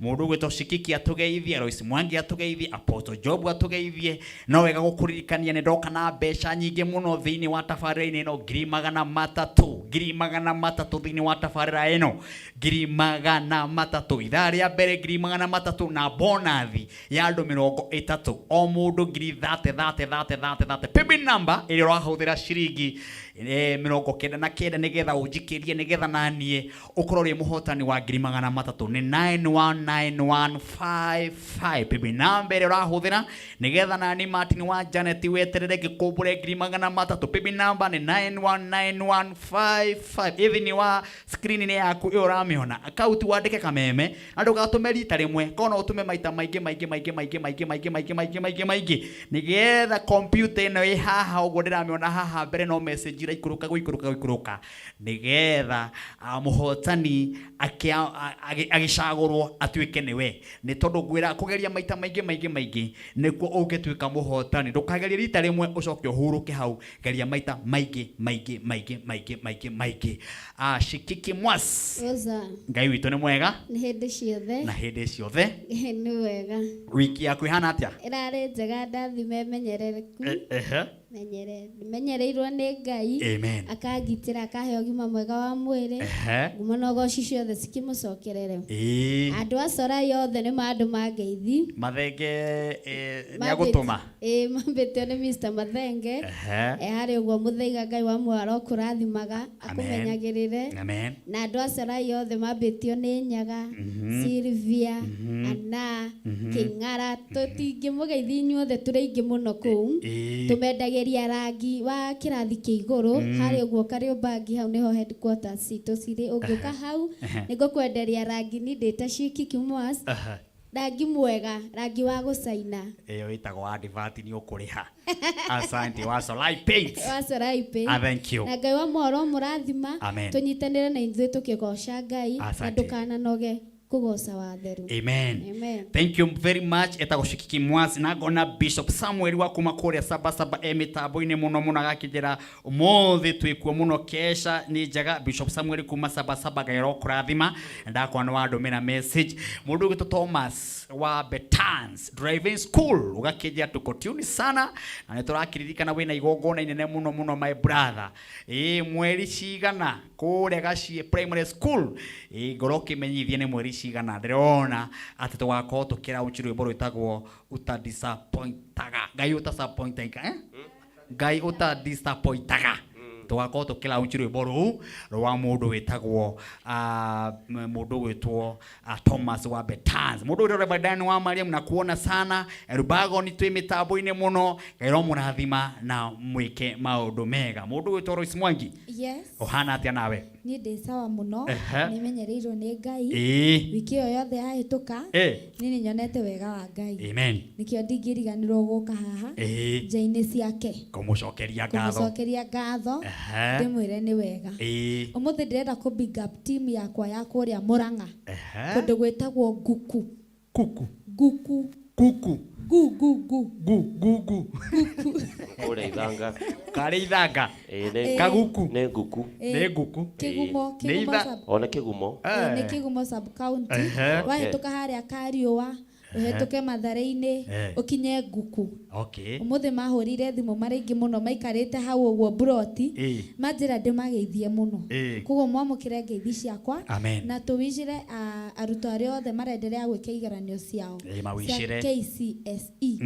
Mũndũ ũgwĩtwo Shikiki atũgeithie, Lois Mwangi atũgeithie, Apostle Job atũgeithie. No wega gũkũririkania nĩ ndoka na mbeca nyingĩ mũno thĩinĩ wa tabarĩra-inĩ ĩno, 300,000, 300,000 thĩinĩ wa tabarĩra ĩno, 300,000. Ithaa rĩa mbere 300,000 na bonathi ya andũ 30, o mũndũ ngiri thate thate thate thate thate. Paybill number ĩrĩa ũrahũthĩra ciringi 99 nĩgetha ũnjikĩrie, nĩgetha naniĩ ũkorwo ũrĩ mũhotani wa 300,000 nĩ 919155. Paybill number ĩrĩa ũrahũthĩra nĩgetha nani Martin wa Janet weterere ngĩkũmbũre 300,000. Paybill number nĩ 919155. Ĩ thĩinĩ wa screen-inĩ yaku ĩyo ũramĩona, akaunti wandĩke Kameme na ndũgatũme rita rĩmwe, korwo no ũtũme maita maingĩ maingĩ maingĩ maingĩ maingĩ maingĩ maingĩ maingĩ maingĩ maingĩ, nĩgetha kompiuta ĩno ĩ haha ũguo ndĩramĩona haha mbere no message iraikũrũka gũikũrũka gũikũrũka, nĩgetha mũhotani agĩcagũrwo atuĩke nĩwe. Nĩ tondũ ngwĩra kũgeria maita maingĩ maingĩ maingĩ nĩkuo ũngĩtuĩka mũhotani. Ndũkagerie rita rĩmwe ũcoke ũhurũke hau, geria maita maingĩ maingĩ maingĩ maingĩ maingĩ maingĩ. Shikiki Mwas. Oza. Ngai witũ nĩ mwega. Nĩ hĩndĩ ciothe. Na hĩndĩ ciothe. Nĩ wega. Wiki yaku ĩhana atĩa? Ĩrarĩ njega, ndathime menyerereku. Ehe. Menyere, menyereirwo nĩ Ngai. Amen. Akangitĩra, akahe ũgima mwega wa mwĩrĩ. Ehe. Ngumo na ũgoci ciothe cikĩmũcokerere. Ĩĩ. Andũ a Corai othe nĩ mandũ mangeithi. Mathenge nĩ agũtũma. Ĩĩ, mambĩtio nĩ Mr. Mathenge. Ehe. E harĩa ũguo mũthaiga Ngai wa muoyo arokũrathimaga, Amen. akũmenyagĩrĩre. Amen. Na andũ a Corai othe mambĩtio nĩ Nyaga, Sylvia, Anna, Kĩng'ara. Tũtingĩmũgeithia inyuothe tũrĩ aingĩ mũno kũu. Ĩĩ. Tũmendagĩria rangi wa kĩrathi kĩa igũrũ harĩa ũguo Kariobangi, hau nĩho headquarters citũ cirĩ. Ũngĩũka hau nĩngũkwenderia rangi niĩ ndĩ ta Shikiki Mwas. Rangi mwega, rangi wa gũcaina. Ĩyo ĩtagwo advert nĩ ũkũrĩha. Asante wa Solai Paints. Wa Solai Paints. Ah, thank you. Na Ngai wa mohoro mũrathima. Amen. Tũnyitanĩre na ithuĩ tũkĩgoca Ngai na Asante. ndũkananoge kũgoca watheru. Amen. Amen. Thank you very much. Etagwo Shikiki Mwazi na ngona Bishop Samuel wa kuma kũrĩa Sabasaba e mĩtambo-inĩ mũno mũno agakĩnjĩra ũmũthĩ twĩkuo mũno kesha nĩ njega. Bishop Samuel kuma Sabasaba, Ngai arokũrathima. Ndakwa nĩ wandũmĩra message. Mũndũ ũgwĩtwo Thomas wa Betans Driving School ũgakĩnjĩra tuko tune sana na nĩ tũrakĩririkana wĩna igongona inene mũno mũno my brother. Ĩĩ mweri cigana kũrĩa Gaciĩ Primary School. Ĩĩ ngorwo ũkĩmenyithia nĩ mweri cigana ndĩrona atĩ tũgakorwo tũkĩlaunch rwĩmbo rwĩtagwo utadisappointaga. Ngai utadisappointaga, eh? Ngai utadisappointaga. Tũgakorwo tũkĩlaunch rwĩmbo rũu rwa mũndũ wĩtagwo mũndũ gwĩtwo Thomas wa Betans. Mũndũ ũrĩa Reverend Dan wa Mariam na kuona sana Rubago ni twĩ mĩtambo-inĩ mũno. Ngai romũrathima na mwĩke maũndũ mega. Mũndũ gwĩtwo Royce Mwangi. Yes. Ũhana atĩa nawe? Niĩ ndĩ sawa mũno. Ehe. Nĩ menyereirwo nĩ Ngai. Ĩĩ. Wiki ĩyo yothe yahĩtũka. Ĩ. Niĩ nĩ nyonete wega wa Ngai. Amen. Nĩkĩo ndingĩriganĩrwo gũka haha. Ĩĩ. Nja-inĩ ciake. Kũmũcokeria ngatho. Kũmũcokeria ngatho. Ehe. Ndĩmwĩre nĩ wega. Ĩĩ. Ũmũthĩ ndĩrenda kũ big up team yakwa ya kũrĩa Mũrang'a. Ehe. Kũndũ gwĩtagwo Nguku. Kuku. Nguku. Kuku. Gu gu gu. Gu gu gu. Guku. Kũrĩa Ithanga. Karĩ Ithanga. Ĩĩ, nĩ Kaguku. Nĩ nguku. Nĩ nguku. Kĩgumo, Nĩ Kĩgumo itha- sub. O nĩ Kĩgumo. Ĩĩ, nĩ Kĩgumo sub county. Ehe. Wahĩtũka harĩa Kariũa, ũhĩtũke Mathare-inĩ, ũkinye Nguku. Okay. Ũmũthĩ mahũrire thimũ marĩ aingĩ mũno maikarĩte hau ũguo mburoti, Ĩĩ. manjĩra ndĩmageithie mũno. Ĩĩ. Koguo mwamũkĩre ngeithi ciakwa. Amen. Na tũwicĩre arutwo arĩa othe marenderea gwĩka igeranio ciao Ĩĩ, mawicĩre. cia KCSE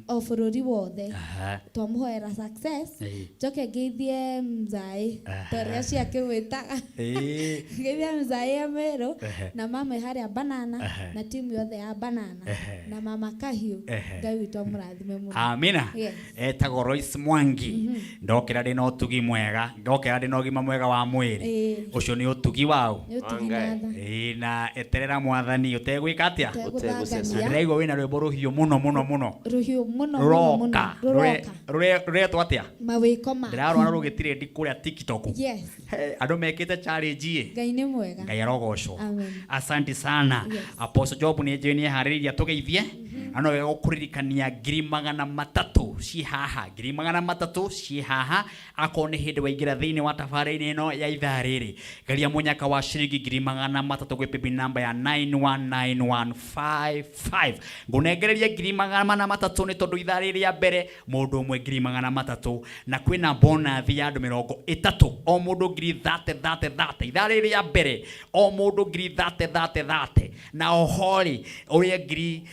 o bũrũri wothe. Aha. Twamũhoera success. Ĩĩ. Njoke ngeithie mzaĩ Aha. ta ũrĩa ciakĩmwĩtaga. Ĩĩ. Ngeithie mzaĩ Amerũ Ehe. na mama ĩ harĩa Banana Ehe. na timu yothe ya Banana Ehe. na mama Kahiũ. Ehe. Ngai witũ amũrathime mũno. Amina. Yes. Etagwo Royce Mwangi. Ndokĩra ndĩna ũtugi mwega, ndokĩra ndĩna ũgima mwega wa mwĩrĩ. Ĩĩ. Ũcio nĩ ũtugi waũ? Nĩ ũtugi na tha. Ĩĩ, na eterera mwathani ũtegwĩka atĩa? Ũtegũthangania. Ndĩraigua wĩna rwĩmbo rũhiũ mũno mũno mũno. Rũhiũ mũno mũno mũno. Rũroka. Rũroka. Rũretwo atĩa? Mawĩko maku. Ndĩrarora rũgĩtirendi kũrĩa TikTok. Yes. He, andũ mekĩte challenge ĩ. Ngai nĩ mwega. Ngai arogocwo. Amen. Asante sana. Yes. Apostle Job nĩ njũĩ nĩ eharĩrĩirie atũgeithie. Na no wega gũkũririkania 300,000. Ciĩ haha, 300,000 ciĩ haha. Akorwo nĩ hĩndĩ waingĩra thĩinĩ wa tabarĩra-inĩ ĩno ya ithaa rĩrĩ, geria mũnyaka wa ciringi 300,000 gwĩ paybill number ya 919155. Ngũnengereria 300,000 nĩ tondũ ithaa rĩrĩ rĩa mbere mũndũ ũmwe 300,000, na kwĩna bonathi ya andũ 30, o mũndũ ngiri thate thate thate. Ithaa rĩrĩ rĩa mbere o mũndũ ngiri thate thate thate, na oho rĩ ũrĩa ngiri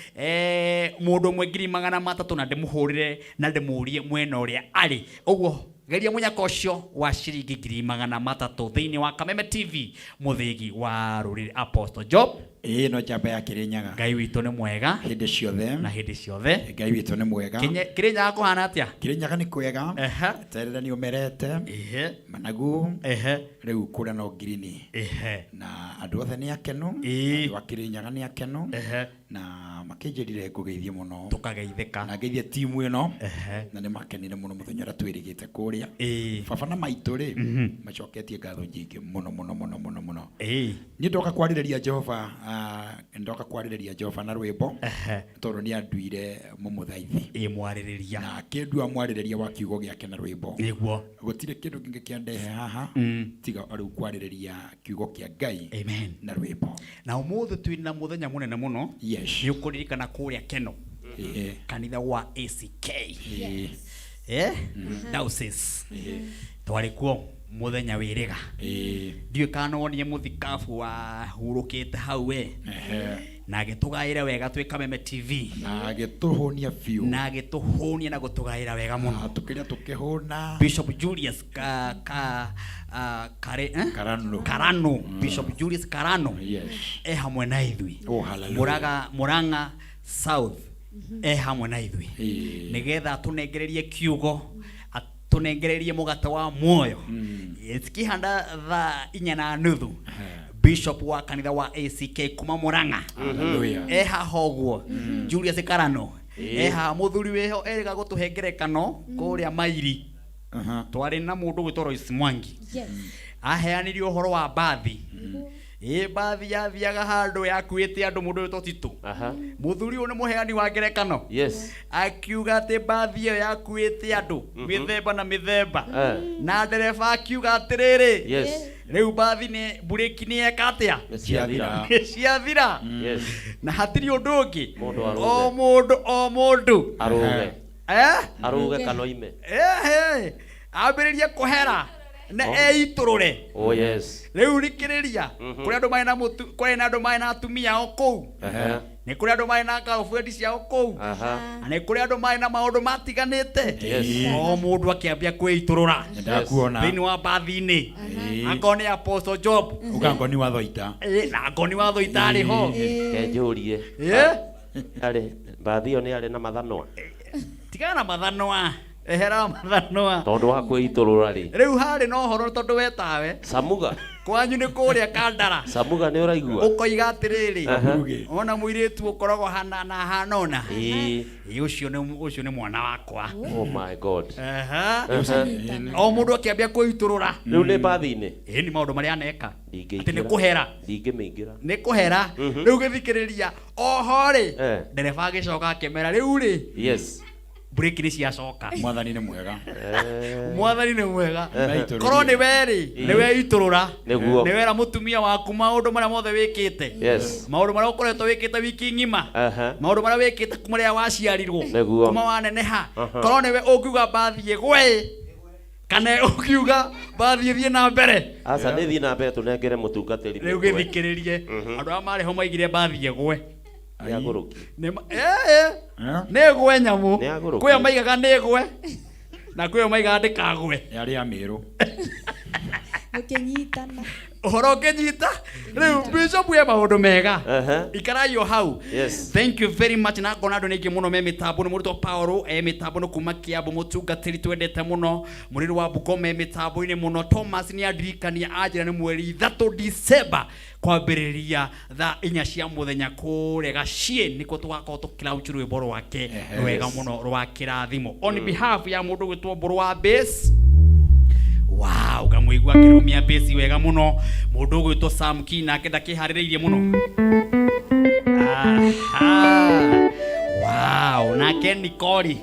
mũndũ ũmwe 300,000, na ndĩmũhũrĩre na ndĩmũrie mwena ũrĩa arĩ. Ũguo geria mũnyaka ũcio wa ciringi 300,000 thĩinĩ wa Kameme TV, mũthĩgi wa rũrĩrĩ. Apostle Job. Ĩĩ, no njamba ya Kĩrĩnyaga. Ngai witũ nĩ mwega hĩndĩ ciothe. Na hĩndĩ ciothe. Ngai witũ nĩ mwega. Kĩrĩnyaga kũhana atĩa? Kĩrĩnyaga nĩ kwega. Terere nĩ ũmerete. Managu. Rĩu kũrĩa no ngirini. Na andũ othe nĩ akenu. Andũ a Kĩrĩnyaga nĩ akenu. Na makĩnjĩrire ngũgeithie mũno. Tũkageithĩka. Na ngeithie timu ĩno. Na nĩ makenire mũno mũthenya ũrĩa twĩrĩgĩte kũrĩa. Baba na maitũ rĩ, macoketie ngatho nyingĩ mũno mũno mũno mũno mũno. Niĩ ndoka kwarĩrĩria Jehova, ndoka kwarĩrĩria Jehova na rwĩmbo. Tondũ nĩ anduire mũmũthaithi. Mwarĩrĩria. Na akĩndua mwarĩrĩria wa kiugo gĩake na rwĩmbo. Nĩguo. Gũtirĩ kĩndũ kĩngĩ kĩandehe haha tiga rĩu kwarĩrĩria kiugo kĩa Ngai. Amen. Na rwĩmbo. Na ũmũthĩ twĩna mũthenya mũnene mũno. Yes. Nĩ ũkũririkana kũrĩa Keno. Kanitha wa ACK. Diocese. Twarĩ kuo mũthenya wĩrĩga. Ndiũĩ kana nĩwonire mũthikabu wahurũkĩte hau we. Na agĩtũgaĩra wega twĩ Kameme TV. Na agĩtũhũnia biũ. Na agĩtũhũnia na gũtũgaĩra wega mũno. Na tũkĩrĩa tũkĩhũna. Bishop Julius Karano. Karano. Bishop Julius Karano. Yes. E hamwe na ithuĩ. Oh, hallelujah. Murang'a South. E hamwe na ithuĩ. Nĩgetha atũnengererie kiugo, atũnengererie mũgate wa muoyo. Cikĩhanda thaa inya na nuthu. Bishop wa kanitha wa ACK kuma Murang'a. Hallelujah. E haha ũguo. Julius Karano. E haha mũthuri wĩho erĩga gũtũhe ngerekano kũrĩa Mairi. Twarĩ na mũndũ gwĩtwo Royce Mwangi. Yes. Aheanire ũhoro wa mbathi. Mbathi yathiaga handũ yakuĩte andũ mũndũ wĩtwo Tito. Mũthuri ũyũ nĩ mũheani wa ngerekano. Yes. Akiuga atĩ mbathi ĩyo yakuĩte andũ mĩthemba na mĩthemba. Na ndereba akiuga atĩrĩrĩ. Yes. Rĩu mbathi nĩ mburĩki nĩ yeka atĩa? Nĩ ciathira. Nĩ ciathira. Yes. Na hatirĩ ũndũ ũngĩ. Mũndũ arũge. O mũndũ, o mũndũ. Arũge. Arũge kana oime. Ambĩrĩrie kũhera na eitũrũre. Oh, yes. Rĩu rikĩrĩria. Kũrĩ andũ marĩ na mũtu, kũrĩ na andũ marĩ na atumia ao kũu. Nĩ kũrĩ andũ marĩ na girlfriend ciao kũu. Na nĩ kũrĩ andũ marĩ na maũndũ matiganĩte. Yes. O mũndũ akĩambia kwĩitũrũra. Nĩndakuona. Thĩinĩ wa mbathi-inĩ. Akorwo nĩ Apostle Job. Uga ngoni wa Thoita. Na ngoni wa Thoita arĩ ho. Kenjũrie. Arĩ, mbathi ĩyo nĩ arĩ na mathanwa. Tigana na mathanwa. Ehera mathanwa. Tondũ wa kwĩitũrũra rĩ. Rĩu harĩ na ũhoro tondũ we tawe. Samuga. Kwanyu nĩ kũrĩa Kandara. Samuga nĩ ũraigua? Ũkoiga atĩrĩrĩ. Ona mũirĩtu ũkoragwo hana na hana ũna. Ũcio nĩ mwana wakwa. Oh my God. O mũndũ akĩambia kwĩitũrũra. Rĩu nĩ mbathi-inĩ? Nĩ maũndũ marĩa aneka. Ndingĩingĩra. Atĩ nĩ kũhera. Ndingĩmĩingĩra. Nĩ kũhera. Rĩu gĩthikĩrĩria. Oho rĩ. Ndereba agĩcoka akĩmera rĩu rĩ. Yes. Breki nĩ ciacoka. Mwathani nĩ mwega. Mwathani nĩ mwega. Nĩmeitũrũrire. Korwo nĩ we rĩ, nĩ weitũrũra. Nĩguo. Nĩ wera mũtumia waku maũndũ marĩa mothe wĩkĩte. Yes. Maũndũ marĩa ũkoretwo wĩkĩte wiki ng'ima. Maũndũ marĩa wĩkĩte kuma rĩrĩa waciarirwo. Nĩguo. Kuma waneneha. Korwo nĩwe ũngiuga mbathi ĩgwe kana ũngiuga mbathi ĩthiĩ na mbere. Aca, nĩ thiĩ na mbere tũnengere mũtungatĩri Rĩu mĩtwe. gĩthikĩrĩrie. Andũ arĩa marĩ ho maigire mbathi ĩgwe. Nĩ agũrũki. Nĩ nĩ ĩgwe nyamũ. Nĩ agũrũki. Kwĩyo maigaga nĩ ĩgwe. Na kwĩyo maigaga ndĩkagwe. Yarĩ ya Mĩrũ. Ũkĩnyitana. Ũhoro ũkĩnyita. Rĩu Bishop e maũndũ mega. Ikarai o hau. Yes. Thank you very much. Na ngona andũ nĩ aingĩ mũno me mĩtambo. Nĩ mũrutwo Paul e mĩtambo nĩ kuma Kiambu, mũtungatĩri twendete mũno. Mũrĩri wa Bungoma e mĩtambo-inĩ mũno. Thomas nĩ andirikania anjĩra nĩ mweri 3 December kwambĩrĩria thaa inya cia mũthenya kũrĩa Gaciĩ nĩkuo tũgakorwo tũkĩlaunch rwĩmbo rwake rwega mũno rwa kĩrathimo. On behalf ya mũndũ gwĩtwo Mbũrũ wa Bass. Wow, ngamũigua akĩrũmia bass wega mũno. Mũndũ ũgwĩtwo Sam Key nake ndakĩharĩrĩirie mũno. Aha. Wow, nake Nicole.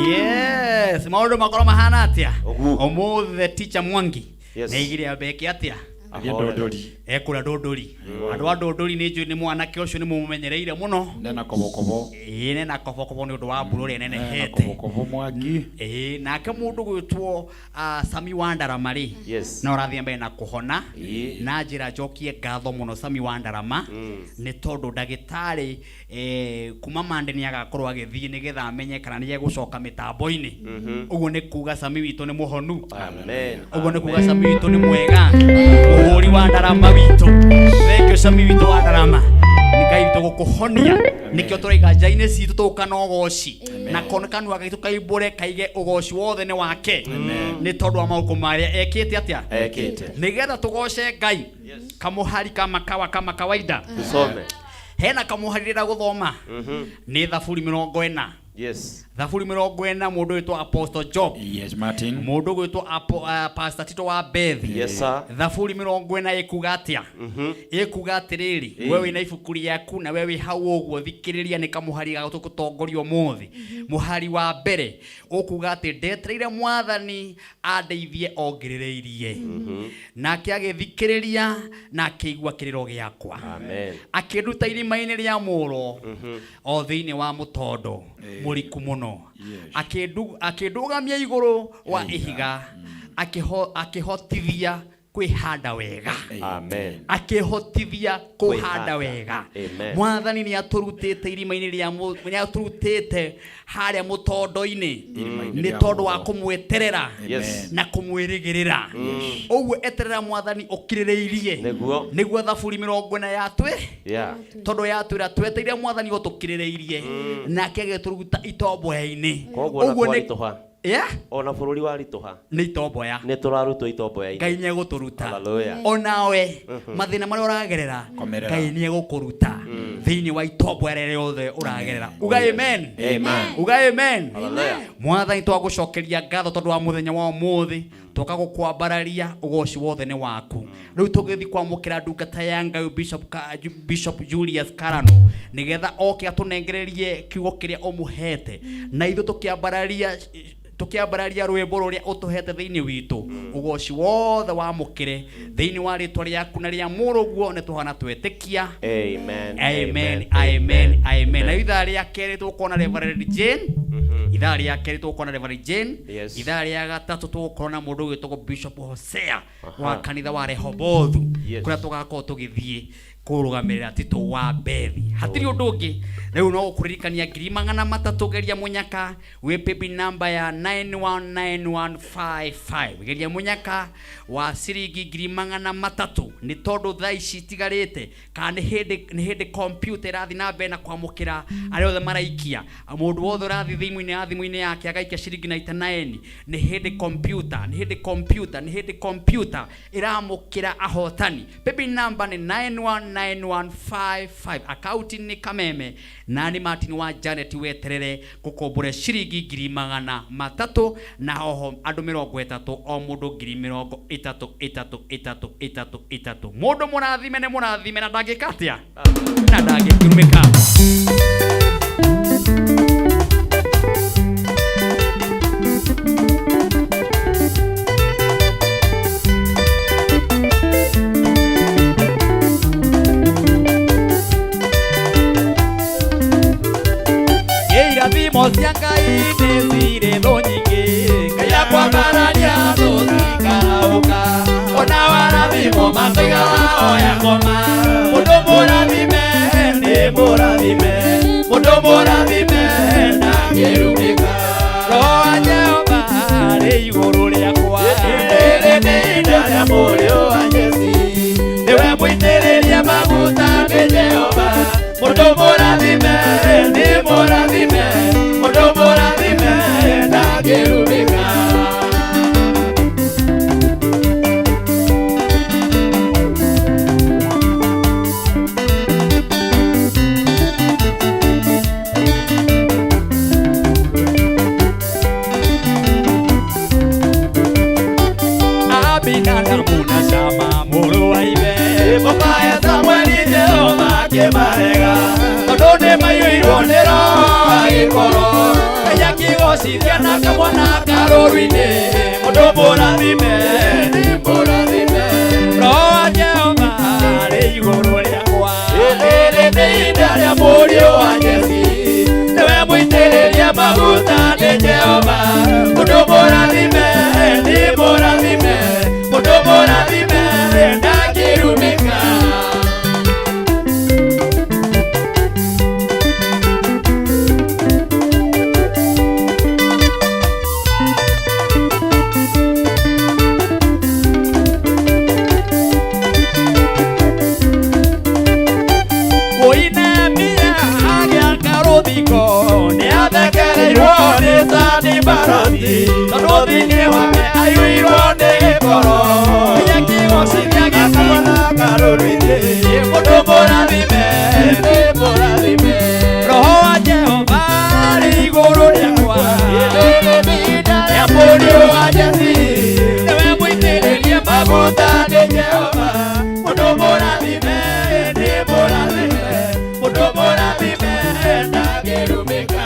Yes, maũndũ makorwo mahana atĩa? Ũguo. Ũmũthĩ teacher Mwangi Yes. nĩ aigire ambeke atĩa? Athiĩ Ndũndũri. Ekũrĩa Ndũndũri. Andũ a Ndũndũri nĩ njũĩ nĩ mwanake ũcio nĩ mũmenyereire mũno. Nena kobokobo. Ĩĩ nena kobokobo nĩ ũndũ wa mbura ũrĩa Nena ĩnenehete. kobokobo Mwangi. Ĩĩ nake mũndũ gwĩtwo Sami wa Ndarama rĩ, Yes. no ũrathiĩ mbere na kũhona. Ĩĩ. Na njĩra njokie ngatho mũno Sami wa Ndarama nĩ tondũ ndagĩtarĩ kuma mande nĩ agakorwo agĩthiĩ nĩgetha amenye kana nĩ egũcoka mĩtambo-inĩ. Ũguo nĩ kuga Sami witũ nĩ mũhonu. Amen. Ũguo nĩ kuga Sami witũ nĩ mwega. Mũhũri wa Ndarama witũ. Thank you Sami witũ wa Ndarama. Nĩ Ngai witũ gũkũhonia. Nĩkĩo tũraiga nja-inĩ citũ tũka na ũgoci. Na kono kanua gaitũ kaimbũre kaige ũgoci wothe nĩ wake. Nĩ tondũ wa maũndũ marĩa ekĩte atĩa? Ekĩte. Nĩgetha tũgoce Ngai. Kamũhari kama kawa kama kawaida. Tusome. Hena kamũhari rĩrĩa gũthoma. Nĩ Thaburi 40. Yes. Thaburi 40 mũndũ wĩtwo Apostle Job. Yes, Martin. Mũndũ gwĩtwo Pastor Tito wa Bethi. Yes, sir. Thaburi 40 ĩkuga atĩa? Ĩkuga atĩrĩrĩ, we wĩna ibuku rĩaku na we wĩ hau ũguo thikĩrĩria nĩ kamũhari ga tũgũtongoria ũmũthĩ. Mũhari wa mbere ũkuga atĩ ndetereire mwathani andeithie ongerereirie. Nake agĩthikĩrĩria na akĩigua kĩrĩro gĩakwa. Amen. Akĩnduta irima-inĩ rĩa mũro o thĩinĩ wa mũtondo mũriku mũno. Akĩndũgamia igũrũ wa ihiga, akĩhotithia kwĩhanda wega. Amen. Akĩhotithia kũhanda wega. Amen. Mwathani nĩ atũrutĩte irima-inĩ rĩa nĩ atũrutĩte harĩa mũtondo-inĩ nĩ tondũ wa kũmweterera Yes. na kũmwĩrĩgĩrĩra. Ũguo eterera mwathani ũkirĩrĩirie. Nĩguo. Nĩguo Thaburi 40 yatwĩ. Yeah. Tondũ yatwĩra tweteire mwathani ũtũkirĩrĩirie nake agĩtũruta itomboya-inĩ. Koguo ona Ũguo nĩ kwaritũha. Yeah? Ona bũrũri waritũha. Nĩ itomboya. Nĩ tũrarutwo itomboya-inĩ. Ngai nĩ egũtũruta. Hallelujah. Onawe mathĩna marĩa ũragerera Komerera. Ngai nĩ egũkũruta thĩinĩ wa itomboya rĩrĩa rĩothe ũragerera. Uga amen. Amen. Uga amen. Hallelujah. Mwathani twagũcokeria ngatho tondũ wa mũthenya wa ũmũthĩ tũka gũkwambararia ũgoci wothe nĩ waku. Rĩu tũgĩthiĩ kwamũkĩra ndungata ya Ngai Bishop Julius Karano nĩgetha oke atũnengererie kiugo kĩrĩa ũmũhete na ithuĩ tũkĩambararia rwĩmbo rũrĩa ũtũhete thĩinĩ witũ. Ũgoci wothe wamũkĩre thĩinĩ wa rĩtwa rĩaku na rĩa mũrũguo nĩ tũhana twetĩkia. Amen. Amen. Amen. Amen. Na ithaa rĩa kerĩ tũgũkorwo na Reverend Jane. Ithaa rĩa kerĩ tũgũkorwo na Reverend Jane. Yes. Ithaa rĩa gatatũ tũgũkorwo na mũndũ ũgwĩtwo Bishop Hosea wa kanitha wa Rehobothu Yes. kũrĩa tũgakorwo tũgĩthiĩ kũrũgamĩrĩra Tito wa Bethi. Hatirĩ ũndũ ũngĩ rĩu no gũkũririkania 300,000 geria mũnyaka wĩ paybill number ya 919155 geria mũnyaka wa ciringi 300,000 nĩ tondũ thaa ici itigarĩte kana nĩ hĩndĩ computer ĩrathiĩ na mbere na kwamũkĩra arĩa othe maraikia. Mũndũ wothe ũrathiĩ thimũ-inĩ ya thimũ-inĩ yake agaikia ciringi 99 nĩ hĩndĩ computer nĩ hĩndĩ computer nĩ hĩndĩ computer ĩramũkĩra ahotani. Paybill number nĩ 919155 akaunti nĩ Kameme na nĩ Martin wa Janet weterere gũkombora ciringi 300,000 na oho andũ 30 o mũndũ 30,000 3 3 3 3. Mũndũ mũrathime nĩ mũrathime na ndangĩka atĩa na ndangĩkirumĩka. Irathimo cia Ngai nĩ cirĩ thũ nyingĩ, Ngai akwambararia tũtikaraũka. Ona warathimwo matoigaga oya ngoma. Mũndũ mũrathime nĩ mũrathime, mũndũ mũrathime ndangĩrumĩka. Roho wa Jehova arĩ igũrũ rĩakwa, rĩrĩ nĩ ihinda rĩa mũrĩũ wa Jesĩ. Nĩwe mũitĩrĩrie maguta nĩ Jehova. Mũndũ mũrathime nĩ mũrathime, mũndũ mũrathime ndangĩrumĩka. Abinadamu na Shama mũrũ wa ithe, Baba ya Samueli Jehova akĩmarega, tondũ nĩmaiyũirwo nĩ Roho agĩkorwo. Ngai akĩgocithio Gĩkĩgocithia na kamwana karũru-inĩ mũndũ mũrathime nĩ mũrathime Roho wa Jehova arĩ igũrũ rĩakwa rĩrĩ nĩ ihinda rĩa mũriũ wa Jesi nĩwe mũitĩrĩrie maguta nĩ Jehova mũndũ mũrathime nĩ mũrathime mũndũ mũrathime ndangĩrumĩka. Nĩathekereirwo nĩ Sanibalati tondũ thĩinĩ wake aiyũirwo nĩ gĩkoro nginya kĩgocithia gĩkamwana karũru-inĩ mũndũ mũrathime nĩ mũrathime Roho wa Jehova arĩ igũrũ rĩakwa rĩrĩ nĩ ihinda rĩa mũriũ wa Jesi nĩwe mũitĩrĩrie maguta nĩ Jehova mũndũ mũrathime nĩ mũrathime mũndũ mũrathime ndangĩrumĩka.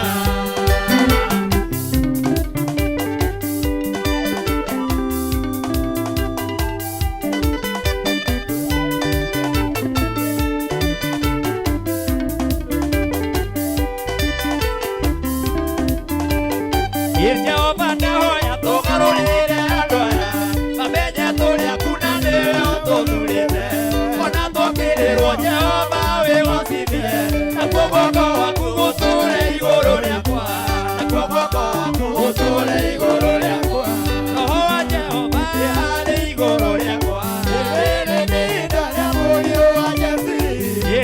Jehova ndahoya tũgarũrĩre andũ aya mamenye tũrĩ aku na nĩwe ũtũthurĩte ona twakĩrĩrwo Jehova wĩgocithie nakuo guoko gwaku gũtũũre igũrũ rĩakwa nakuo guoko gwaku gũtũũre igũrũ rĩakwa Roho wa Jehova arĩ igũrũ rĩakwa rĩrĩ nĩ ihinda rĩa mũriũ wa Jesi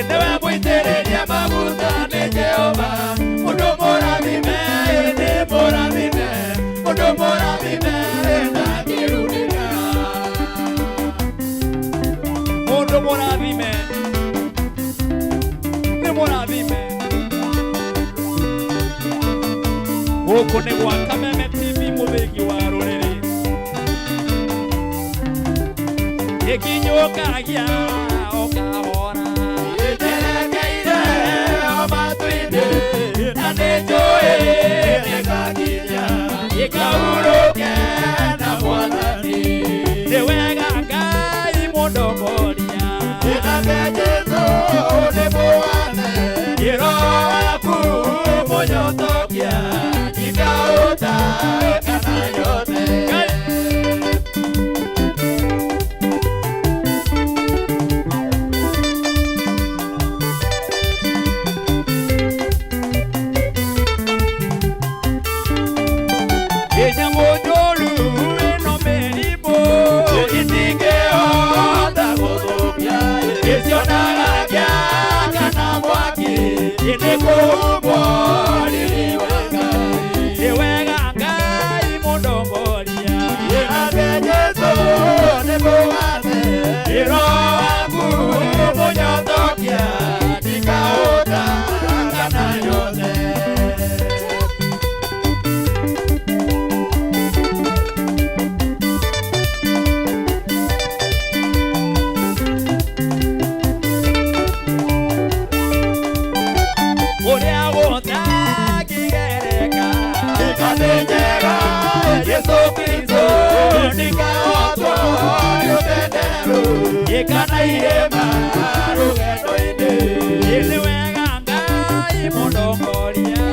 nĩwe mũitĩrĩrie maguta nĩ Jehova mũndũ mũrathime nĩ mũrathime mũndũ mũrathime ndangĩrumĩka mũndũ mũrathime nĩ mũrathime gũkũ nĩ gwa Kameme TV mũthĩgi wa rũrĩrĩ gĩkinyũkagia o kahora njerekeire o matu-inĩ na nĩnjũĩ nĩngakinya gĩkahurũke na Mwathani nĩ wega Ngai mũndongoria nake Jesũ nĩ mũwathe Roho waku mũnyotokia ndikaũta kana nyone. Nyamũ njũru ĩno mĩrimũ itingĩhota gũthũkia ĩcionaga kĩa kana mwaki nĩ kũhumbwo riri wa Ngai nĩ wega Ngai mũndongoria nake Jesũ nĩ mũwathe Roho waku mũnyotokia ndikaũta kana nyone. Ũrĩa gũtangĩgereka nĩ njega Jesũ Kristo ndikahotwo nĩ ũtenderũ kana irĩma rũgendo-inĩ nĩ wega Ngai mũndongoria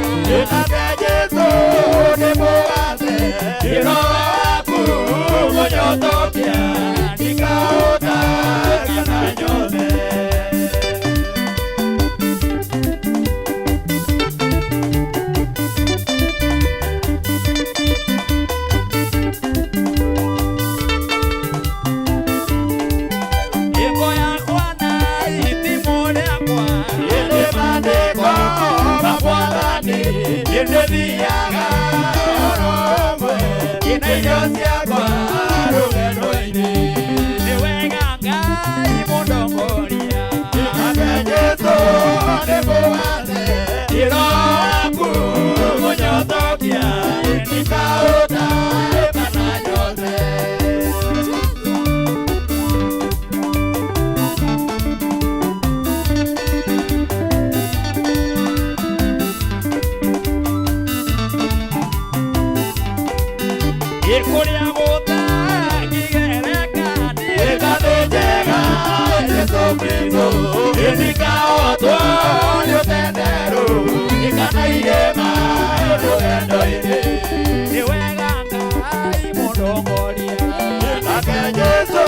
nake Jesũ nĩ mũwathe Roho waku mũnyotokia ndikaũta kana nyone. Ĩngo yakwa na itimũ rĩakwa nĩ maandĩko ma Mwathani nĩndĩthiaga oro ũmwe na irio ciakwa rũgendo-inĩ nĩ wega Ngai mũndongoria nake Jesũ nĩ mũwathe Roho waku mũnyotokia ndikaũta kana nyone. Kũrĩa gũtangĩgereka Ĩka nĩ njega Jesũ Kristo Ĩndikaotwo nĩ ũtenderũ Ĩka na irĩma rũgendo-inĩ Nĩ wega Ngai mũndongoria Nake Jesũ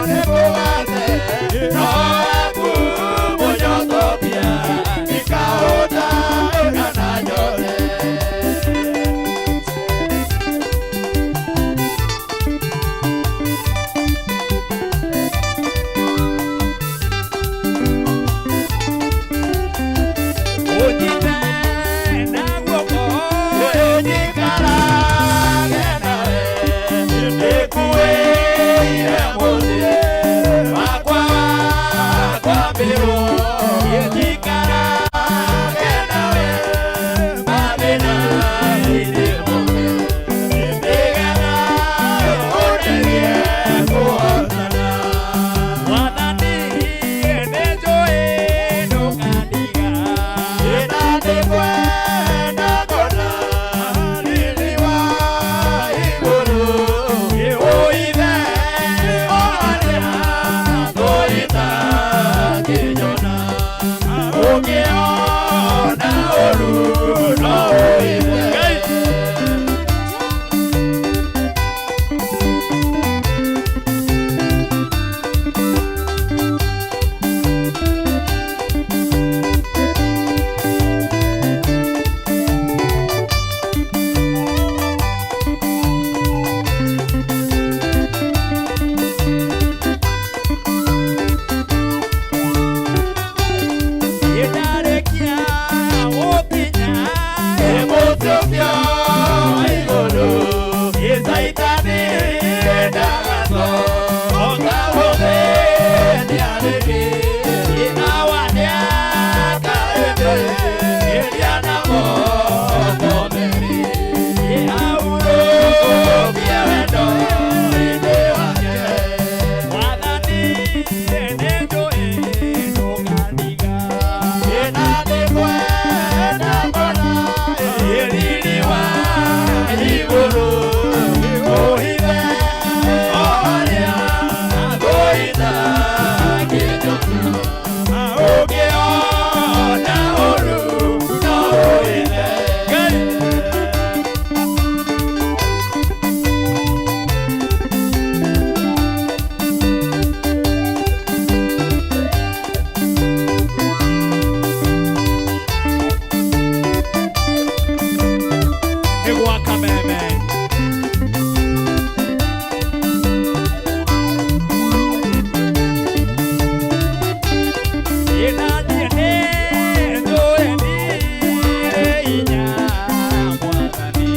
nĩ mũgate No waku mũnyotopia Ndikahũta kana nyote. Ũnyite na guoko Njikarage nawe ndĩkuĩire mũtĩ wakwa wa kwambĩrwo njikarage nawe mathĩna-inĩ mothe nĩgetha ũndeithie kũhotana. Mwathani nĩnjũĩ ndũkandiga Ĩna nĩngwenda kuona riri wa igũrũ ũithe o harĩa tũitangĩnyona ũngĩona ũru no ũithe. Ndarĩkia gũkinya Ĩmũtũmia igũrũ Caitani ndagacoka gũthĩnia rĩngĩ Awa nĩakaĩte ĩrĩa na moko meri Aurũkie wendo-inĩ wake. Mwathani nĩnjũĩ ndũkandiga Ĩna nĩngwenda kuona riri wa igũrũ ũithe o harĩa tũitangĩnyona ũngĩona ũru no ũithe. Nĩ gwa Kameme Ĩna niĩ nĩnjũĩ ndirĩ hinya Mwathani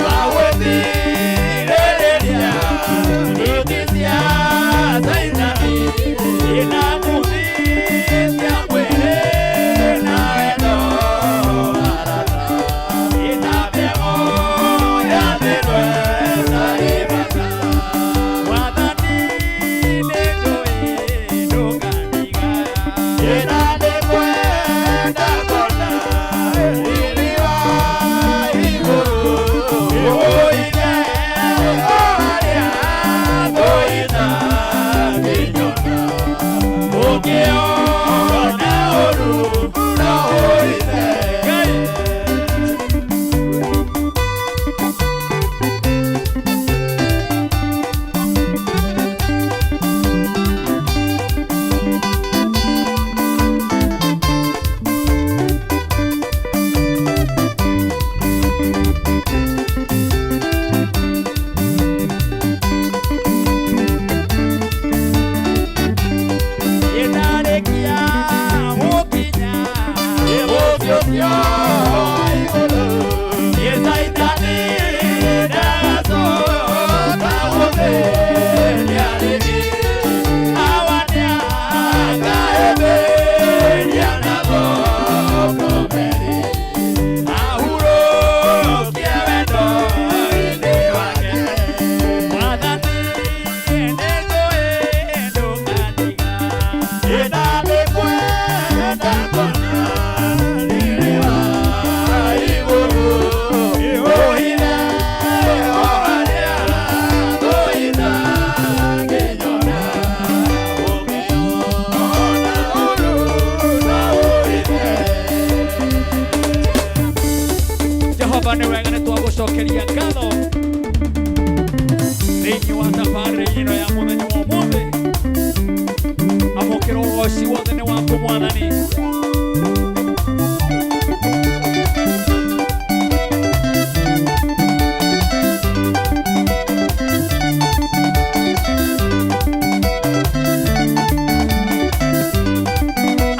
Wa gũthirĩrĩria thuti cia Caitani Ĩna mũthithia mwĩrĩ na wendo arata Ĩna mĩago ya thĩno ĩtarĩ bata. Mwathani nĩnjũĩ ndũkandiga Ĩna nĩngwenda kuona riri wa igũrũ ũithe o harĩa tũitangĩnyona ũngĩona ũru no ũithe. Nĩ Thĩinĩ wa tabarĩra ĩno ya mũthenya wa ũmũthĩ, amũkĩra ũgoci wothe nĩ waku Mwathani.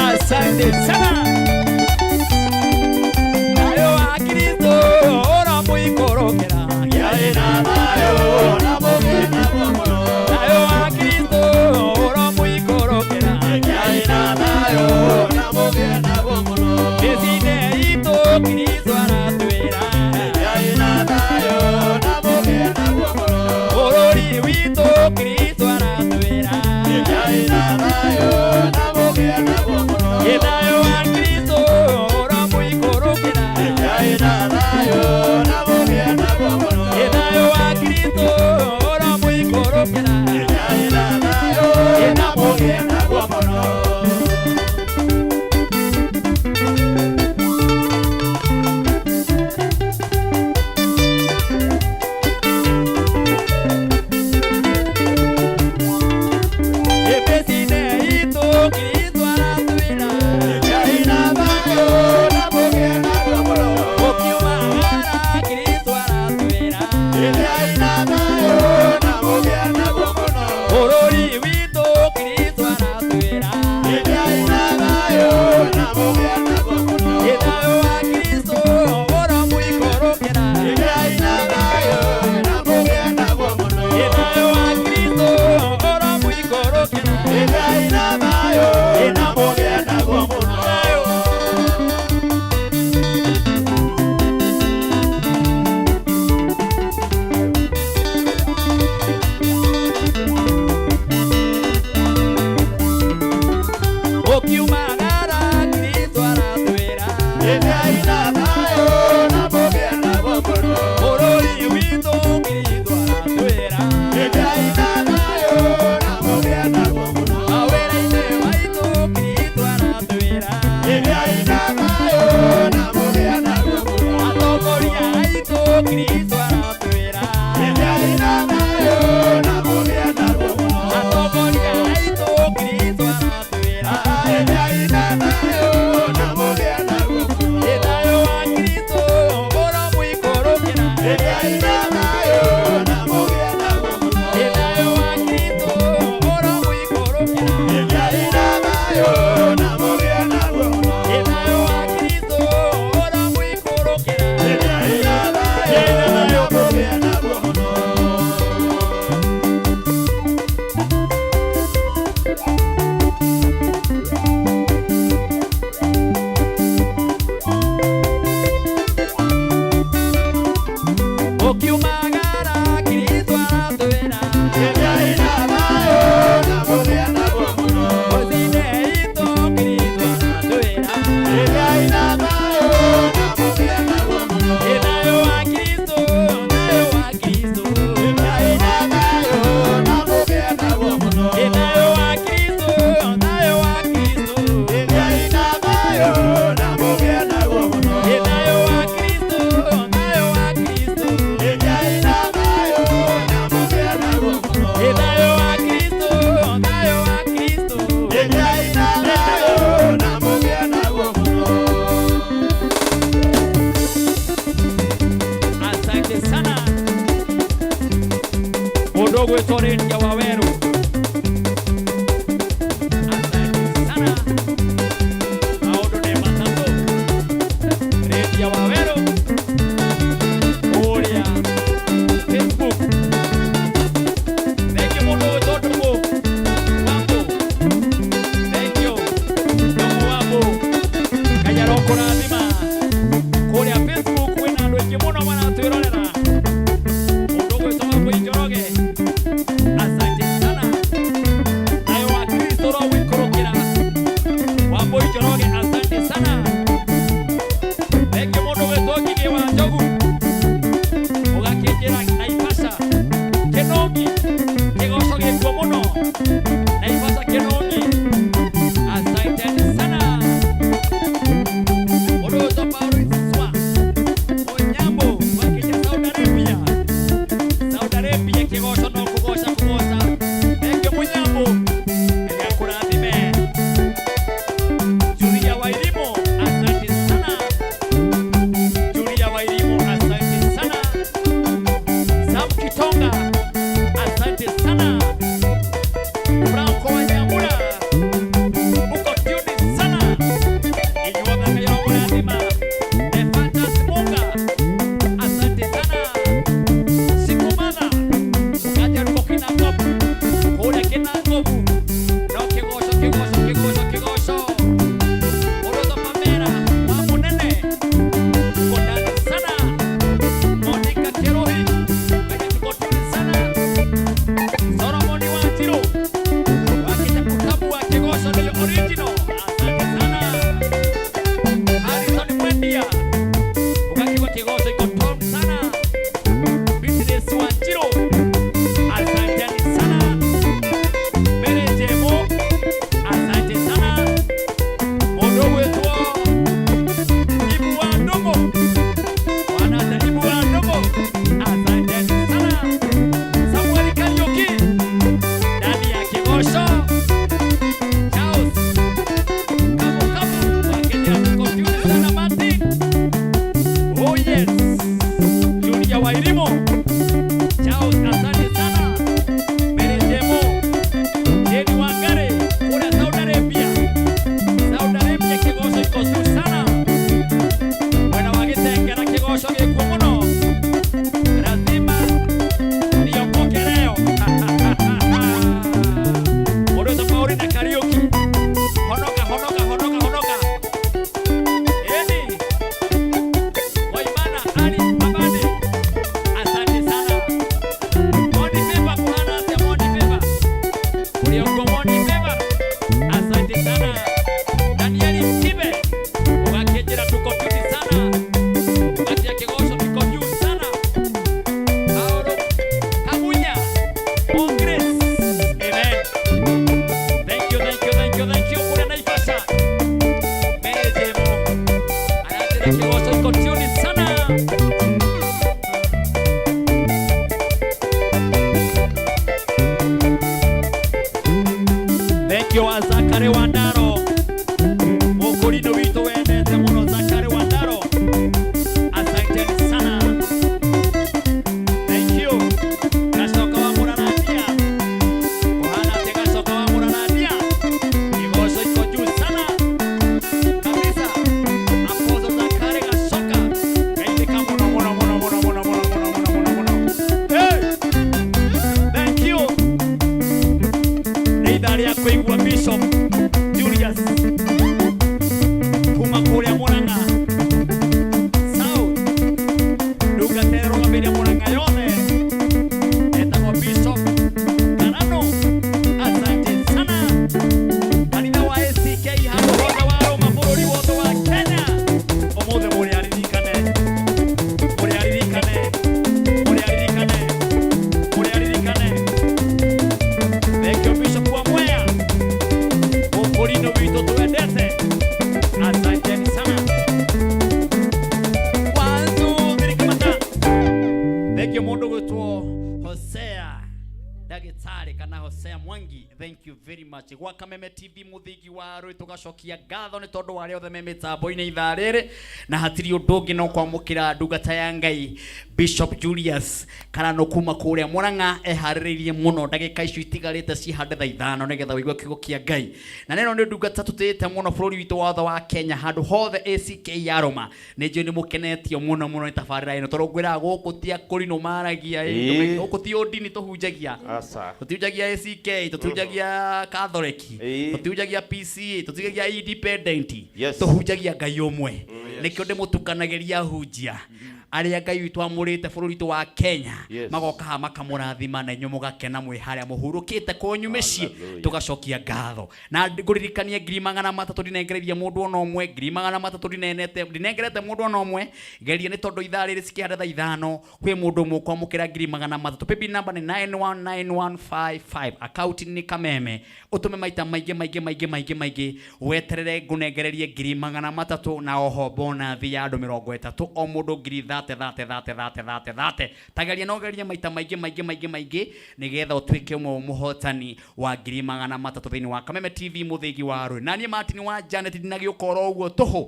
Asante sana. Nayo wa Kristo ora muikorokera. Nayo wa Kristo ora muikorokera. Mĩciĩ-inĩ itũ Kristo aratwĩra. Bũrũri witũ Kristo aratwĩra. Thayũ wa Kristo ora muikorokera. Thayũ wa Kristo ora muikorokera. Mĩciĩ-inĩ itũ Kristo aratwĩra. Ũkiumagara Kristo aratwĩra. Bũrũri witũ Kristo aratwĩra. Thayũ wa Kristo ora muikorokera. Thayũ wa Kristo ora muikorokera. Thayũ. Ũkiumagara Kristo aratwĩra. Bũrũri witũ Kristo aratwĩra. Mawĩra-inĩ maitũ Kristo aratwĩra. Atongoria aitũ Kristo aratwĩra. Atongoria aitũ Kristo aratwĩra. Thayũ wa Kristo ora muikorokera. Thayũ wa Kristo ora muikorokera. Thayũ wa Kristo ora muikorokera. Ũkiumagara Kristo aratwĩra. Mĩciĩ-inĩ itũ Kristo aratwĩra. Thayũ wa Kristo, thayũ wa Kristo. Thayũ wa Kristo, thayũ wa Kristo. Thayũ wa Kristo, thayũ wa Kristo. Thayũ wa Kristo, thayũ wa Kristo. Asante sana. Mũndũ ũgwĩtwo Rĩndia wa Werũ. Asante sana. Maũndũ nĩ matatũ. Rĩndia wa Werũ. Kũrĩa Facebook. Thank you mũndũ ũgwĩtwo Ndũng'ũ Wambũ. Thank you. Ndũng'ũ Wambũ. Ngai arokũrathima. Kũrĩa Facebook kwĩna andũ aingĩ mũno maratwĩrorera. Mũndũ ũgwĩtwo Wambũi Njoroge. Asante. Mũkũrinũ witũ wendete mũno Zakari Wandaro, asanteni sana, thank you. Gacoka wa Mũraradia, ũhana atĩa Gacoka wa Mũraradia? Igoco iko juu sana kabisa. Apostle Zakari Gacoka, geithĩka mũno mũno mũno mũno mũno mũno mũno mũno mũno mũno. Hey! Thank you. Nĩ ithaa rĩa kũigua Bishop Julius kuma kũrĩa Murang'a South, ndungata ĩrũgamĩrĩire Murang'a yothe etagwo Bishop Karano, asante sana. Kanitha wa ACK handũ hothe wa Roma bũrũri wothe wa Kenya, ũmũthĩ mũrĩ aririkane, mũrĩ aririkane, mũrĩ aririkane, mũrĩ aririkane. Thank you Bishop wa Mwea, mũkũrinũ witũ twendete, asanteni sana. One, two, three, kamata. Thank you mũndũ gwĩtwo Hosea ndagĩtarĩ kana Hosea Mwangi, thank you very much. Gwa Kameme TV mũthingi wa rũĩ, tũgacokia ngatho nĩ tondũ wa arĩa othe me mĩtambo-inĩ ithaa rĩrĩ, na hatirĩ ũndũ ũngĩ no kwamũkĩra ndungata ya Ngai Bishop Julius Karano kuma kũrĩa Murang'a, eharĩrĩirie mũno ndagĩka icio itigarĩte cihande thaa 5 nĩgetha ũigue kiugo kĩa Ngai. Na neno nĩ ndungata tũtĩĩte mũno bũrũri witũ wothe wa Kenya, handũ hothe ACK ya Roma. Nĩ njũĩ nĩ mũkenetio mũno mũno nĩ tabarĩra ĩno, tondũ ngwĩraga gũkũ ti akũrinũ maragia ĩ, gũkũ ti ũndini tũhunjagia. Aca. Tũtihunjagia ACK, tũtihunjagia Catholic, tũtihunjagia PCA, tũtihunjagia Independent, tũhunjagia Ngai ũmwe. Nĩkĩo ndĩmũtukanagĩria hunjia arĩa Ngai witũ amũrĩte bũrũri witũ wa Kenya, magoka haha makamũrathima na inyuĩ mũgakena mwĩ harĩa mũhurũkĩte kwanyu mĩciĩ. Hallelujah. Tũgacokia ngatho na ngũririkanie 300,000 ndinengereirie mũndũ ona ũmwe, 300,000 ndinenete ndinengerete mũndũ ona ũmwe. Geria nĩ tondũ ithaa rĩrĩ cikĩhanda thaa 5 kwĩ mũndũ ũmwe ũkwamũkĩra 300,000. Paybill number nĩ 919155, account nĩ Kameme. Ũtũme maita maingĩ maingĩ maingĩ maingĩ maingĩ, weterere ngũnengererie 300,000, na oho bonathi ya andũ 30, o mũndũ ngiri 30 30 30 30 30 30. Tageria na ũgerie maita maingĩ maingĩ maingĩ maingĩ nĩgetha ũtuĩke ũmwe mũhotani wa 300,000 thĩinĩ wa Kameme TV mũthĩgi wa rũĩ. Na niĩ Martin wa Janet ndinagĩũka oro ũguo tũhũ,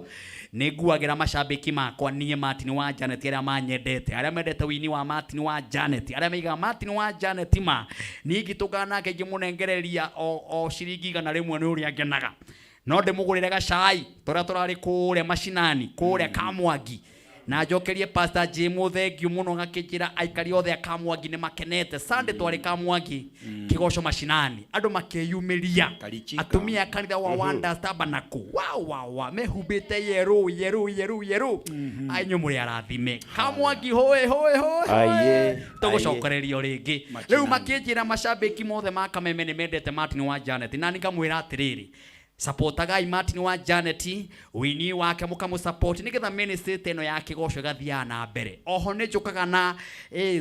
nĩ nguagĩra macambĩki makwa. Niĩ Martin wa Janet, arĩa manyendete, arĩa mendete wini wa Martin wa Janet, arĩa maigaga Martin wa Janet ma niĩ ingĩtũngana nake ingĩmũnengereria o ciringi 100 nĩ ũrĩa ngenaga, no ndĩmũgũrĩre gacai tũrĩa tũrarĩ kũrĩa macinani kũrĩa Kamwangi, na njokerie Pastor J thengiũ mũno gakĩnjĩra aikari othe a Kamwangi nĩ makenete. Sunday twarĩ Kamwangi kĩgoco macinani, andũ makĩyumĩria. Karichika. Atumia a kanitha wa Wonders Tabernacle wa wa wa mehumbĩte yerũ yerũ yerũ yerũ. Ainyũ mũrĩ arathime Kamwangi, hoe hoe hoe. Aye, Tũgũcokererio rĩngĩ rĩu. Makĩnjĩra macambĩki mothe ma Kameme nĩ mendete Martin wa Janet, na nĩngamwĩra atĩrĩrĩ, sapotagai Martin wa Janet, wini wake mũkamũsupport nĩgetha ministry ta ĩno ya kĩgoco ĩgathiaga na mbere. Oho nĩ njũkaga na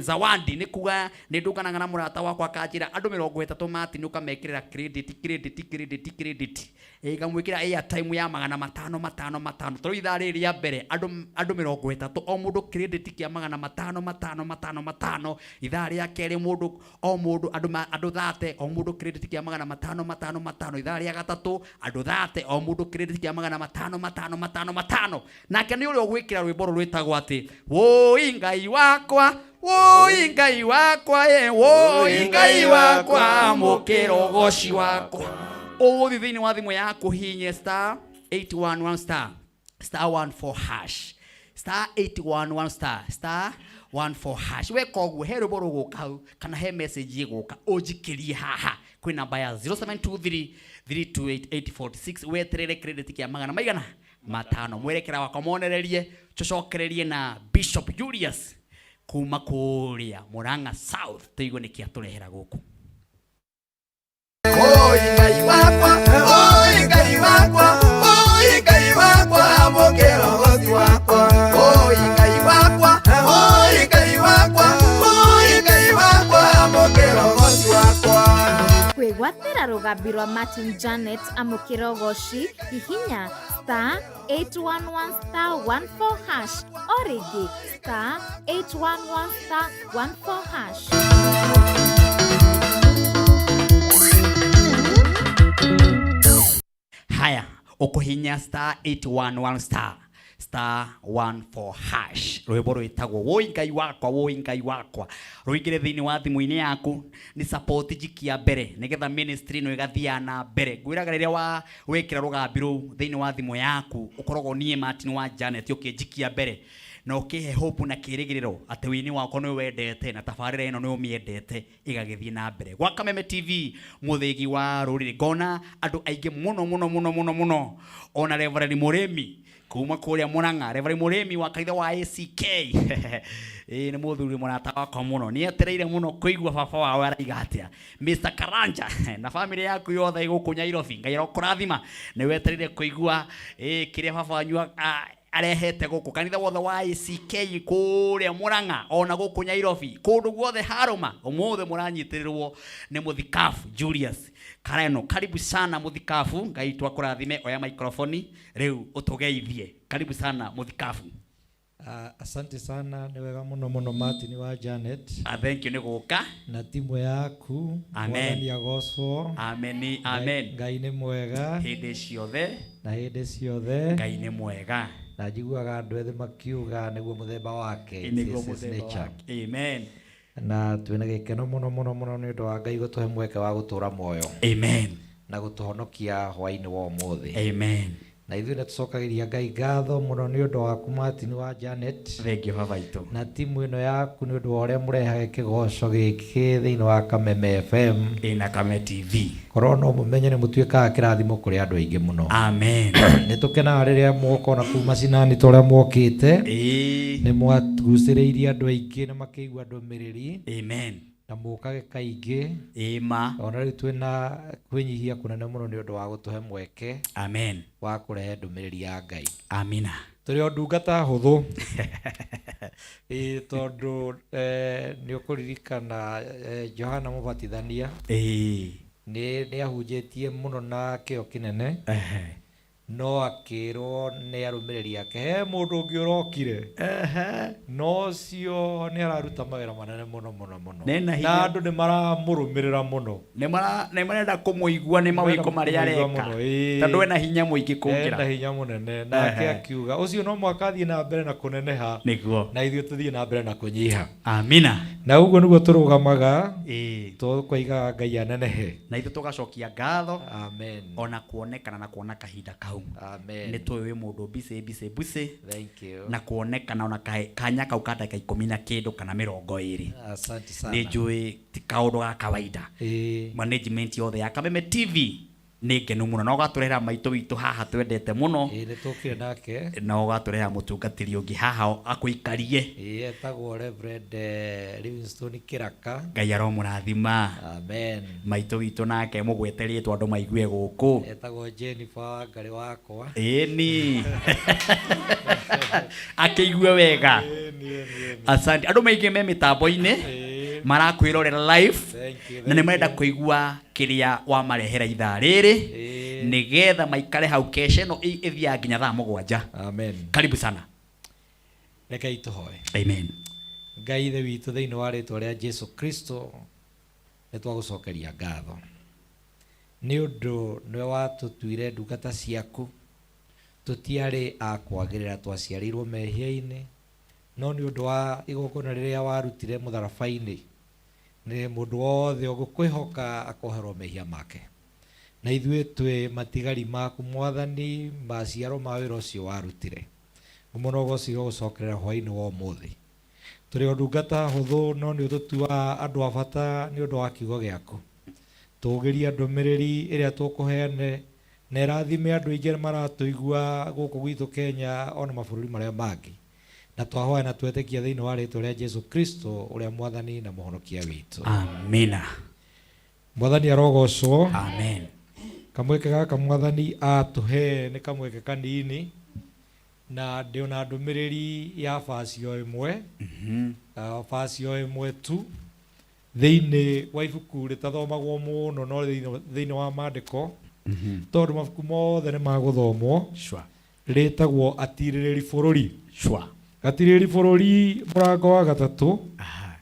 zawadi, nĩ kuga nĩ ndũnganaga na mũrata wakwa akanjĩra andũ 30 Martin ũkamekĩrĩra credit credit credit credit, ngamwĩkĩra airtime ya 500 5 5. Tondũ ithaa rĩrĩ rĩa mbere andũ 30, o mũndũ credit kĩa 500 5 5 5. Ithaa rĩa kerĩ mũndũ o mũndũ andũ 30, o mũndũ credit kĩa 500 5 5. Ithaa rĩa gatatũ andũ 30, o mũndũ credit kĩa 500 5 5 5. Nake nĩ ũrĩa ũgwĩkĩra rwĩmbo rũrũ rwĩtagwo atĩ wũi Ngai wakwa, wũi Ngai wakwa, ĩ wũi Ngai wakwa, mũkĩra ũgoci wakwa. Ũgũthiĩ thĩinĩ wa thimũ yaku hihinye star 811 star star 14 hash, star 811 star star 14 hash. Weka ũguo he rwĩmbo rũgũka hau kana he message ĩgũka, ũnjikĩrie haha kwĩ namba ya 0723 328 846, weterere credit kĩa magana maigana matano. Mwerekera wakwa monererie, tũcokererie na Bishop Julius kuma kũrĩa Murang'a South, tũigue nĩkĩ atũrehera gũkũ. Oi Ngai wakwa, oi Ngai wakwa, oi Ngai wakwa, amũkĩra ũgoci wakwa. Oi Ngai wakwa, oi Ngai wakwa, oi Ngai wakwa, amũkĩra ũgoci wakwa. Kwĩgwatĩra rũgambi rwa Martin Janet amũkĩra ũgoci, hihinya star 811 star 14 hash, o rĩngĩ star 811 star 14 hash. Haya. Ũkũhihinya star 811 star star 14 hash. Rwĩmbo rwĩtagwo Woi Ngai Wakwa, Woi Ngai Wakwa. Rũingĩre thĩinĩ wa thimũ-inĩ yaku, nĩ support njikia mbere nĩgetha ministry ĩno ĩgathiaga na mbere. Ngwĩraga rĩrĩa wa wekĩra rũgambi rũu thĩinĩ wa thimũ yaku, ũkoragwo niĩ Martin wa Janet ũkĩnjikia mbere na ũkĩhe hope na kĩrĩgĩrĩro atĩ wĩini wakwa nĩ wendete na tabarĩra ĩno nĩ ũmĩendete ĩgagĩthiĩ na mbere. Gwa Kameme TV mũthĩgi wa rũrĩrĩ, ngona andũ aingĩ mũno mũno mũno mũno mũno, ona Reverend Mũrĩmi kuma kũrĩa Murang'a, Reverend Mũrĩmi wa kanitha wa ACK. Ĩĩ nĩ mũthuri mũrata wakwa mũno, nĩ etereire mũno kũigua baba wao araiga atĩa. Mr Karanja na family yaku yothe gũkũ Nairobi, Ngai arokũrathima, nĩ wetereire kũigua kĩrĩa baba wanyu arehete gũkũ kanitha wothe wa ACK kũrĩa Murang'a ona gũkũ Nairobi kũndũ guothe harũma. Ũmũthĩ mũranyitĩrĩrwo nĩ mũthikabu Julius Kareno. Karibu sana mũthikabu, Ngai twakũrathime. Oya microphone rĩu ũtũgeithie. Karibu sana mũthikabu. Asante sana, nĩ wega mũno mũno Martin wa Janet. Thank you nĩ gũka na timu yaku. Amen. Mwathani agocwo. Amen, amen. Ngai nĩ mwega hĩndĩ ciothe na hĩndĩ ciothe. Ngai nĩ mwega. Na njiguaga andũ ethĩ makiuga nĩguo mũthemba wake. Nĩguo It's his mũthemba nature. wake. Amen. Na twĩna gĩkeno mũno mũno mũno nĩ ũndũ wa Ngai gũtũhe mweke wa gũtũra muoyo. Amen. Na gũtũhonokia hwaĩ-inĩ wa ũmũthĩ. Amen. Na ithuĩ nĩ tũcokagĩria Ngai ngatho mũno nĩ ũndũ waku Martin wa Janet. Thank you baba itũ. Na timu ĩno yaku nĩ ũndũ wa ũrĩa mũrehaga kĩgoco gĩkĩ thĩinĩ wa Kameme FM. Ĩna Kameme TV. Korwo no mũmenye nĩ mũtuĩkaga kĩrathimo kũrĩ andũ aingĩ mũno. Amen. Nĩ tũkenaga rĩrĩa mwoka ona kuma macinani ta ũrĩa mwokĩte. Nĩ mwagucĩrĩirie andũ aingĩ na makĩigua ndũmĩrĩri. Amen. Na mũkage kaingĩ. Ĩma. Ona rĩu twĩna kwĩnyihia kũnene mũno nĩ ũndũ wa gũtũhe mweke. Amen. Wa kũrehe ndũmĩrĩri ya Ngai. Amina. Tũrĩ o ndungata hũthũ. Ĩĩ, tondũ nĩ ũkũririkana Johana Mũbatithania. Nĩ ahunjĩtie mũno na kĩyo kĩnene. No akĩrwo nĩ arũmĩrĩri ake he mũndũ ũngĩ ũrokire. No ũcio nĩ araruta mawĩra manene mũno mũno mũno. Nena Na hinya. andũ nĩ maramũrũmĩrĩra mũno. Nĩ marenda kũmũigua nĩ mawĩko marĩa Kũmũigua areka. mũno, ĩĩ. Tondũ ena hinya mũingĩ kũngĩra. Ena hinya mũnene. Nake akiuga ũcio no mũhaka athiĩ na mbere na kũneneha. Nĩguo. Na ithuĩ tũthiĩ na mbere na kũnyiha. Amina. Na ũguo nĩguo tũrũgamaga. Tũkoigaga Ngai anenehe. Na ithuĩ tũgacokia ngatho. Amen. Ona kuonekana na kuona kahinda kau. Amen. Nĩ tũĩ wĩ mũndũ busy, busy, busy. Thank you. Na kuonekana ona kanya kau ka ndagĩka ikũmi na kĩndũ kana mĩrongo ĩrĩ. Asante sana. Nĩ njũĩ ti kaũndũ ga kawaida. Management yothe ya Kameme TV nĩ ngenu mũno. Na ũgatũrehera maitũ witũ haha twendete mũno. Ĩĩ, nĩ tũkire nake. Na ũgatũrehera mũtungatĩri ũngĩ haha akũikarie. Ĩĩ, etagwo Reverend Livingstone Kĩraka. Ngai aromũrathima. Amen. Maitũ witũ nake mũgwete rĩtwa andũ maigue gũkũ. Etagwo Jennifer Wangari wakwa. Ĩni. Akĩigue wega. Asante. Andũ maingĩ me mĩtambo-inĩ marakwĩrorera live Thank you, na nĩ marenda kũigua kĩrĩa wamarehera ithaa rĩrĩ nĩgetha maikare hau kesha ĩno ĩthiaga nginya thaa 7. Amen. Karibu sana. Rekei tũhoe. Amen. Ngai ithe witũ thĩinĩ wa rĩtwa rĩa Jesu Kristo nĩ twagũcokeria ngatho nĩ ũndũ nĩwe watũtuire ndungata ciaku. Tũtiarĩ a kwagĩrĩra, twaciarĩirwo mehia-inĩ, no nĩ ũndũ wa igongona rĩrĩa warutire mũtharaba-inĩ nĩ mũndũ wothe ũgũkwĩhoka akoherwo mehia make. Na ithuĩ twĩ matigari maku Mwathani, maciaro ma wĩra ũcio warutire. Mũno ũgoci ũgũcokerera hwaĩ-inĩ wa ũmũthĩ. Tũrĩ o ndungata hũthũ, no nĩ ũtũtuaga andũ a bata nĩ ũndũ wa kiugo gĩaku. Tũgĩria ndũmĩrĩri ĩrĩa tũkũheane na ĩrathime andũ aingĩ maratũigua gũkũ gwitũ Kenya ona mabũrũri marĩa mangĩ. Na twahoya na twetĩkia thĩinĩ wa rĩtwa rĩa Jesu Kristo ũrĩa Mwathani na Mũhonokia witũ. Amina. Mwathani arogocwo. Amen. Kamweke gaka Mwathani atũhe nĩ kamweke kanini na ndĩ ona ndũmĩrĩri ya bacio ĩmwe. Bacio ĩmwe tu thĩinĩ wa ibuku rĩtathomagwo mũno no thĩinĩ wa maandĩko. Tondũ mabuku mothe nĩ magũthomwo. Rĩtagwo Atirĩrĩri Bũrũri. Atirĩrĩri Bũrũri mũrango wa 3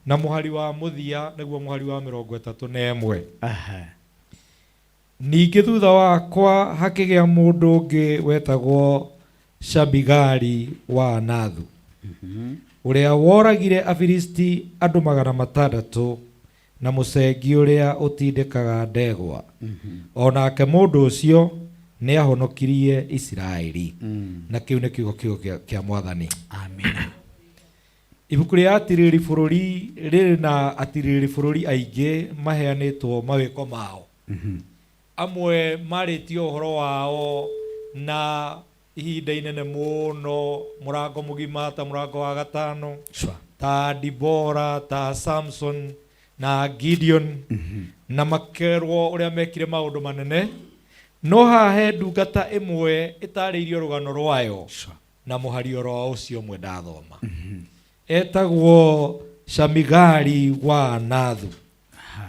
na mũhari wa mũthia nĩguo mũhari wa 31. Ningĩ thutha wakwa hakĩgĩa mũndũ ũngĩ wetagwo Shamigari wa Anathu, ũrĩa woragire Afilisti andũ 600 na mũcengi ũrĩa ũtindĩkaga ndegwa. O nake mũndũ ũcio nĩahonokirie Isiraeli. Na kĩu nĩ kiugo kiugo kĩa kĩa Mwathani. Amina. Ibuku rĩa Atirĩrĩri Bũrũri rĩrĩ na atirĩrĩri bũrũri aingĩ maheanĩtwo mawĩko mao. Amwe marĩtio ũhoro wao na ihinda inene mũno, mũrango mũgima ta mũrango wa gatano, ta Dibora, ta Samson na Gideon, na makerwo ũrĩa mekire maũndũ manene. No haha he ndungata ĩmwe ĩtarĩirio rũgano rwayo na mũhari oro ũcio ũmwe ndathoma. Etagwo Shamigari wa Anathu.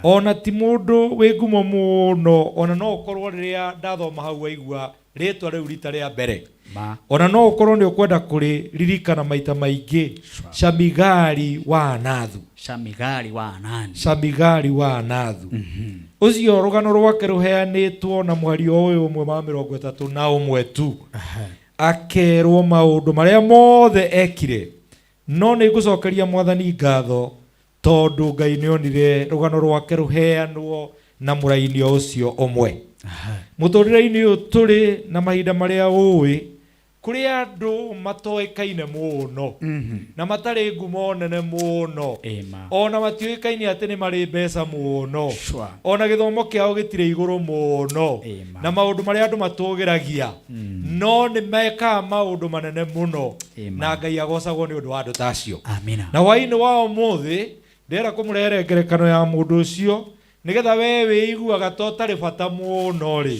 Ona ti mũndũ wĩ ngumo mũno, ona no ũkorwo rĩrĩa ndathoma hau waigua rĩtwa rĩu rita rĩa mbere. Ma. Ona no ũkorwo nĩ ũkwenda kũrĩririkana maita maingĩ. Shamigari wa Anathu. Shamigari wa Anani. Shamigari wa Anathu. Ũcio rũgano rwake rũheanĩtwo na mũhari o ũyũ ũmwe wa 31 tu. Akerwo maũndũ marĩa mothe ekire. No nĩ ngũcokeria Mwathani ngatho tondũ Ngai nĩ onire rũgano rwake rũheanwo na mũraini o ũcio ũmwe. Mũtũrĩre-inĩ ũyũ tũrĩ na mahinda marĩa ũĩ, kũrĩ andũ matoĩkaine mũno na matarĩ ngumo nene mũno, ona matiũĩkaine atĩ nĩ marĩ mbeca mũno, ona gĩthomo kĩao gĩtirĩ igũrũ mũno, na maũndũ marĩa andũ matũgĩragia, no nĩ mekaga maũndũ manene mũno, na Ngai agocagwo nĩ ũndũ wa andũ ta acio. Amina. Na hwaĩ-inĩ wa ũmũthĩ ndĩrenda kũmũrehere ngerekano ya mũndũ ũcio, nĩgetha we wĩiguaga ta ũtarĩ bata mũno rĩ,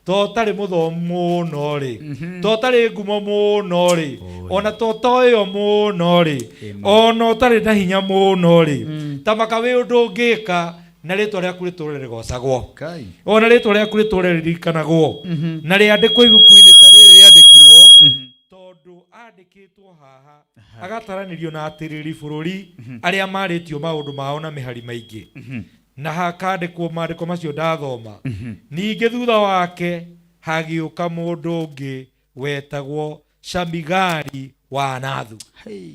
ta ũtarĩ mũthomu mũno rĩ, ta ũtarĩ ngumo mũno rĩ, ona ta ũtoĩo mũno rĩ, ona ũtarĩ na hinya mũno rĩ, ta maka wĩ ũndũ ũngĩka na rĩtwa rĩaku rĩtũre rĩgocagwo, ona rĩtwa rĩaku rĩtũre rĩririkanagwo, na rĩandĩkwo ibuku-inĩ ta rĩrĩ rĩandĩkirwo, tondũ andĩkĩtwo haha agataranĩrio na atĩrĩri bũrũri arĩa marĩtio maũndũ mao na mĩhari maingĩ, na hakandĩkwo maandĩko macio ndathoma. Ningĩ thutha wake hagĩũka mũndũ ũngĩ wetagwo Shamigari wa Anathu.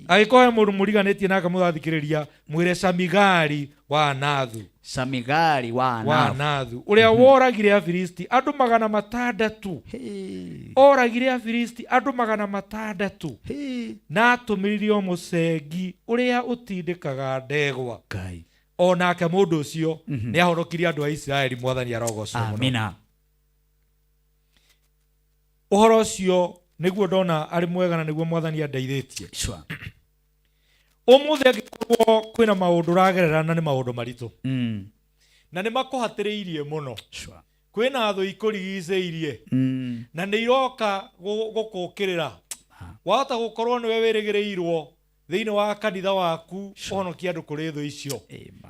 Angĩkorwo he mũndũ mũriganĩtie nake mũrathikĩrĩria, mwĩre Shamigari wa Anathu. Shamigari wa Wa Anathu. Anathu, ũrĩa woragire Afilisti andũ 600. Oragire Afilisti andũ 600 na atũmĩrire o mũcengi ũrĩa ũtindĩkaga ndegwa. Ngai. O nake mũndũ ũcio nĩ ahonokirie andũ a Isiraeli. Mwathani arogocwo mũno. Amina. Ũhoro ũcio nĩguo ndona arĩ mwega na nĩguo Mwathani andeithĩtie. Sure. Ũmũthĩ angĩkorwo kwĩna maũndũ ũragerera na nĩ maũndũ maritũ na nĩ makũhatĩrĩirie mũno, Sure. kwĩna thũ ikũrigicĩirie na nĩ iroka gũkũũkĩrĩra, wahota gũkorwo nĩwe wĩrĩgĩrĩirwo thĩinĩ wa kanitha waku ũhonokie andũ kũrĩ thũ icio,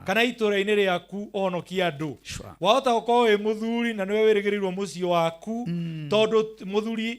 kana itũũra-inĩ rĩaku ũhonokie andũ. Sure. Wahota gũkorwo wĩ mũthuri na nĩwe wĩrĩgĩrĩirwo mũciĩ waku, tondũ mũthuri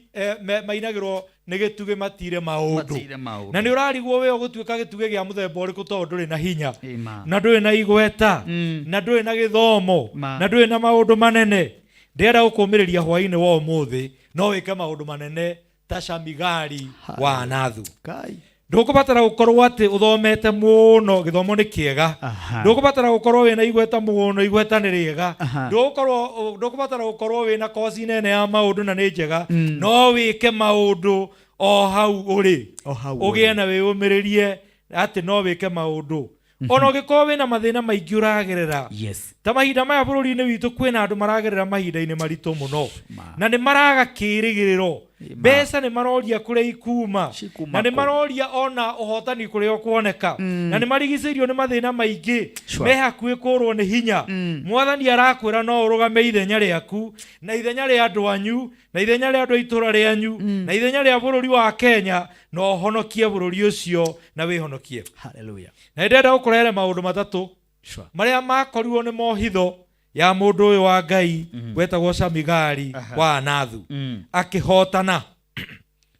mainagĩrwo nĩ gĩtugĩ matire maũndũ, Matire maũndũ. na nĩ ũrarigwo wĩ ũgũtuĩka gĩtugĩ gĩa mũthemba ũrĩkũ, tondũ ndũrĩ na hinya Ĩma. na ndũrĩ na igweta na ndũrĩ na gĩthomo Ma. na ndũrĩ na maũndũ manene. Ndĩrenda gũkũmĩrĩria hwaĩ-inĩ wa ũmũthĩ no wĩke maũndũ manene ta Shamigari wa Anathu. Ngai. Ndũkũbatara gũkorwo atĩ ũthomete mũno, gĩthomo nĩ kĩega. Aha. Ndũkũbatara gũkorwo wĩna igweta mũno, igweta nĩ rĩega. Aha. Ndũkũbatara gũkorwo wĩna koci nene ya maũndũ na nĩ njega, no wĩke maũndũ o hau ũrĩ, O hau ũgĩe ũrĩ. na wĩyũmĩrĩrie atĩ no wĩke maũndũ ona ũngĩkorwo wĩna mathĩna maingĩ ũragerera. Yes. Ta mahinda maya bũrũri-inĩ witũ kwĩna andũ maragerera mahinda-inĩ maritũ mũno Ma. na nĩ maraga kĩĩrĩgĩrĩro, mbeca nĩ maroria kũrĩa ikuma, Cikuma na nĩ kũ? maroria ona ũhotani kũrĩa ũkuoneka, na nĩ marigicĩirio nĩ mathĩna maingĩ, Sure. me hakuhĩ kũrwo nĩ hinya. Mwathani arakwĩra no ũrũgame ithenya rĩaku na ithenya rĩa andũ anyu na ithenya rĩa andũ a itũũra rĩanyu na ithenya rĩa bũrũri wa Kenya, na ũhonokie bũrũri ũcio na wĩhonokie. Hallelujah. Na ndĩrenda gũkũrehere maũndũ matatũ Sure. marĩa makorirwo nĩ mohitho ya mũndũ ũyũ wa Ngai wetagwo Shamigari wa Anathu akĩhotana.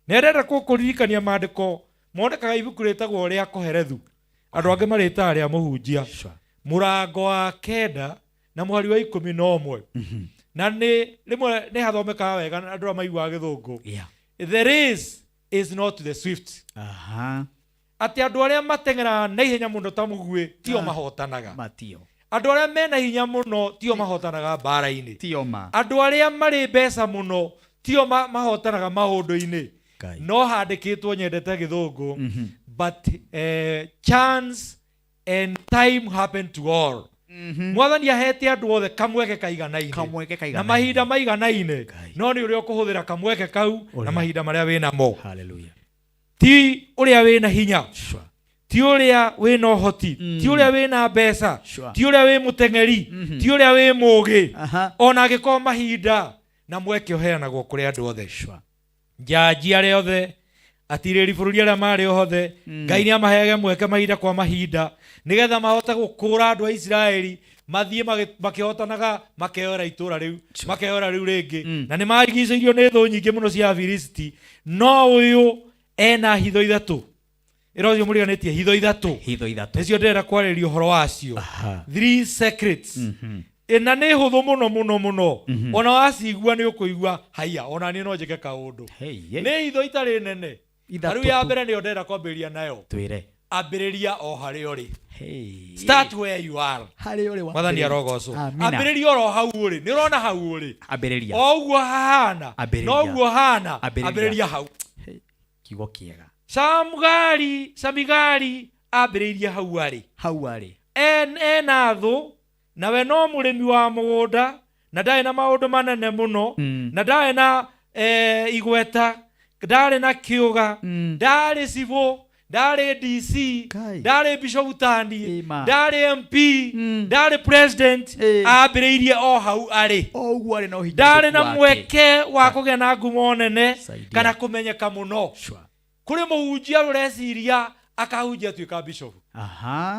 Na ndĩrenda gũkũririkania maandĩko monekaga ibuku rĩtagwo rĩa Koherethu, andũ angĩ marĩtaga rĩa Mũhunjia, Sure. mũrango wa 9 na mũhari wa 11. Na nĩ rĩmwe nĩ hathomekaga wega na andũ arĩa maiguaga gĩthũngũ. The race is not the swift. Atĩ andũ arĩa mateng'eraga na ihenya mũno ta mũguĩ tio mahotanaga. Matio. Andũ arĩa mena hinya mũno tio mahotanaga mbara-inĩ. Tio ma. Andũ arĩa marĩ mbeca mũno tio mahotanaga maũndũ-inĩ. No handĩkĩtwo nyendete gĩthũngũ, but chance and time happen to all. Mwathani ahete andũ othe kamweke kaiganaine na mahinda maiganaine, no nĩ ũrĩa ũkũhũthĩra kamweke kau na mahinda marĩa wĩnamo. Hallelujah. Ti ũrĩa wĩna hinya, ti ũrĩa wĩna ũhoti, ti ũrĩa wĩna mbeca, ti ũrĩa wĩ mũteng'eri, ti ũrĩa wĩ mũũgĩ. Ona angĩkorwo mahinda na mweke ũheanagwo kũrĩ andũ othe. Njanji arĩa othe, atirĩri bũrũri arĩa marĩ othe, Ngai nĩ amaheage mweke mahinda kwa mahinda nĩgetha mahote gũkũra andũ a Isiraeli mathiĩ makĩhotanaga, makeoera itũra rĩu, makeoera rĩu rĩngĩ. Na nĩ marigicĩirio nĩ thũ nyingĩ mũno cia Afilisti. No ũyũ ena hitho ithatũ. Ĩra ũcio mũriganĩtie hitho ithatũ. Hitho ithatũ. Nĩcio ndĩrenda kwarĩrĩria ũhoro wacio. Three secrets. Na nĩ hũthũ mũno mũno mũno. Ona wacigua nĩ ũkũigua haiya, ona niĩ no njĩke kaũndũ. Nĩ hitho itarĩ nene. Ithatũ Rĩu ya tu. mbere nĩyo ndĩrenda kwambĩrĩria nayo. Twĩre. Ambĩrĩria o harĩa ũrĩ. Start where you are. Harĩa ũrĩ wa Mwathani arogocwo. Amina. Ambĩrĩria oro hau ũrĩ. Nĩ ũrona hau ũrĩ. Ambĩrĩria. O ũguo hahana. Ambĩrĩria. No ũguo hana. Ambĩrĩria. Ambĩrĩria hau. Kiugo kĩega. Samigari ambĩrĩirie hau arĩ. Hau arĩ. Ena thũ, nawe no mũrĩmi wa mũgũnda, na ndarĩ na maũndũ manene mũno, na ndarĩ na igweta, ndarĩ na kĩũga, ndarĩ cibũ, ndarĩ DC, ndarĩ bishop tani, ndarĩ MP, ndarĩ president, ambĩrĩirie o hau arĩ. O ũguo arĩ na ũhinya Ndarĩ na wake. mweke wa kũgĩa na ngumo nene kana kũmenyeka mũno. Kũrĩ mũhunjia ũreciria akahunjia atuĩka bishop.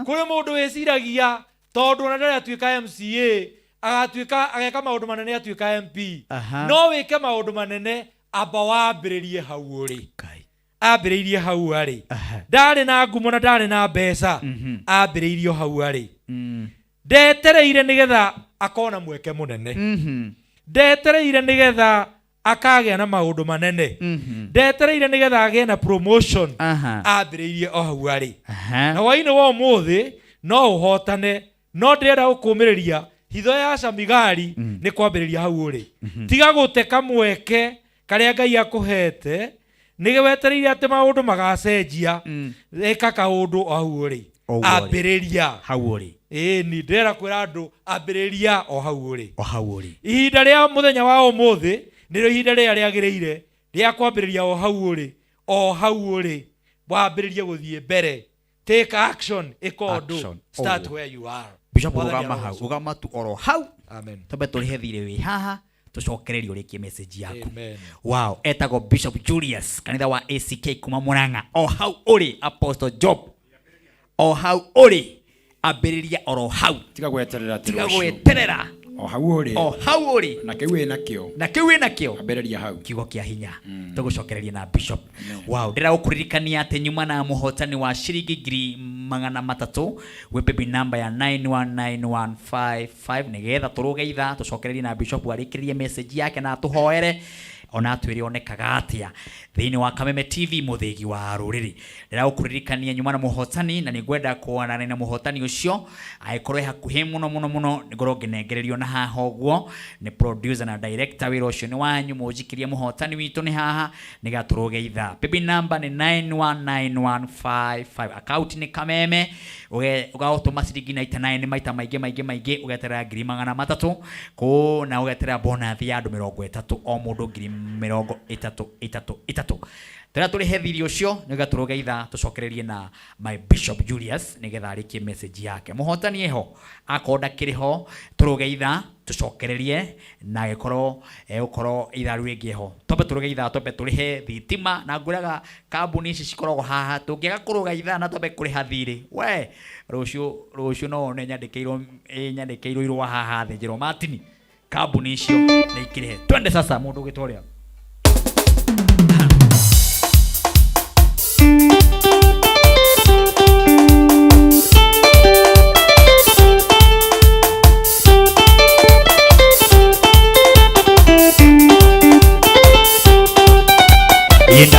Kũrĩ mũndũ wĩciragia tondũ ona ndarĩ atuĩka MCA, agatuĩka ageka maũndũ manene atuĩka MP. No wĩke maũndũ manene amba wambĩrĩrie hau ũrĩ. Ambĩrĩirie hau arĩ. Ndarĩ na ngumo na ndarĩ na mbeca. Ambĩrĩirie hau arĩ. Ndetereire nĩgetha akona mweke mũnene. Ndetereire nĩgetha akagĩa na maũndũ manene. Ndetereire nĩgetha agĩe na promotion. Ambĩrĩirie o hau arĩ. Na hwaĩ-inĩ wa ũmũthĩ no ũhotane, no ndĩrenda gũkũmĩrĩria hitho ya Samigari nĩ kwambĩrĩria hau ũrĩ. Tiga gũte kamweke karĩa Ngai akũhete, nĩ wetereire atĩ maũndũ magacenjia. Ĩka kaũndũ o hau ũrĩ. Ambĩrĩria hau ũrĩ. Ĩni ndĩrenda kwĩra andũ ambĩrĩria o hau ũrĩ. O hau ũrĩ. Ihinda rĩa mũthenya wa ũmũthĩ nĩrĩo ihinda rĩrĩa rĩagĩrĩire rĩa kwambĩrĩria o hau ũrĩ. O hau ũrĩ wambĩrĩrie gũthiĩ mbere. Take action, ĩka ũndũ. Start where you are. Bishop rũgama hau, rũgama tu oro hau. Amen. Twambe tũrĩhe thirĩ wĩ haha, tũcokererie ũrĩkie message yaku. Wow, etagwo Bishop Julius kanitha wa ACK kuma Murang'a. O hau ũrĩ Apostle Job. O hau ũrĩ ambĩrĩria oro hau. Tiga gweterera Tiga gweterera. O hau ũrĩ. O hau ũrĩ. Na kĩu wĩnakĩo. Na kĩu wĩnakĩo. Ambĩrĩria hau. Kiugo kĩa hinya. Tũgũcokereria na Bishop. Wow, ndĩrenda gũkũririkania atĩ nyuma na mũhotani wa ciringi 300,000 wĩ baby number ya 919155 nĩgetha tũrũge ithaa tũcokererie na Bishop arĩkĩrĩrie message yake na atũhoere ona atwĩre onekaga atĩa thĩinĩ wa Kameme TV mũthĩgi wa rũrĩrĩ. Ndĩrenda gũkũririkania nyuma na mũhotani na nĩngwenda kuonana na mũhotani ũcio angĩkorwo e hakuhĩ mũno mũno mũno ngorwo ngĩnengererio na haha ũguo nĩ producer na director wĩra ũcio nĩ wanyu mũnjikĩrie mũhotani witũ nĩ haha nĩgetha tũrũge ithaa. Baby number nĩ 919155 account nĩ Kameme ũgatũma ciringi 99 maita maingĩ maingĩ maingĩ ũgeterera 300,000 kũ na ũgeterera bonus ya andũ 30 o mũndũ 30 30 30. Tũrĩa tũrĩhe thirĩ ũcio nĩgetha tũrũge ithaa tũcokererie na my Bishop Julius nĩgetha arĩkie message yake. Mũhotani eho akorwo ndakĩrĩ ho tũrũge ithaa tũcokererie na agĩkorwo egũkorwo ithaa rĩu rĩngĩ eho. Twambe tũrũge ithaa twambe tũrĩhe thitima na ngwĩraga kambuni ici cikoragwo haha tũngĩaga kũrũga ithaa na twambe kũrĩha thirĩ we rũciũ no wone nyandĩkĩirwo irũa haha thĩ njĩrwo Martin kambuni icio nĩ ikĩrĩhe. Twende sasa mũndũ ũgĩtwo ũrĩa.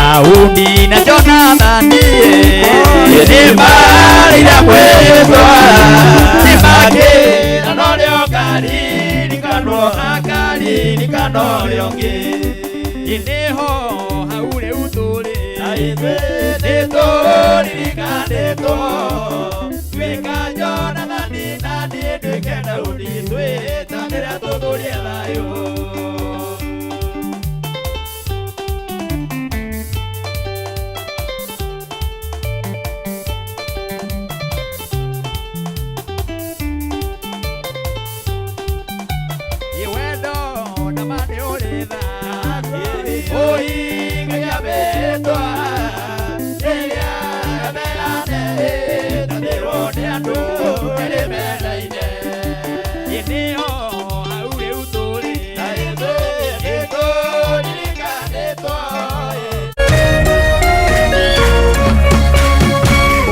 Daudi na Jonathani nĩmarĩire mwĩtwa nĩmakĩra norĩo karirikanwo akaririkanwo ũrĩa ũngĩ nĩho hau rĩu tũrĩ na ithuĩ nĩtũririkanĩtwo tuĩka Jonathani na niĩ nduĩke Daudi twĩtanĩre tũtũrie thayũ.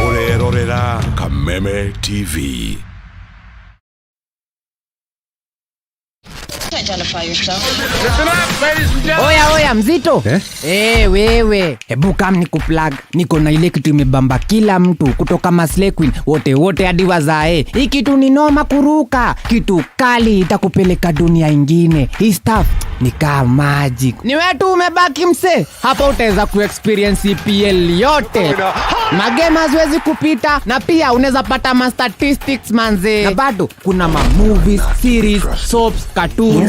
Urerorera Kameme TV. Identify yourself. Oya oya mzito. Eh? Wewe. Hebu kam nikuplug. Niko na ile kitu imebamba kila mtu kutoka Maslay Queen wote wote hadi wazae. Hii kitu ni noma kuruka. Kitu kali itakupeleka dunia ingine. Hii stuff ni kama magic. Ni wewe tu umebaki mse. Hapa utaweza kuexperience EPL yote. Magame haziwezi kupita na pia unaweza pata ma statistics manze. Na bado kuna ma movies, series, soaps, cartoons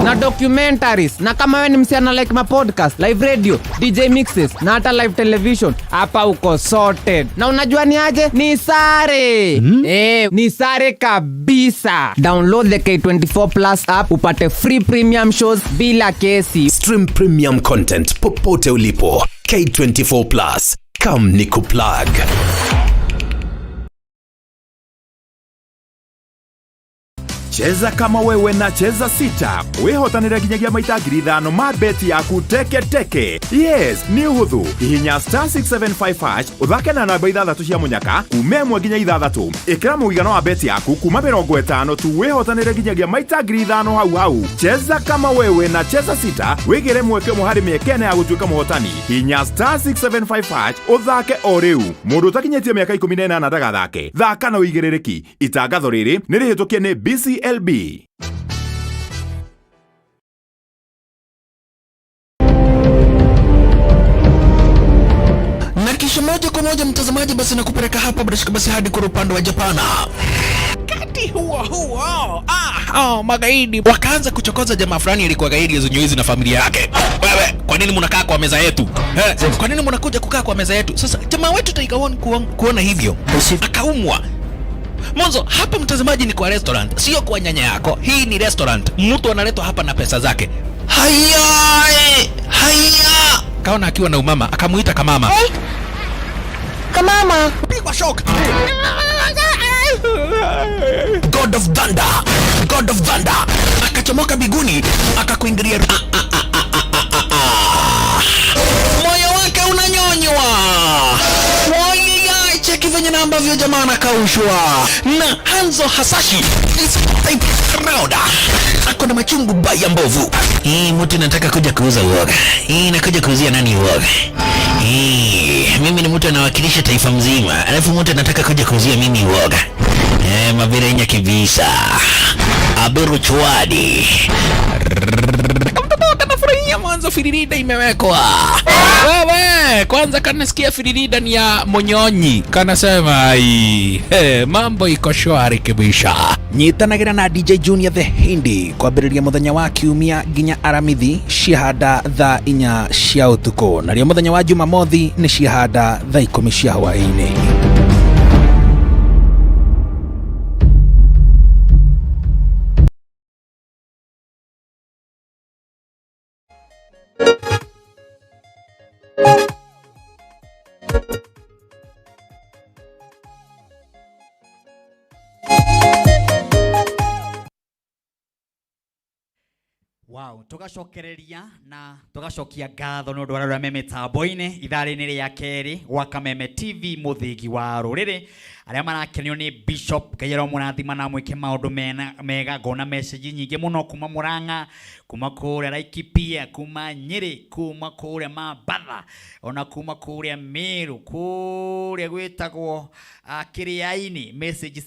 na documentaries. Na kama wewe ni msichana like ma podcast, live radio, DJ mixes na hata live television, hapa uko sorted. Na unajua ni aje? Ni sare. Ni sare kabisa. Download the K24 Plus app upate free premium shows bila kesi. Stream premium content popote ulipo. K24 Plus. Come nikuplug. Cheza kama wewe na Cheza Sita wihotanire nginyagia maita 5,000 ma beti yaku teke teke. Yes, ni uhuthu. Hihinya star 675 hash uthake na namba 6 cia munyaka kuma 1 nginya 6. Ikira muigana wa beti yaku kuma 50 tu wihotanire nginyagia maita 5,000 hau hau. Cheza kama wewe na Cheza Sita wigire mweke ũmwe harĩ mĩeke ĩna ya gũtuĩka mũhotani. Hihinya star 675 hash uthake o rĩu. Mũndũ ũtakinyĩtie mĩaka 18 ndagathake. Thaka na ũigĩrĩrĩki. Itangatho rĩrĩ nĩ rĩhĩtũkie nĩ BCLB. Na kisha moja kwa moja mtazamaji, basi nakupeleka hapa bila shaka basi hadi kwa upande wa Japana. Wakati huo huo, magaidi wakaanza kuchokoza jamaa fulani alikuwa gaidi ya na familia yake. Wewe, kwa nini mnakaa kwa meza yetu? Kwa nini mnakuja kukaa kwa meza yetu? Sasa jamaa wetu Tiger Won kuona hivyo akaumwa. Mwanzo hapa mtazamaji ni kwa restaurant, sio kwa nyanya yako. Hii ni restaurant. Mtu analetwa hapa na pesa zake. Haya, haya. Kaona akiwa na umama, akamuita kamama. Hey. Kamama. Pigwa shock. God of Thunder. God of Thunder. Akachomoka biguni, akakuingilia. Moyo wake unanyonywa. Cheki venye na ambavyo jamaa anakaushwa na Hanzo Hasashi is type round. Ako na machungu baya mbovu. Hii mtu nataka kuja kuuza uoga. Hii nakuja kuuzia nani uoga? Hii mimi ni mtu anawakilisha taifa mzima, alafu mtu anataka kuja kuuzia mimi uoga. Mabirenya kibisa. Aberu chwadi. Kanafurahia mwanzo firirida imewekwa. Wewe kwanza kanasikia firirida ni ya Monyonyi. Kanasema ai, mambo iko shwari kabisa. Nyitanagira na DJ Junior the Hindi kwambĩrĩria mũthenya wa kiumia nginya Aramithi ciahanda thaa 4 cia ũtukũ, nario mũthenya wa Jumamothi nĩ ciahanda thaa 10 cia hwaĩ-inĩ. Wow, tugacokereria na tugacokia ngatho nĩ ũndũ wa arĩa me mĩtambo-inĩ ithaa-inĩ rĩa kerĩ gwa Kameme TV mũthĩgi wa rũrĩrĩ. Arĩa marakenio nĩ Bishop, Ngai aromũrathima na amwĩke maũndũ mega. Ngona message nyingĩ mũno kuma Murang'a, kuma kũrĩa Laikipia, kuma Nyĩrĩ, kuma kũrĩa Mambatha, ona kuma kũrĩa Meru, kũrĩa gwĩtagwo Kĩrĩainĩ. Message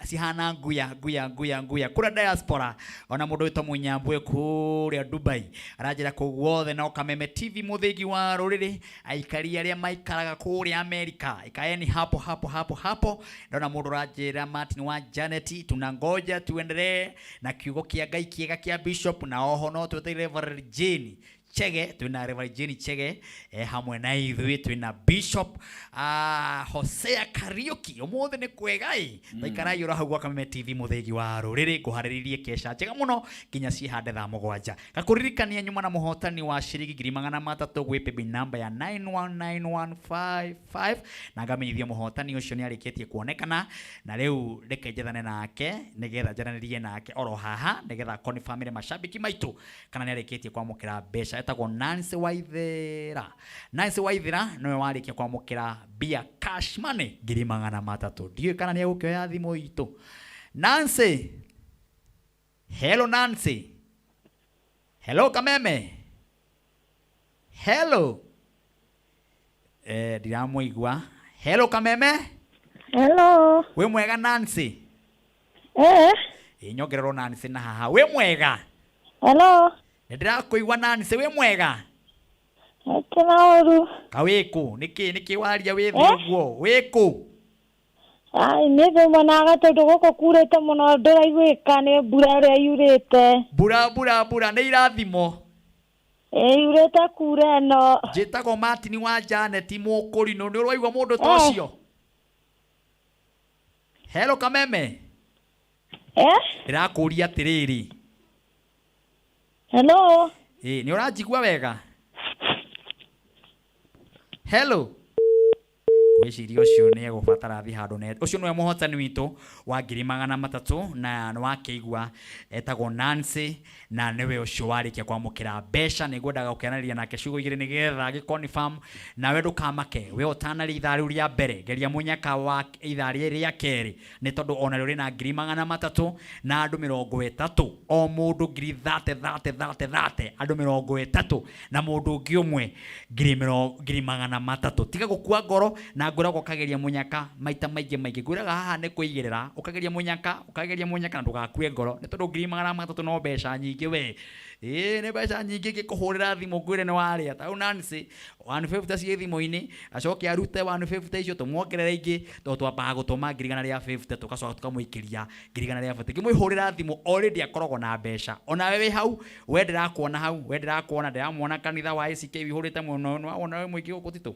cihana nguya nguya nguya nguya kũrĩa diaspora, ona mũndũ wĩtwo Mũnyambwe kũrĩa Dubai aranjĩra kũu guothe no Kameme TV mũthĩgi wa rũrĩrĩ. Aikari arĩa maikaraga kũrĩa Amerika, ikaeni hapo hapo hapo hapo. Ndona mũndũ ũranjĩra Martin wa Janet, tunangoja tuendelee na kiugo kĩa Ngai kĩega kĩa Bishop, na oho no twetereire Reverend Jane Chege. Twina Reverend Jane Chege hamwe na ithuĩ. Twina Bishop Hosea Kariuki. Ũmũthĩ nĩ kwega ĩ, taikarai oro hau gwa Kameme TV mũthĩgi wa rũrĩrĩ. Ngũharĩrĩirie kesha njega mũno nginya cihande thaa 7. Ngakũririkania nyuma na mũhotani wa ciringi 300,000 gwĩ paybill number ya 919155, na ngamenyithia mũhotani ũcio nĩ arĩkĩtie kuonekana, na rĩu reke njethane nake nĩgetha njaranĩrie nake oro haha nĩgetha confirmĩre mashabiki maitũ kana nĩ arĩkĩtie kwamũkĩra mbeca. Etagwo Nancy Waithera. Nancy Waithera nĩwe warĩkia kwamũkĩra mbia cash money 300,000. Ndiũĩ kana nĩ egũkĩoya thimũ itũ. Nancy, hello Nancy, hello Kameme, hello. Ndiramũigua. Hello Kameme. Hello. Wĩ mwega Nancy? Eh. Ĩ, nyongererwo Nancy na haha. Wĩ mwega? Hello. Nĩ ndĩrakũigua Nancy, wĩ mwega? Kĩna ũru. Ka wĩkũ? Nĩkĩ nĩkĩ waria wĩ thĩ ũguo? Wĩkũ? Ai, niĩ ndĩ mwena tondũ gũkũ kurĩte mũno, ndĩraiguĩka nĩ mbura ĩrĩa yurĩte. Mbura mbura mbura nĩ irathimo. Ĩ, yurĩte kura ĩno. Njĩtagwo Martin wa Janet Mũkũrinũ. Nĩ ũraigua mũndũ ta ũcio? Hello Kameme. Eh? Ndĩrakũria atĩrĩrĩ. Hello. Ĩ, nĩ ũranjigua wega? Hello. Ngwĩciria ũcio nĩ egũbatara athiĩ handũ ne ũcio nĩwe mũhotani witũ wa 300,000, na nĩ wakĩigua etagwo Nancy, na nĩwe ũcio warĩkia kwamũkĩra mbeca. Nĩ ngwendaga gũkeranĩria nake ciugo igĩrĩ nĩgetha agĩ confirm. Nawe ndũkamake, we ũtanarĩ ithaa rĩu rĩa mbere, geria mũnyaka wa ithaa rĩrĩ rĩa kerĩ, nĩ tondũ ona rĩo rĩna 300,000 na andũ 30, o mũndũ ngiri thate thate thate thate, andũ 30 na mũndũ ũngĩ ũmwe 300,000. Tiga gũkua ngoro, na ngwĩraga ũkageria mũnyaka maita maingĩ maingĩ. Ngwĩraga haha nĩ kũigĩrĩra, ũkageria mũnyaka, ũkageria mũnyaka, na ndũgakue ngoro, nĩ tondũ 300,000 no mbeca nyingĩ we. Ĩĩ, nĩ mbeca nyingĩ ngĩkũhũrĩra thimũ ngwĩre nĩ warĩa. Ta rĩu Nancy 150 ciĩ thimũ-inĩ, acoke arute 150 icio tũmuongerere ingĩ, tondũ twambaga gũtũma 150, tũgacoka tũkamũikĩria 150. Ngĩmũhũrĩra thimũ already akoragwo na mbeca. Onawe wĩ hau, we ndĩrakuona hau, we ndĩrakuona, ndĩramuona kanitha wa ACK wĩihũrĩte mũno. Nĩ wawona wĩ mũingĩ gũkũ Tito?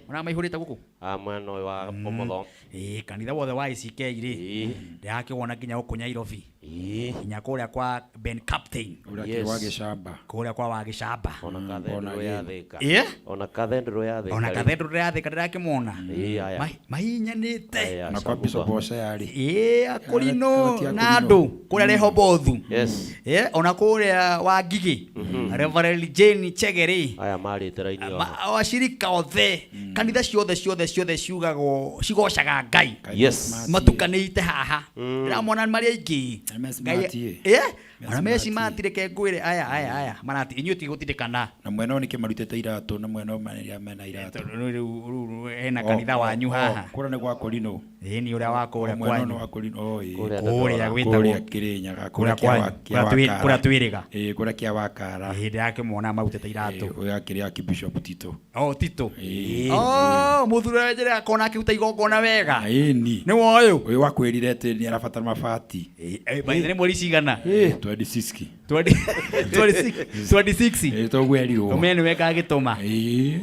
Ona maihũrĩte gũkũ? Ah, mwena ũyũ wa ũmotho. Ĩĩ, kanitha wothe wa ACK rĩ, ndĩrakĩwona nginya gũkũ Nyairobi, nginya kũrĩa kwa Ben Captain. Kũrĩa kĩ wa Gĩcamba. Kũrĩa kwa wa Gĩcamba. Ona kathendũrũ ya Thĩka. Ĩĩ? Ona kathendũrũ ya Thĩka. Ona kathendũrũ ya Thĩka ndĩrakĩmwona. Ĩĩ, aya. Mahinyanĩte. Aya, Na kwa Bishop Hosea rĩ. Ĩĩ, akũrinũ Aya, na andũ kũrĩa Rehobothu. Yes. Ĩĩ, ona kũrĩa wa Ngigĩ. Reverend Jane Chege rĩ. Aya marĩte raini oho. Washirika othe, kanitha ciothe ciothe ciothe ciugagwo cigocaga Ngai. Yes. Matukanĩte haha. Ndĩramona marĩ aingĩ. Ngai- Ĩĩ, ona meci reke ngwĩre, aya aya aya marati inyuĩ ti gũtindĩkana. Na mwena ũyũ nĩkĩ marutĩte iratũ, na mwena ũyũ mena iratũ? Rĩu hena kanitha wanyu haha. Kũrĩa nĩ gwa Kũrinũ. Ĩĩ, nĩ ũrĩa wa kũrĩa Mwena ũyũ kwanyu. nĩ wa Kũrinũ. Oh, ĩĩ. Kũrĩa Kũrĩa gwĩtagwo- Kũrĩa Kĩrĩnyaga. Kũrĩa Kũrĩa kĩa kwanyu, kĩa kũrĩa Wakara. kũrĩa twĩrĩga. Ĩĩ, kũrĩa kĩa Wakara. Ĩĩ, ndĩrakĩmwona marutĩte iratũ. Ũyũ akĩrĩ Archbishop Tito. Oh, Tito. Ĩĩ. Oh, mũthuri ũrĩa njĩra akona akĩruta igongona wega. Ĩni. Nĩ woyũ. Ũyũ wakwĩrire atĩ nĩ arabatara mabati. By the way, mweri cigana? 26. 26. Ĩĩ, toguo erirwo. Ũmenye nĩwe ngagĩtũma.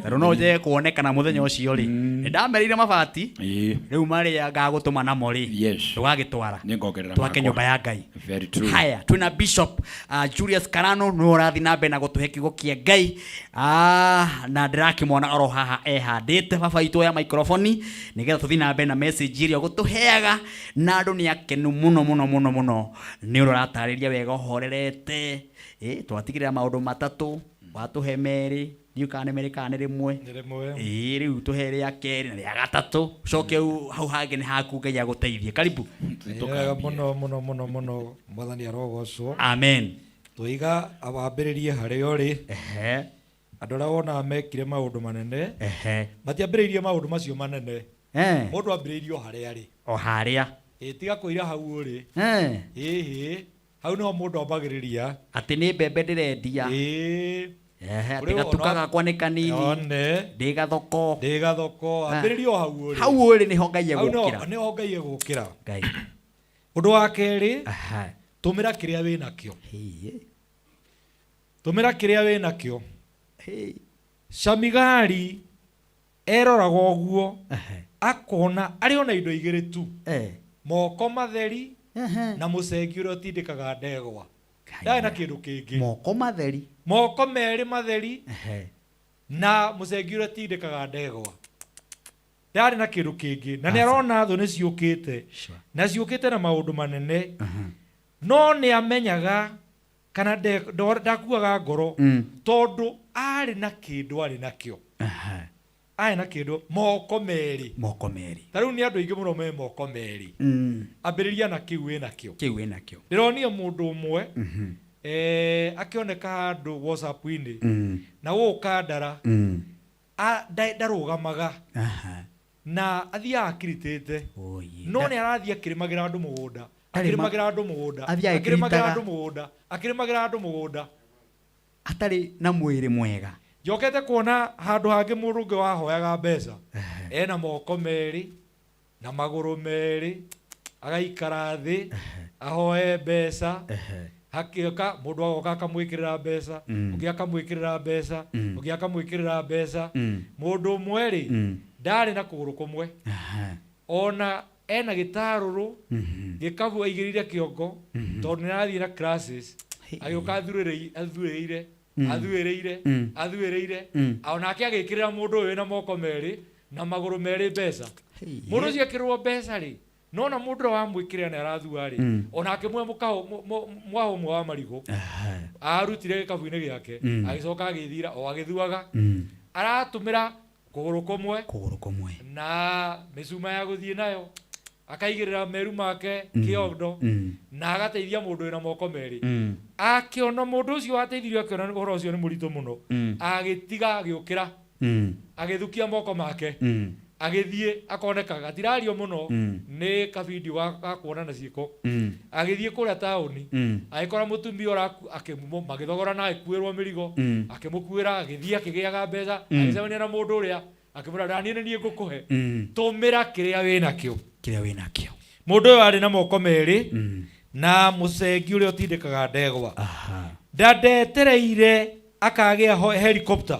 Tondũ no njage kuonekana mũthenya ũcio rĩ. Nĩ ndamerĩire mabati. Rĩu marĩa ngagũtũma namo rĩ. Ndũgagĩtwara. Nĩngongerera Twake makwa. nyũmba ya Ngai. Very true. Haya, twĩna Bishop Julius Karano, nĩwe ũrathiĩ na mbere na gũtũhe kiugo kĩa Ngai. Na ndĩrakĩmwona oro haha ehandĩte baba itũ ya microphone nĩgetha tũthiĩ na mbere na message ĩrĩa ũgũtũheaga, na andũ nĩ akenu mũno mũno mũno mũno nĩ ũrĩa ũratarĩria wega ũhorerete. Twatigĩrĩra maũndũ matatũ, watũhe merĩ. Ndiũ kana nĩ merĩ kana nĩ rĩmwe. Nĩ rĩmwe. Ĩĩ rĩu tũhe rĩa kerĩ na rĩa gatatũ. Ũcoke hau hangĩ nĩ haku Ngai agũteithie. Karibu. Nĩ wega mũno mũno mũno mũno mwathani arogocwo. Amen. Tũiga wambĩrĩrie harĩa ũrĩ. Ehe. Andũ arĩa wonaga mekire maũndũ manene. Ehe. Matiambĩrĩirie maũndũ macio manene. Eh. Mũndũ ambĩrĩirie o harĩa arĩ. O harĩa. Ĩ tiga kũira hau ũrĩ. Eh. Ĩhĩ. Hau nĩho mũndũ ambagĩrĩria. Atĩ nĩ mbembe ndĩrendia. Ĩĩ. Ehe, atĩ Kũrĩ gatuka ona- gakwa nĩ kanini. One. Ndĩ gathoko. Ndĩ gathoko. Ah. Ambĩrĩria o hau ũrĩ. Hau ũrĩ nĩho Ngai Hau nĩho- egũkĩra. nĩho Ngai egũkĩra. Ngai. Ũndũ wa kerĩ, Aha. tũmĩra kĩrĩa wĩ nakĩo. Tũmĩra kĩrĩa wĩ nakĩo. Shamigari eroraga ũguo akona arĩ ona indo igĩrĩ tu. Moko matheri na mũcengi ũrĩa ũtindĩkaga ndegwa. Ndarĩ na kĩndũ kĩngĩ. Moko matheri. Moko merĩ matheri na mũcengi ũrĩa ũtindĩkaga ndegwa. Ndarĩ na kĩndũ kĩngĩ. Na nĩ arona thũ nĩ ciũkĩte. Na ciũkĩte na maũndũ manene. No nĩ amenyaga kana ndakuaga ngoro tondũ arĩ na kĩndũ arĩ nakĩo. Arĩ na kĩndũ moko merĩ. Moko merĩ. Ta rĩu nĩ andũ aingĩ mũno me moko merĩ. Ambĩrĩria na kĩu wĩ nakĩo. Kĩu wĩ nakĩo. Ndĩronire mũndũ ũmwe akĩoneka handũ WhatsApp-inĩ na gũkũ Kandara ndarũgamaga na athiaga akiritĩte no nĩ arathiĩ akĩrĩmagĩra andũ mũgũnda akĩrĩmagĩra andũ mũgũnda Athiaga akĩrĩmagĩra akĩritaga. andũ mũgũnda akĩrĩmagĩra andũ mũgũnda Atarĩ na mwĩrĩ mwega. Njokete kuona handũ hangĩ mũndũ ũngĩ wahoyaga mbeca ena moko merĩ na magũrũ merĩ agaikara thĩ ahoe mbeca hakĩoka mũndũ agoka akamwĩkĩrĩra mbeca ũngĩ akamwĩkĩrĩra mbeca ũngĩ akamwĩkĩrĩra mbeca mũndũ ũmwe rĩ ndarĩ na kũgũrũ kũmwe ona ena gĩtarũrũ gĩkabu aigĩrĩire kĩongo tondũ nĩ arathiĩ na classes agĩũka athuĩrĩire athuĩrĩire athuĩrĩire onake agĩkĩrĩra mũndũ ũyũ wĩna moko merĩ na magũrũ merĩ mbeca mũndũ ũcio ekĩrĩrwo mbeca rĩ nona mũndũ ũrĩa wamwĩkĩrĩra nĩ arathua rĩ onake mwe mwaho ũmwe wa marigũ arutire gĩkabu-inĩ gĩake agĩcoka agĩthira o agĩthuaga aratũmĩra kũgũrũ kũmwe kũgũrũ kũmwe na mĩcuma ya gũthiĩ nayo akaigĩrĩra meru make kĩondo na agateithia mũndũ wĩna moko merĩ akĩona mũndũ ũcio wateithirio akĩona ũhoro ũcio nĩ mũritũ mũno agĩtiga agĩũkĩra agĩthukia moko make agĩthiĩ akoneka gatirario mũno nĩ kabidio ga kuonana ciĩko agĩthiĩ kũrĩa taũni agĩkora mũtumia ũraku magĩthogorana agĩkuĩrwo mĩrigo akĩmũkuĩra agĩthiĩ akĩgĩaga mbeca agĩcemania na mũndũ ũrĩa akĩmwĩra ndaniĩ nĩ niĩ ngũkũhe tũmĩra kĩrĩa wĩ nakĩo kĩrĩa wĩ nakĩo mũndũ ũyũ arĩ na moko merĩ na mũcengi ũrĩa ũtindĩkaga ndegwa ndandetereire akagĩa helicopter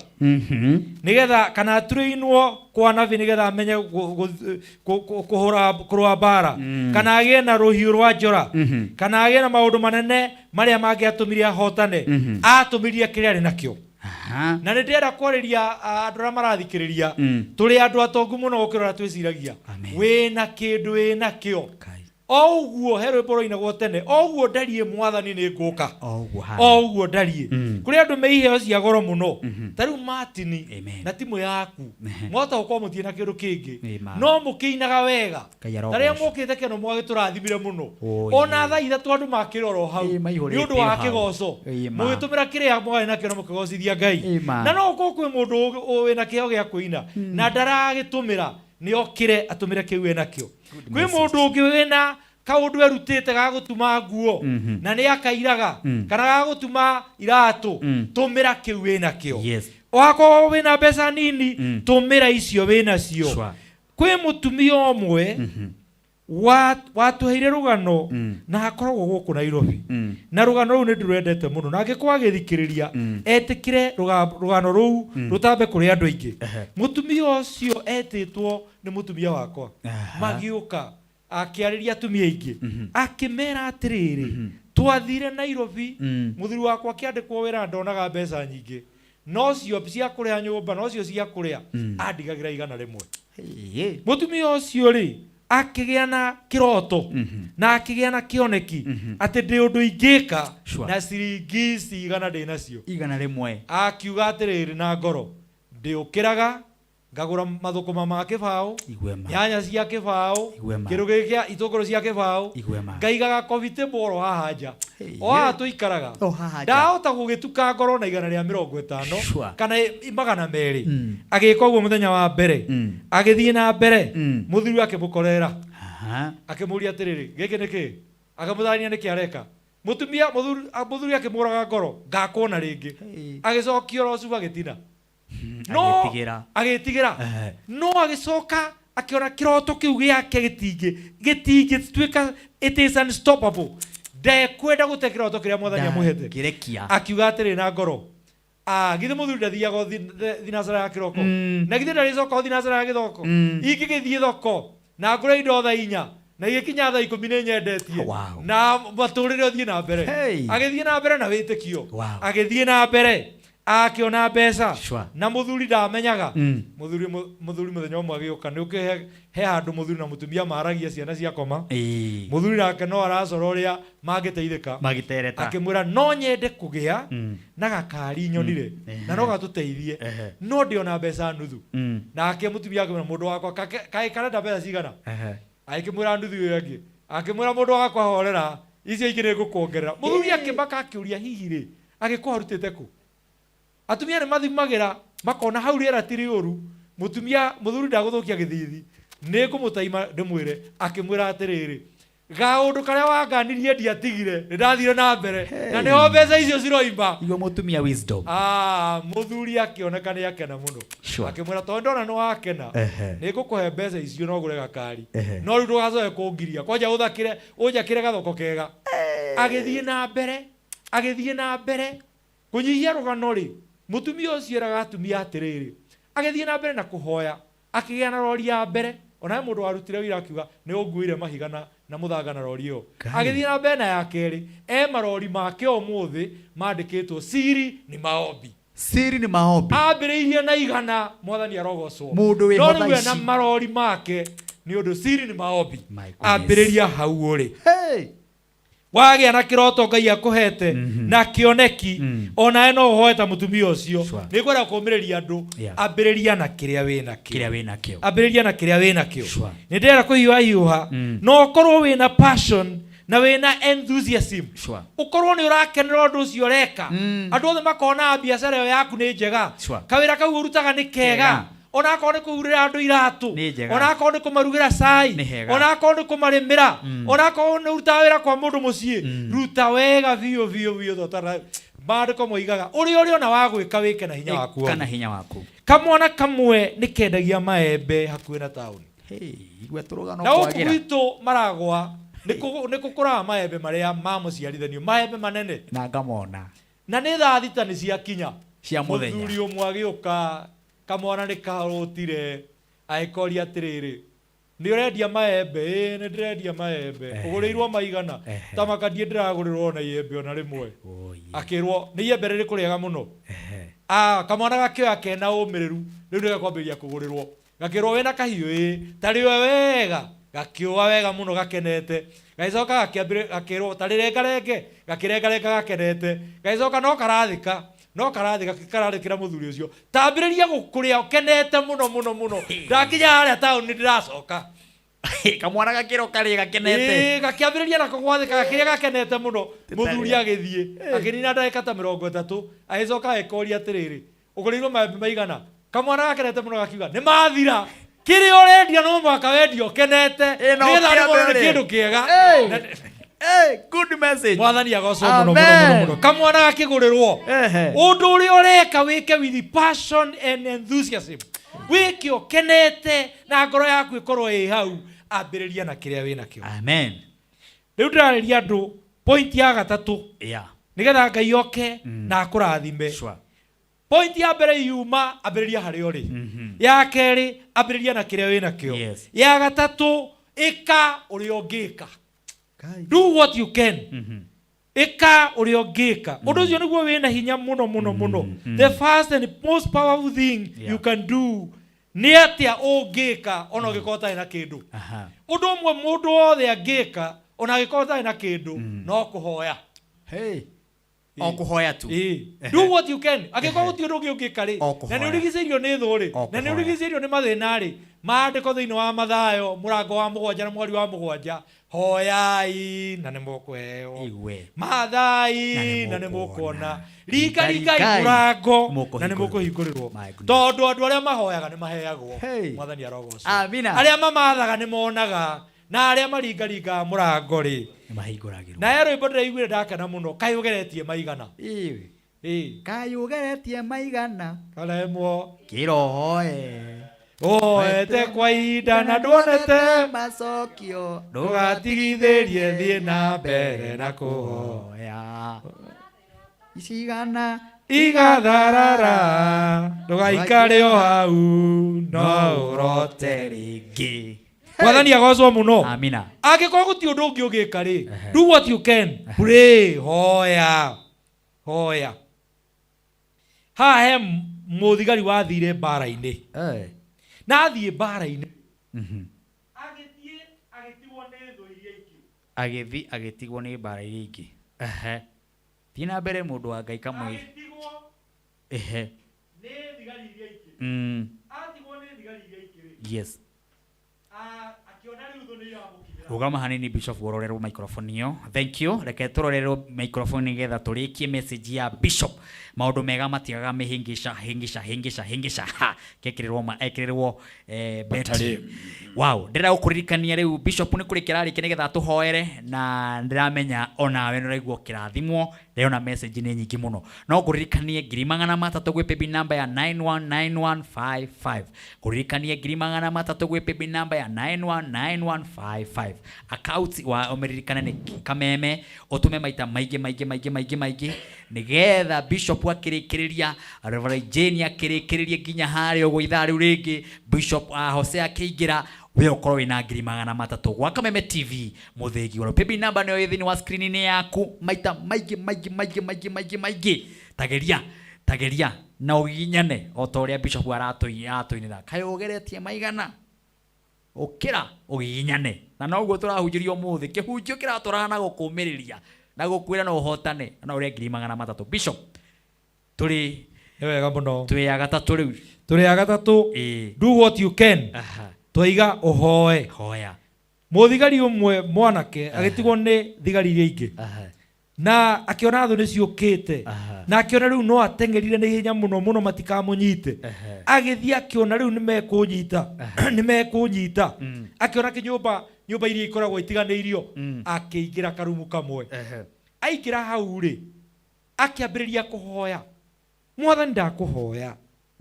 nigetha kana atrainwo kwa nabi nigetha amenye kũhũra kũrũa mbara kana agĩe na rũhiũ rwa njora kana agĩe na maũndũ manene marĩa mangĩatũmire ahotane atũmirie kĩrĩa arĩ nakĩo na nĩ ndĩrenda kwarĩria andũ arĩa marathikĩrĩria tũrĩ andũ atongu mũno gũkĩra ũrĩa twĩciragia wĩna kĩndũ wĩ nakĩo o ũguo he rwĩmbo rwainagwo tene o ũguo ndariĩ mwathani nĩ ngũka o ũguo ndariĩ kũrĩ andũ me iheo cia goro mũno ta rĩu Martin na timũ yaku mwahota gũkorwo mũtirĩ na kĩndũ kĩngĩ no mũkĩinaga wega ta rĩrĩa mũkĩte kĩno mwagĩtũrathimire mũno ona thaa ithatũ andũ makĩrora o hau nĩ ũndũ wa kĩgoco mũgĩtũmĩra kĩrĩa mwarĩ nakĩo na mũkĩgocithia Ngai na no gũkorwo kwĩ mũndũ wĩna kĩheo gĩa kũina na ndaragĩtũmĩra nĩ okĩre atũmĩre kĩu enakĩo kwĩ mũndũ ũngĩ wĩna kaũndũ erutĩte ga gũtuma nguo na nĩ akairaga kana ga gũtuma iratũ tũmĩra kĩu wĩnakĩo wakorwo wĩna mbeca nini tũmĩra icio wĩnacio kwĩ mũtumia ũmwe watũheire rũgano na akoragwo gũkũ Nairobi na rũgano rũu nĩ ndĩrwendete mũno na angĩkorwo agĩthikĩrĩria etĩkĩre rũgano rũu rũtambe kũrĩ andũ aingĩ mũtumia ũcio etĩtwo nĩ mũtumia wakwa magĩũka akĩarĩria atumia aingĩ akĩmera atĩrĩrĩ twathire Nairobi mũthuri wakwa akĩandĩkwo wĩra ndonaga mbeca nyingĩ no cio cia kũrĩha nyũmba no cio cia kũrĩa andigagĩra 100 mũtumia ũcio rĩ Akĩgĩa na kĩroto na akĩgĩa na kĩoneki atĩ ndĩ ũndũ ingĩka na ciringi ici 100 ndĩ nacio. 100. Akiuga atĩrĩrĩ na ngoro, ndĩũkĩraga ngagũra mathũkũma ma kĩbaũ, Igwe ma. nyanya cia kĩbaũ, Igwe ma. kĩndũ gĩkĩ kĩa itũngũrũ cia kĩbaũ, Igwe ma. ngaigaga coffee table oro haha nja, o haha tũikaraga. O haha nja. Ndahota gũgĩtuka ngorwo na 150 Sure. kana 200. Agĩka ũguo mũthenya wa mbere, agĩthiĩ na mbere, mũthuri akĩmũkorera, akĩmũria atĩrĩrĩ, gĩkĩ nĩ kĩĩ? Akĩmũtarĩria nĩkĩ areka. Mũtumia, mũthuri, mũthuri akĩmũraga ngoro, ngakuona rĩngĩ. Agĩcokia oro cuba gĩtina. No Agĩtigĩra. Agĩtigĩra. No agĩcoka akĩona kĩroto kĩu gĩake gĩtingĩtuĩka, it is unstoppable. Ndekwenda gũte kĩroto kĩrĩa mwathani amũhete. Ndangĩrekia. Akiuga atĩrĩ na ngoro, ah, githĩ mũthuri ndathiaga o thinacara ya kĩroko, na githĩ ndarĩcoka o thinacara ya gĩthoko? Ingĩgĩthiĩ thoko na ngũre indo thaa 4 na igĩkinya thaa 10 nĩ nyendetie na matũrĩre ũthiĩ na mbere. Hey. Agĩthiĩ na mbere na wĩtĩkio. Wow. Agĩthiĩ na mbere akĩona mbeca. Sure. Na mũthuri ndamenyaga. Mũthuri mũthuri mũthenya ũmwe agĩũka, nĩ ũkĩ he handũ mũthuri na mũtumia maragia ciana ciakoma. Mũthuri nake no aracora ũrĩa mangĩteithĩka. Magĩtereta. Akĩmwĩra, no nyende kũgĩa na gakari nyonire na no gatũteithie, no ndĩona mbeca nuthu. Nake mũtumia akĩmwĩra, mũndũ wakwa, kaĩ karenda mbeca cigana? Agĩkĩmwĩra nuthu ĩyo ĩngĩ. Akĩmwĩra, mũndũ wakwa, horera, icio ingĩ nĩ ngũkuongerera. Mũthuri akĩmaka, akĩũria, hihi rĩ, agĩkũ arutĩte kũ? Atumia nĩ mathimagĩra makona hau rĩera ti rĩũru. Mũtumia, mũthuri ndagũthũkia gĩthithi, nĩ ngũmũtaima ndĩmwĩre. Akĩmwĩra atĩrĩrĩ, gaũndũ karĩa wanganirie ndiatigire, nĩ ndathire na mbere na nĩho mbeca icio ciroima. Igua mũtumia wisdom. Ah, mũthuri akĩoneka nĩ akena mũno. Akĩmwĩra, tondũ ndona nĩ wakena, nĩ ngũkũhe mbeca icio no ũgũre gakari, no rĩu ndũgacoke kũngiria, kwanja ũthakĩre ũnjakĩre gathoko kega. Agĩthiĩ na mbere, agĩthiĩ na mbere kũnyihia rũgano rĩ, mũtumia ũcio eraga atumia atĩrĩrĩ, agĩthiĩ na mbere na kũhoya, akĩgĩa na rori ya mbere. Ona he mũndũ warutire wĩra akiuga nĩ ũnguire mahiga na mũthanga na rori ĩyo. Agĩthiĩ na mbere na ya kerĩ, e marori make ũmũthĩ mandĩkĩtwo siri ni maombi. Siri ni maombi. Ambĩrĩirie na 100, mwathani arogocwo. Mũndũ wĩho No thaa rĩu ena ici. marori make nĩ ũndũ siri ni maombi. Goodness. Ambĩrĩria hau ũrĩ. Hey. Wagĩa na kĩroto Ngai akũhete na kĩoneki, onawe no ũhoe ta mũtumia ũcio. Nĩ ngwenda kũũmĩrĩria andũ, ambĩrĩria na kĩrĩa wĩ nakĩo. Kĩrĩa wĩ nakĩo. Ambĩrĩria na kĩrĩa wĩ nakĩo. Nĩ ndĩrenda kũhiũha hiũha, no ũkorwo wĩna passion na wĩna enthusiasm, ũkorwo nĩ ũrakenera ũndũ ũcio ũreka, andũ othe makona biacara ĩyo yaku nĩ njega, kawĩra kau ũrutaga nĩ kega, Kega. ona akorwo nĩ kũhurĩra andũ iratũ, Nĩ njega. ona akorwo nĩ kũmarugĩra cai, Nĩ hega. ona akorwo nĩ kũmarĩmĩra, ona akorwo nĩ ũrutaga wĩra kwa mũndũ mũciĩ, ruta wega biũ biũ biũ, tondũ maandĩko moigaga ũrĩa ũrĩona wa gwĩka wĩke na hinya waku Kana wothe. hinya waku. Kamwana kamwe nĩ kendagia maembe hakuhĩ na taũni. Hey, igua tũrũgano Na gũkũ kwagĩra. gwitũ maragwa nĩ kũkũraga maembe marĩa ma mũciarithanio, maembe manene. Na ngamona. Na nĩ thaa 6 nĩ ciakinya Cia mũthenya. Mũthuri ũmwe agĩũka, kamwana nĩ karũtire, agĩkoria atĩrĩrĩ, nĩ ũrendia maembe? Ĩĩ, nĩ ndĩrendia maembe. Ũgũrĩirwo maigana? Ta makandie ndĩragũrĩrwo ona iembe ona rĩmwe. Akĩrwo, nĩ iembe rĩrĩkũ rĩega mũno? Ah, kamwana gakĩoya kena ũmĩrĩru, rĩu nĩ gakwambĩrĩria kũgũrĩrwo. Gakĩrwo, wĩna kahiũ? Ĩĩ. Tarĩwe wega. Gakĩũa wega mũno gakenete. Gagĩcoka gakĩrwo, tarĩrengarenge. Gakĩrengarenga gakenete. Gagĩcoka no karathĩka, no karathĩka kararĩkĩra mũthuri ũcio, tambĩrĩria gũkũrĩa ũkenete mũno mũno mũno, ndakinya harĩa taũni ndĩracoka. Kamwana gakĩro karĩ gakenete. Ĩĩ, gakĩambĩrĩria nako gwathĩka, gakĩrĩa gakenete mũno. Mũthuri agĩthiĩ, akĩnina ndagĩka ta 30, agĩcoka agĩkoria atĩrĩrĩ, ũgũrĩirwo maembe maigana? Kamwana gakenete mũno gakiuga, nĩ mathira. Kĩrĩa ũrendia no mũhaka wendia ũkenete, Ĩ, na nĩgetha andũ mone nĩ ũkĩambe kĩndũ kĩega. Hey. Na- Hey, good message. Mwathani agocwo mũno mũno mũno mũno. Kamwana gakĩgũrĩrwo. Ũndũ ũrĩa ũreka wĩke with passion and enthusiasm, wĩke ũkenete na ngoro yaku ĩkorwo ĩ hau. Ambĩrĩria na kĩrĩa wĩ nakĩo. Amen. Rĩu ndĩrarĩria andũ point ya gatatũ, nĩgetha Ngai oke na akũrathime. Point ya mbere yuma, ambĩrĩria harĩa ũrĩ. Ya kerĩ, ambĩrĩria na kĩrĩa wĩ nakĩo. Ya gatatũ, ĩka ũrĩa ũngĩka. Do what you can. Ĩka ũrĩa ũngĩka. Ũndũ ũcio nĩguo wĩna hinya mũno mũno mũno. The first and most powerful thing you can do Nĩ atĩa ũngĩka ona ũngĩkorwo ũtarĩ na kĩndũ? Ũndũ ũmwe mũndũ wothe angĩka ona angĩkorwo ũtarĩ na kĩndũ no kũhoya. Hey. O kũhoya tu. Ĩĩ. Do what you can. Angĩkorwo gũtirĩ ũndũ ũngĩ ũngĩka rĩ, O na nĩ kũhoya. ũrigicĩirio nĩ thũ rĩ, O na nĩ kũhoya. ũrigicĩirio nĩ mathĩna rĩ, maandĩko thĩinĩ wa Mathayo mũrango wa mũgwanja na mweri wa mũgwanja, hoyai na nĩ mũkũheo, Igue. mathai na nĩ mũkuona, ringaringai Ringaringai, mũrango na nĩ mũkũhingũrĩrwo. mũkũhingũrĩrwo. My goodness. Tondũ andũ arĩa mahoyaga nĩ maheagwo. Hey. Mwathani arogocwo. Amina. Arĩa mamathaga nĩ monaga, na arĩa maringaringaga mũrango rĩ, Nĩ mahingũragĩrwo. Na he rwĩmbo ndĩraiguire ndakena mũno, kaĩ ũgeretie maigana. Ĩĩ. Ĩĩ. Kaĩ ũgeretie maigana. Karemwo. Kĩrohoe. Ũhoete kwa ihinda na nduonete macokio. Ndũgatigithĩrie, thiĩ na mbere na kũhoya. Icigana igatharara, ndũgaikare o hau, no ũrote rĩngĩ. Mwathani agocwo mũno. Amina. Angĩkorwo gũtirĩ ũndũ ũngĩ ũngĩka rĩ, do what you can, pray, hoya, hoya. Haha he mũthigari wathire mbara-inĩ, na athiĩ mbara-inĩ agĩthiĩ agĩtigwo nĩ thũ iria ingĩ. Agĩthiĩ agĩtigwo nĩ mbara iria ingĩ. Ehe. Thiĩ na mbere mũndũ wa Ngai kamwe. Agĩtigwo Ehe. nĩ thigari iria ingĩ. Atigwo nĩ thigari iria ingĩ rĩ, Yes. akĩona rĩu thũ nĩ iramũkinyĩra. Rũgama hanini Bishop, ũrorerwo microphone ĩyo. Thank you. Reke tũrorerwo microphone nĩgetha tũrĩkie message ya Bishop. Maũndũ mega matiagaga mĩhĩngĩca, hĩngĩca, hĩngĩca, hĩngĩca. Ha! Kekĩrĩrwo ma, ekĩrĩrwo Battery. betri. Wow, ndĩrenda gũkũririkania rĩu Bishop nĩ kũrĩkia ararĩkia nĩgetha atũhoere, na ndĩramenya onawe nĩ ũraigua ũkĩrathimwo. Ndĩrona message nĩ nyingĩ mũno. No ngũririkanie 300,000 gwĩ paybill number ya 919155. Ngũririkanie 300,000 gwĩ paybill number ya 919155. Account wa ũmĩririkane nĩ Kameme, ũtũme maita maingĩ maingĩ maingĩ maingĩ maingĩ nĩgetha Bishop akĩrĩkĩrĩria, Reverend Jane akĩrĩkĩrĩria nginya harĩa ũguo ithaa rĩu rĩngĩ Bishop Hosea akĩingĩra, we ũkorwo wĩna 300,000 gwa Kameme TV mũthĩgi wa paybill number nĩyo ĩ thĩinĩ wa screen-inĩ yaku maita maingĩ maingĩ maingĩ maingĩ maingĩ maingĩ. Tageria, tageria na ũgiginyane o ta ũrĩa Bishop aratũinĩra. Kaĩ ũgeretie maigana? Ũkĩra ũgiginyane. Na noguo tũrahunjĩrio ũmũthĩ, kĩhunjio kĩratwarana na gũkũmĩrĩria na gũkwĩra no ũhotane na ũrĩa 300,000. Bishop, tũrĩ Nĩ wega mũno. Twĩ a gatatũ rĩu. Tũrĩ a gatatũ. Ĩĩ. Do what you can. Twaiga ũhoe. Hoya. Mũthigari ũmwe mwanake agĩtigwo nĩ thigari iria ingĩ. Na akĩona thũ nĩ ciũkĩte. Na akĩona rĩu no ateng'erire na ihenya mũno mũno matikamũnyite. Agĩthiĩ akĩona rĩu nĩ mekũnyita. Nĩ mekũnyita. Akĩona kĩnyũmba, nyũmba iria ikoragwo itiganĩirio. Akĩingĩra karumu kamwe. Aingĩra hau rĩ, akĩambĩrĩria kũhoya. Mwathani ndakũhoya,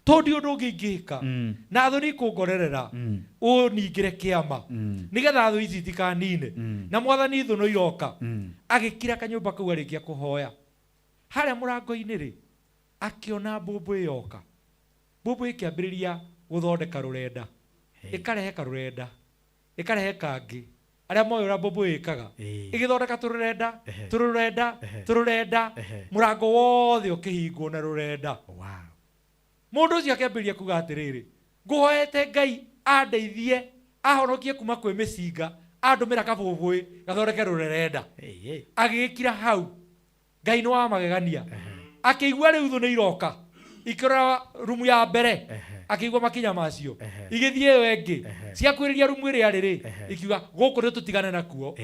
tondũ ũndũ ũngĩ ingĩka na thũ nĩ ikũngorerera, ũningĩre kĩama nĩgetha thũ ici itikanine. Na mwathani thũ no iroka. Agĩkira kanyũmba kau arĩkia kũhoya. Harĩa mũrango-inĩ rĩ, akĩona mbũmbũ ĩyoka. Mbũmbũ ĩkĩambĩrĩria gũthondeka rũrenda. Ĩkarehe karũrenda, ĩkarehe kangĩ. Arĩa moĩ ũrĩa mbũmbũ ĩkaga, ĩgĩthondeka tũrũrenda, tũrũrenda, tũrũrenda, mũrango wothe ũkĩhingwo na rũrenda. Mũndũ ũcio akĩambĩrĩria kuga atĩrĩrĩ, ngũhoete Ngai andeithie, ahonokie kuma kwĩ mĩcinga, andũmĩra kabũbũĩ gathondeke rũrenda. Agĩgĩkira hau. Ngai nĩ wa magegania. Akĩigua rĩu thũ nĩ iroka. Ikĩrora rumu ya mbere, akĩigua makinya macio. Igĩthiĩ ĩyo ĩngĩ. Ciakuhĩrĩria rumu ĩrĩa arĩ rĩ, ikiuga gũkũ nĩ tũtigane nakuo.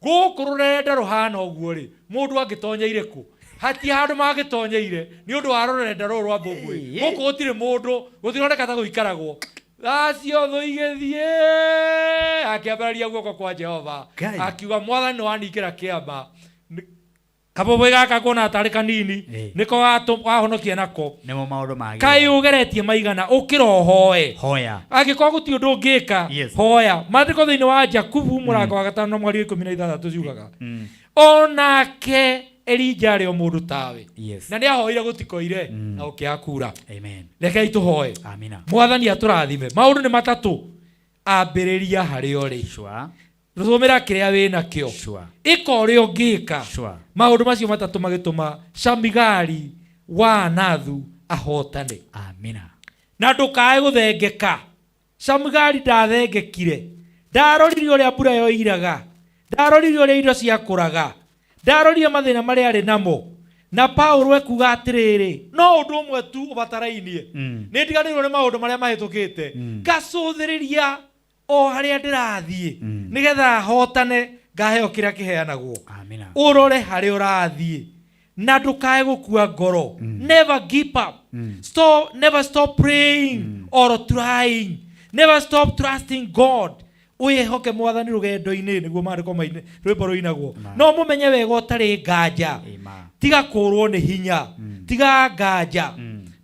Gũkũ rũrenda rũhana ũguo rĩ, mũndũ angĩtonyeire kũ? Hatirĩ handũ mangĩtonyeire nĩ ũndũ wa rũrenda rũrũ rwa mbũmbũĩ. Gũkũ gũtirĩ mũndũ, gũtironeka ta gũikaragwo. Acio thũ igĩthiĩ, akĩambararia guoko kwa Jehova. Akiuga mwathani nĩ waningĩra kĩama. Kabũbũĩ gaka kuona atarĩ kanini, nĩko wahonokia nako. Nĩmo maũndũ magĩrĩire. Kaĩ ũgeretie maigana, ũkĩra ũhoe. Hoya. Angĩkorwo gũtirĩ ũndũ ũngĩka, hoya. Maandĩko thĩinĩ wa Jakubu mũrango wa 5 na mweri wa 16 ciugaga, onake Elija arĩ o mũndũ tawe. Na nĩ ahoire gũtikoire, na gũkĩaga kura. Amen. Rekei tũhoe. Amina. Mwathani atũrathime. Maũndũ nĩ matatũ. Ambĩrĩria harĩa ũrĩ. Rũmĩra kĩrĩa wĩ nakĩo. Ĩka ũrĩa ũngĩka. Maũndũ macio matatũ magĩtũma Shamigari wa Anathu ahotane. Amina. Na ndũkae gũthengeka. Shamgari ndathengekire, ndarorire ũrĩa mbura yoiraga, ndarorire ũrĩa indo ciakũraga, ndarorire mathĩna marĩa arĩ namo. Na Paulo ekuga atĩrĩrĩ, no ũndũ ũmwe tu ũbatarainie, nĩ ndiganĩirwo nĩ maũndũ marĩa mahĩtũkĩte, ngacũthĩrĩria o harĩa ndĩrathiĩ, nĩgetha hotane ngaheo kĩrĩa kĩheanagwo. Ũrore harĩa ũrathiĩ na ndũkae gũkua ngoro. Never give up. Stop, never stop praying or trying. Never stop trusting God. Wĩhoke mwathani rũgendo-inĩ, nĩguo maandĩko maine rwĩmbo rũinagwo. No mũmenye wega ũtarĩ nganja, tiga kũrwo nĩ hinya, tiga nganja.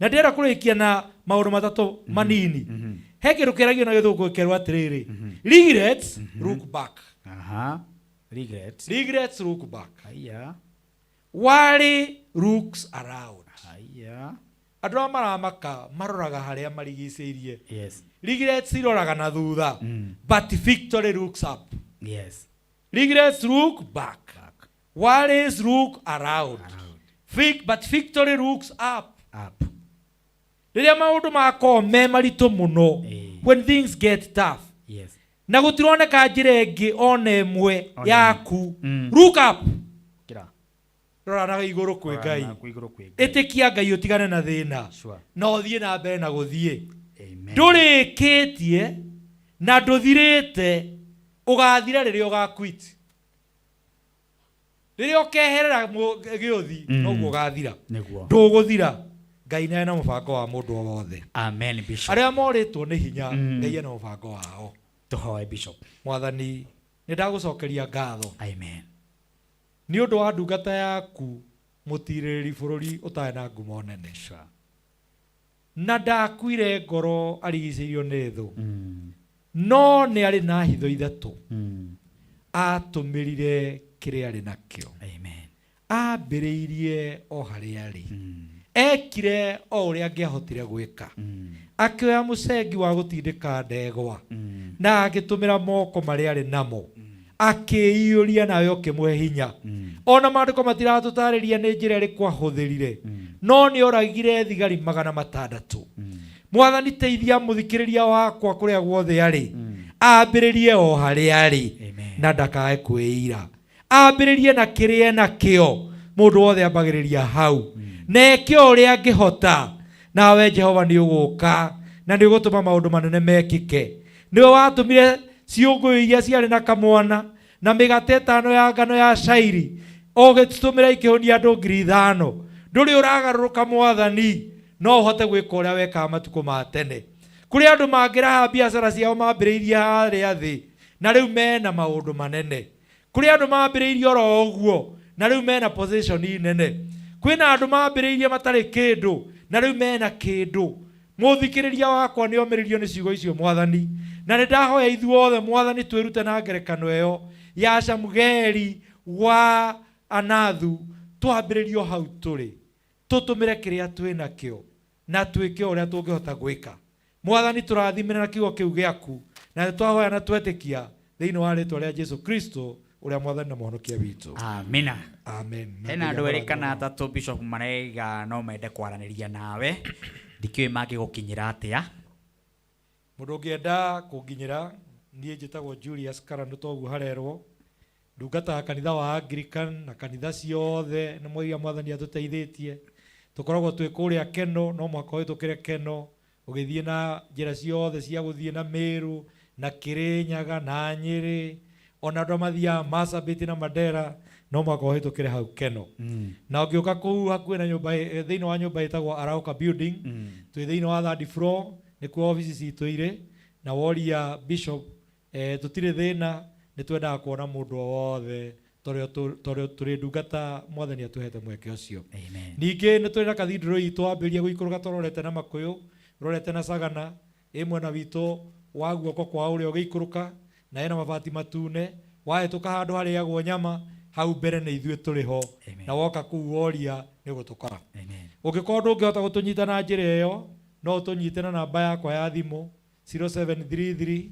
Na ndĩrenda kũrĩkia na maũndũ matatũ manini. He kĩndũ kĩaragio na gĩthũngũ gĩkerwo atĩrĩrĩ, regrets look back. Regrets. Regrets look back. Haya. Worry looks around. Haya. Andũ arĩa maramaka maroraga harĩa marigicĩirie. Yes. Regrets iroraga na thutha. But victory looks up. Yes. Regrets look back. Worries look around. But victory looks up. Up. Rĩrĩa maũndũ makorwo me maritũ mũno, when things get tough, Yes. na gũtironeka njĩra ĩngĩ ona ĩmwe Ona yaku, look up. Kira. Rora na igũrũ kwĩ Rora Ngai. na igũrũ kwĩ Ngai. Ĩtĩkia Ngai ũtigane na thĩna. Sure. Na ũthiĩ na mbere na gũthiĩ. Ndũrĩkĩtie na ndũthirĩte, ũgathira rĩrĩa ũgaquit. Rĩrĩa ũkeherera gĩũthi, noguo ũgathira. Nĩguo. Ndũgũthira. Ngai nĩ arĩ na mũbango wa mũndũ o wothe. Amen, Bishop. Arĩa morĩtwo nĩ hinya, Ngai ena mũbango wao. Tũhoe, Bishop. Mwathani, nĩ ndagũcokeria ngatho. Amen. Nĩ ũndũ wa ndungata yaku mũtirĩrĩri bũrũri ũtarĩ na ngumo nene. Sure. Na ndakuire ngoro arigicĩirio nĩ thũ. No nĩ arĩ na hitho ithatũ. Atũmĩrire kĩrĩa arĩ nakĩo. Amen. Ambĩrĩirie o harĩa arĩ. Ekire o ũrĩa angĩahotire gwĩka. Akĩoya mũcengi wa gũtindĩka ndegwa. Na agĩtũmĩra moko marĩa arĩ namo. Akĩiyũria nawe ũkĩmũhe hinya. Ona maandĩko matiratũtarĩria nĩ njĩra ĩrĩkũ ahũthĩrire. No nĩ oragire thigari 600. Mwathani, teithia mũthikĩrĩria wakwa kũrĩa guothe arĩ. Ambĩrĩrie o harĩa arĩ. Na ndakae kwĩira. Ambĩrĩrie na kĩrĩa enakĩo. Mũndũ wothe ambagĩrĩria hau. Na eke o ũrĩa angĩhota. Nawe Jehova nĩ ũgũka na nĩ ũgũtũma maũndũ manene mekĩke. Nĩwe watũmire ciũngũyũ iria ciarĩ na kamwana na mĩgate 5 ya ngano ya cairi, ũgĩtũmĩra ikĩhũnia andũ 5,000. Ndũrĩ ũragarũrũka Mwathani, no ũhote gwĩka ũrĩa wekaga matukũ ma tene. Kũrĩ andũ mangĩraha biacara ciao mambĩrĩirie harĩa thĩ na rĩu mena maũndũ manene. Kũrĩ andũ mambĩrĩirie oro ũguo na rĩu mena position nene. Kwĩna andũ mambĩrĩirie matarĩ kĩndũ na rĩu mena kĩndũ. Mũthikĩrĩria wakwa nĩ omĩrĩrio nĩ ciugo icio Mwathani, na nĩ ndahoya ithuothe Mwathani twĩrute na ngerekano ĩyo ya Shamugeri wa Anathu, twambĩrĩrio hau tũrĩ, tũtũmĩre kĩrĩa twĩnakĩo na twĩke ũrĩa tũngĩhota gwĩka. Mwathani, tũrathimĩre na kiugo kĩu gĩaku, na nĩ twahoya na twetĩkia thĩinĩ wa rĩtwa rĩa Jesu Kristo ũrĩa Mwathani na Mũhonokia witũ. Amina. Amen. Hena andũ erĩ kana atatũ Bishop maraiga no mende kwaranĩria nawe, ndikĩũĩ mangĩgũkinyĩra atĩa. Mũndũ ũngĩenda kũnginyĩra, niĩ njĩtagwo Julius Karanu, toguo harerwo. Ndungata ya kanitha wa Anglican na kanitha ciothe nĩ mwaigua Mwathani atũteithĩtie. Tũkoragwo twĩ kũrĩa Keno, no mũhaka ũhĩtũkĩre Keno, ũgĩthiĩ na njĩra ciothe cia gũthiĩ na Meru, na Kĩrĩnyaga, na Nyĩrĩ, ona andũ arĩa mathiaga Marsabit na Mandera, no mũhaka ũhĩtũkĩre hau Keno. Na ũngĩũka kũu hakuhĩ na nyũmba thĩinĩ wa nyũmba ĩtagwo Arauca Building, twĩ thĩinĩ wa third floor, nĩkuo obici citũ irĩ, na woria Bishop, tũtirĩ thĩna, nĩ twendaga kuona mũndũ o wothe tondũ tũrĩ ndungata Mwathani atũhete mweke ũcio. Ningĩ nĩ tũrĩ na cathedral itũ wambĩrĩria gũikũrũka tũrorete na Makũyũ, rorete na Sagana, ĩ mwena witũ wa guoko kwa ũrĩo ũgĩikũrũka, na ĩna mabati matune, wahĩtũka handũ harĩagwo nyama, hau mbere nĩ ithuĩ tũrĩ ho. Na woka kũu woria nĩ ũgũtũkora. Ũngĩkorwo ndũngĩhota gũtũnyita na njĩra ĩyo, no ũtũnyite na namba yakwa ya thimũ 0733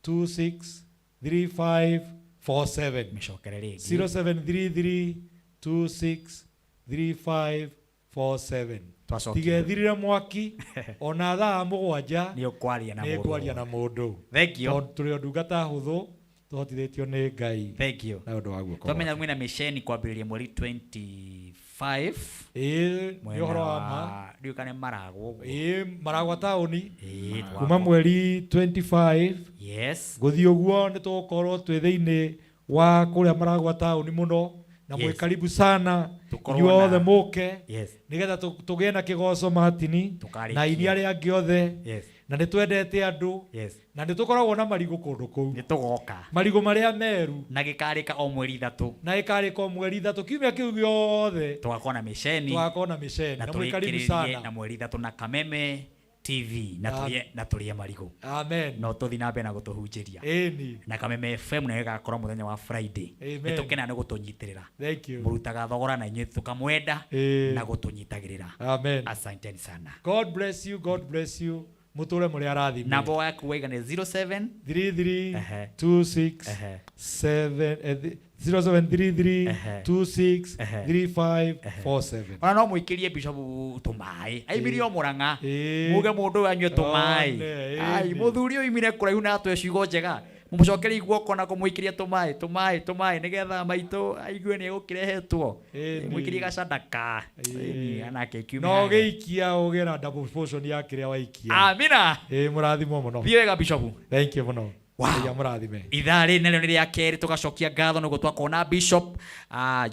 26 3547. Mĩcokere rĩngĩ. 0733 26 3547. Twacokia. Tigethirire mwaki ona thaa 7 nĩ ũkwaria na nĩ mũndũ. ngwaria na mũndũ. Thank you. Tondũ tũrĩ o ndungata hũthũ tũhotithĩtio nĩ Ngai. Thank you. Na ũndũ wa guoko. Twamenya mwĩna mĩceni kwambĩrĩria mweri 25. Ĩĩ, nĩ Mwena ũhoro wa ma. Ndiũĩ kana nĩ Maragwa ũguo. Ĩĩ, Maragwa taũni. Ĩĩ, Kuma mweri 25. Yes. Gũthiĩ ũguo nĩ tũgũkorwo twĩ thĩinĩ wa kũrĩa Maragwa taũni mũno na Yes. mwĩ karibu sana Tũkorwo inyuothe na- mũke Yes. nĩgetha tũgĩe na kĩgoco Martini Tũkarĩkia. na aini arĩa angĩ othe. Yes. Na nĩ twendete andũ. Yes. Na nĩ tũkoragwo na marigũ kũndũ kũu. Nĩ tũgoka. Marigũ marĩa meru. Na gĩkarĩka o mweri 3. Na gĩkarĩka o mweri 3 kiumia kĩu gĩothe. Tũgakorwo na mĩceni. Tũgakorwo na mĩceni. Na Na mwĩ karibu tũrĩkĩrĩrie sana. na mweri 3 na Kameme TV na tũrĩe na tũrĩe marigũ. Amen. No tũthiĩ na mbere na gũtũhunjĩria. Ĩni. Na Kameme FM nayo ĩgakorwo mũthenya wa Friday. Amen. Nĩ tũkenaga nĩ gũtũnyitĩrĩra. Thank you. Mũrutaga thogora na inyuĩ tũkamwenda Ĩĩ. na gũtũnyitagĩrĩra. Amen. Asanteni sana. God bless you, God bless you. Mũtũre mũrĩ arathime. Namba yaku waiga nĩ 07 33 26 7 0733 26 35 47. Ona no mũikĩrie bishop tũmaĩ aimirie o Mũrang'a muge mũndũ ũyũ anyue tũmaĩ. One, Ai ĩni. mũthuri ũyũ oimire kũraihu na atwe ciugo njega mũcokerie guoko na kũmũikĩria tũmaĩ tũmaĩ tũmaĩ nĩgetha maitũ aigue nĩ egũkĩrehetwo. Ĩni. Mũikĩrie gacandaka. Ĩni, anake kiume No haha. gĩikia ũgĩe na double portion ya kĩrĩa waikia. Amina. Ĩĩ, mũrathimwo mũno. Thiĩ wega bishop. Thank you mũno. Wow. Ngai amũrathime. Ithaa rĩrĩ narĩo nĩ rĩa kerĩ tũgacokia ngatho nĩguo twakorwo na Bishop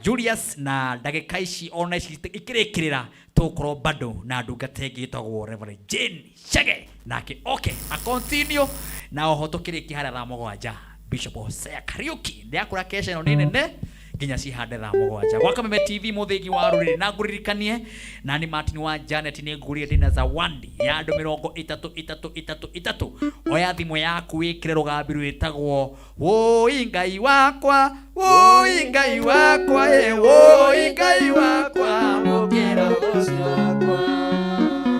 Julius na ndagĩka ici ona ici ikĩrĩkĩrĩra tũgũkorwo bado na ndungata ĩngĩ ĩtagwo Reverend Jane Chege nake oke a continue na oho tũkĩrĩkia harĩa thaa 7 Bishop Hosea Kariuki ndĩrakũra kesha ĩno nĩ nene nginya cihande thaa 7 gwa Kameme TV mũthĩgi wa rũrĩrĩ na ngũririkanie na nĩ Martin wa Janet nĩ ngũrire ndĩna zawadi ya andũ 33 3 3 oya thimũ yaku wĩkĩre rũgambi rwĩtagwo wũi Ngai wakwa wũi Ngai wakwa ĩ wũi Ngai wakwa mũkĩra ũcio wakwa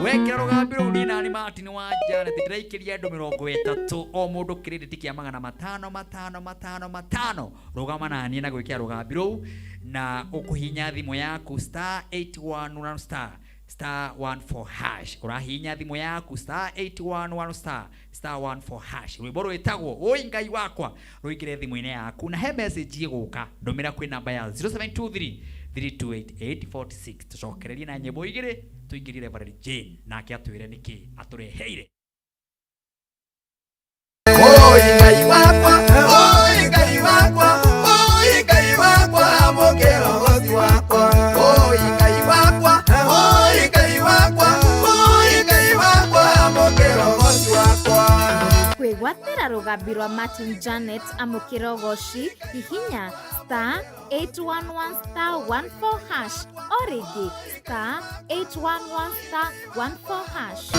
wekĩra rũgambi rũu niĩ nani Martin wa Janet ndĩraikĩria andũ 30 o mũndũ credit kĩa 500 500 500 500 rũgama naniĩ na gwĩkĩra rũgambi rũu na ũkũhihinya thimũ yaku star 811 star star 14 hash ũrahihinya thimũ yaku star 811 star star 14 hash rwĩmbo rwĩtagwo wũi Ngai wakwa rũingĩre thimũ-inĩ yaku na he message ĩgũka ndũmĩra kwĩ namba ya 0723 328846 tũcokererie na nyĩmbo igĩrĩ tũingĩrie Reverend Jane nake atwĩre nĩkĩ atũreheire. Oi Ngai wakwa, oi Ngai wakwa, oi Ngai wakwa, mũkĩra ũgoci wakwa. Oi Ngai wakwa, oi Ngai wakwa, oi Ngai wakwa, mũkĩra ũgoci wakwa. Kwĩgwatĩra rũgambi rwa Martin Janet amũkĩra ũgoci hihinya star 811 star 14 hash o rĩngĩ star 811 star 14 hash.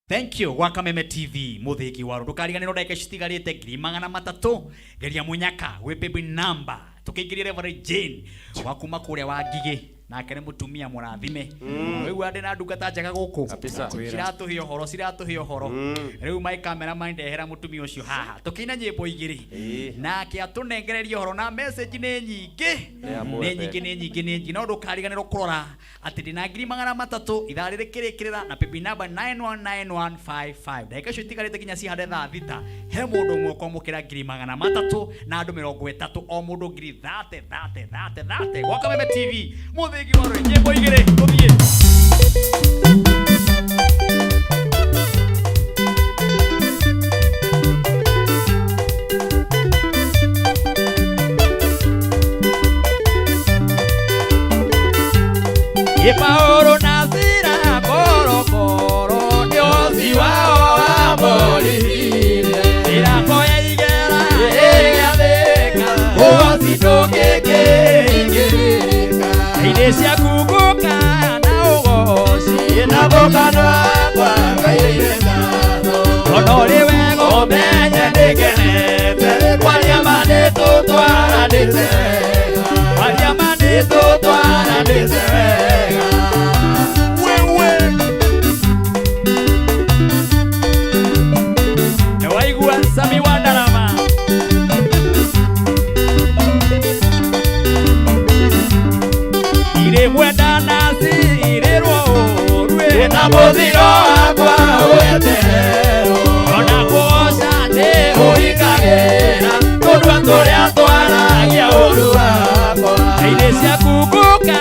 Thank you gwa Kameme TV mũthĩgi wa ndũkariganĩrwo ndagĩka ici citigarĩte 300,000 geria mũnyaka gwĩ baby number tũkĩingĩria Reverend Jane wa kuma kũrĩa wa Ngigĩ nake nĩ mũtumia mũrathime. Rĩu ndĩ na ndungata njega gũkũ ciratũhe ũhoro ciratũhe ũhoro rĩu my cameraman ndehera mũtumia ũcio haha tũkĩina nyĩmbo igĩrĩ nake atũnengererie ũhoro na message nĩ nyingĩ nĩ nyingĩ nĩ nyingĩ nĩ nyingĩ no ndũkariganĩrwo kũrora atĩ ndĩna 300,000 ithaa rĩrĩ kĩrĩkĩrĩra na paybill number 919155 ndagĩka icio itigarĩte nginya cihande thaa 6 he mũndũ ũmwe ũkwamũkĩra 300,000 na andũ 30 o mũndũ 30 30 30 30 gwa Kameme TV mũthĩgi wa rũrĩrĩ nyĩmbo igĩrĩ tũthiĩ. Paũlũ na Sila korokoro nĩ ũci wao wamũrĩhire mĩrango ya igera ĩgĩathĩka ũgoci ndũngĩkĩingĩrĩka inĩ ciaku ngũka na ũgoci na gũkanwa kwa Ngai ngatho tondũ ũrĩ wega ũmenye nĩngenete kwaria ma nĩtũtwaranĩte wega kwaria ma nĩtũtwaranĩte wega wewe nĩwaigua Sami wa Ndarama. Mũthiro wakwa weterwo ona kũgoca nĩ ũhingagĩra tũnua tũrĩa twaragia ũru wakwa Ngai-inĩ ciaku ngũka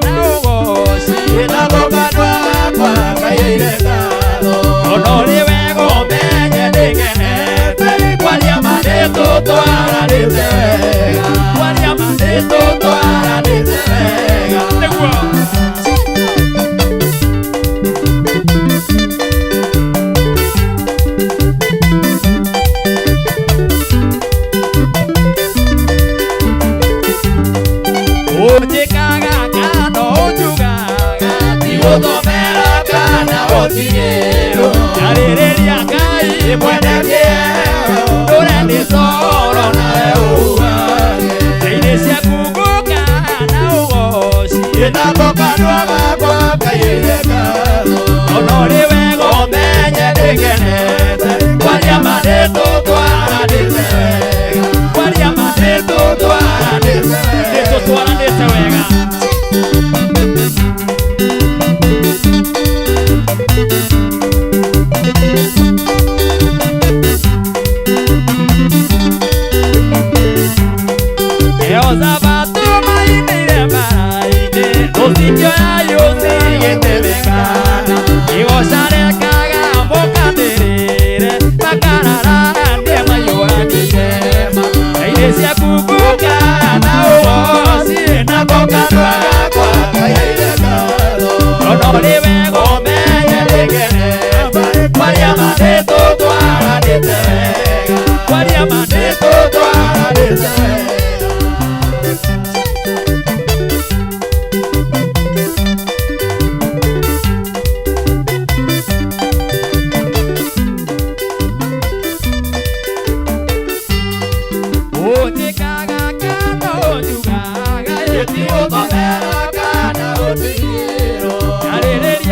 na ũgoci nako kanua gakwa kaiyũire ngatho ona ũrĩ wega ũmenye nĩngenete kwaria ma nĩtũtwaranĩte wega kwaria ma nĩtũtwaranĩte wega nĩguo Ũnjĩkaga kana ũnjugaga ti gũthomera kana gũtigĩrwo Njarĩrĩria Ngai mwene kĩheo ndũre nĩ coro nawe uugage Ngai-inĩ ciaku ngũka na ũgoci nako kanua gakwa kaiyũire ngatho ona ũrĩ wega ũmenye nĩngenete kwaria ma nĩtũtwaranĩte wega kwaria ma nĩtũtwaranĩte wega nĩtũtwaranĩte wega Jehosafatu mainĩire mbara-inĩ ũcikĩoya yũcigĩte mĩkana igoca rekaga mũkanĩrĩre makararanie maiyũranĩire ma Ngai-inĩ ciaku ngũka na ũgoci nako kanua gakwa kaiyũire ngatho ona ũrĩ wega ũmenye nĩngenete kwaria ma nĩtũtwaranĩte wega kwaria ma nĩtũtwaranĩte wega Ũnjĩkaga kana ũnjugaga ĩti gũthomera kana gũtigĩrwo Njarĩrĩria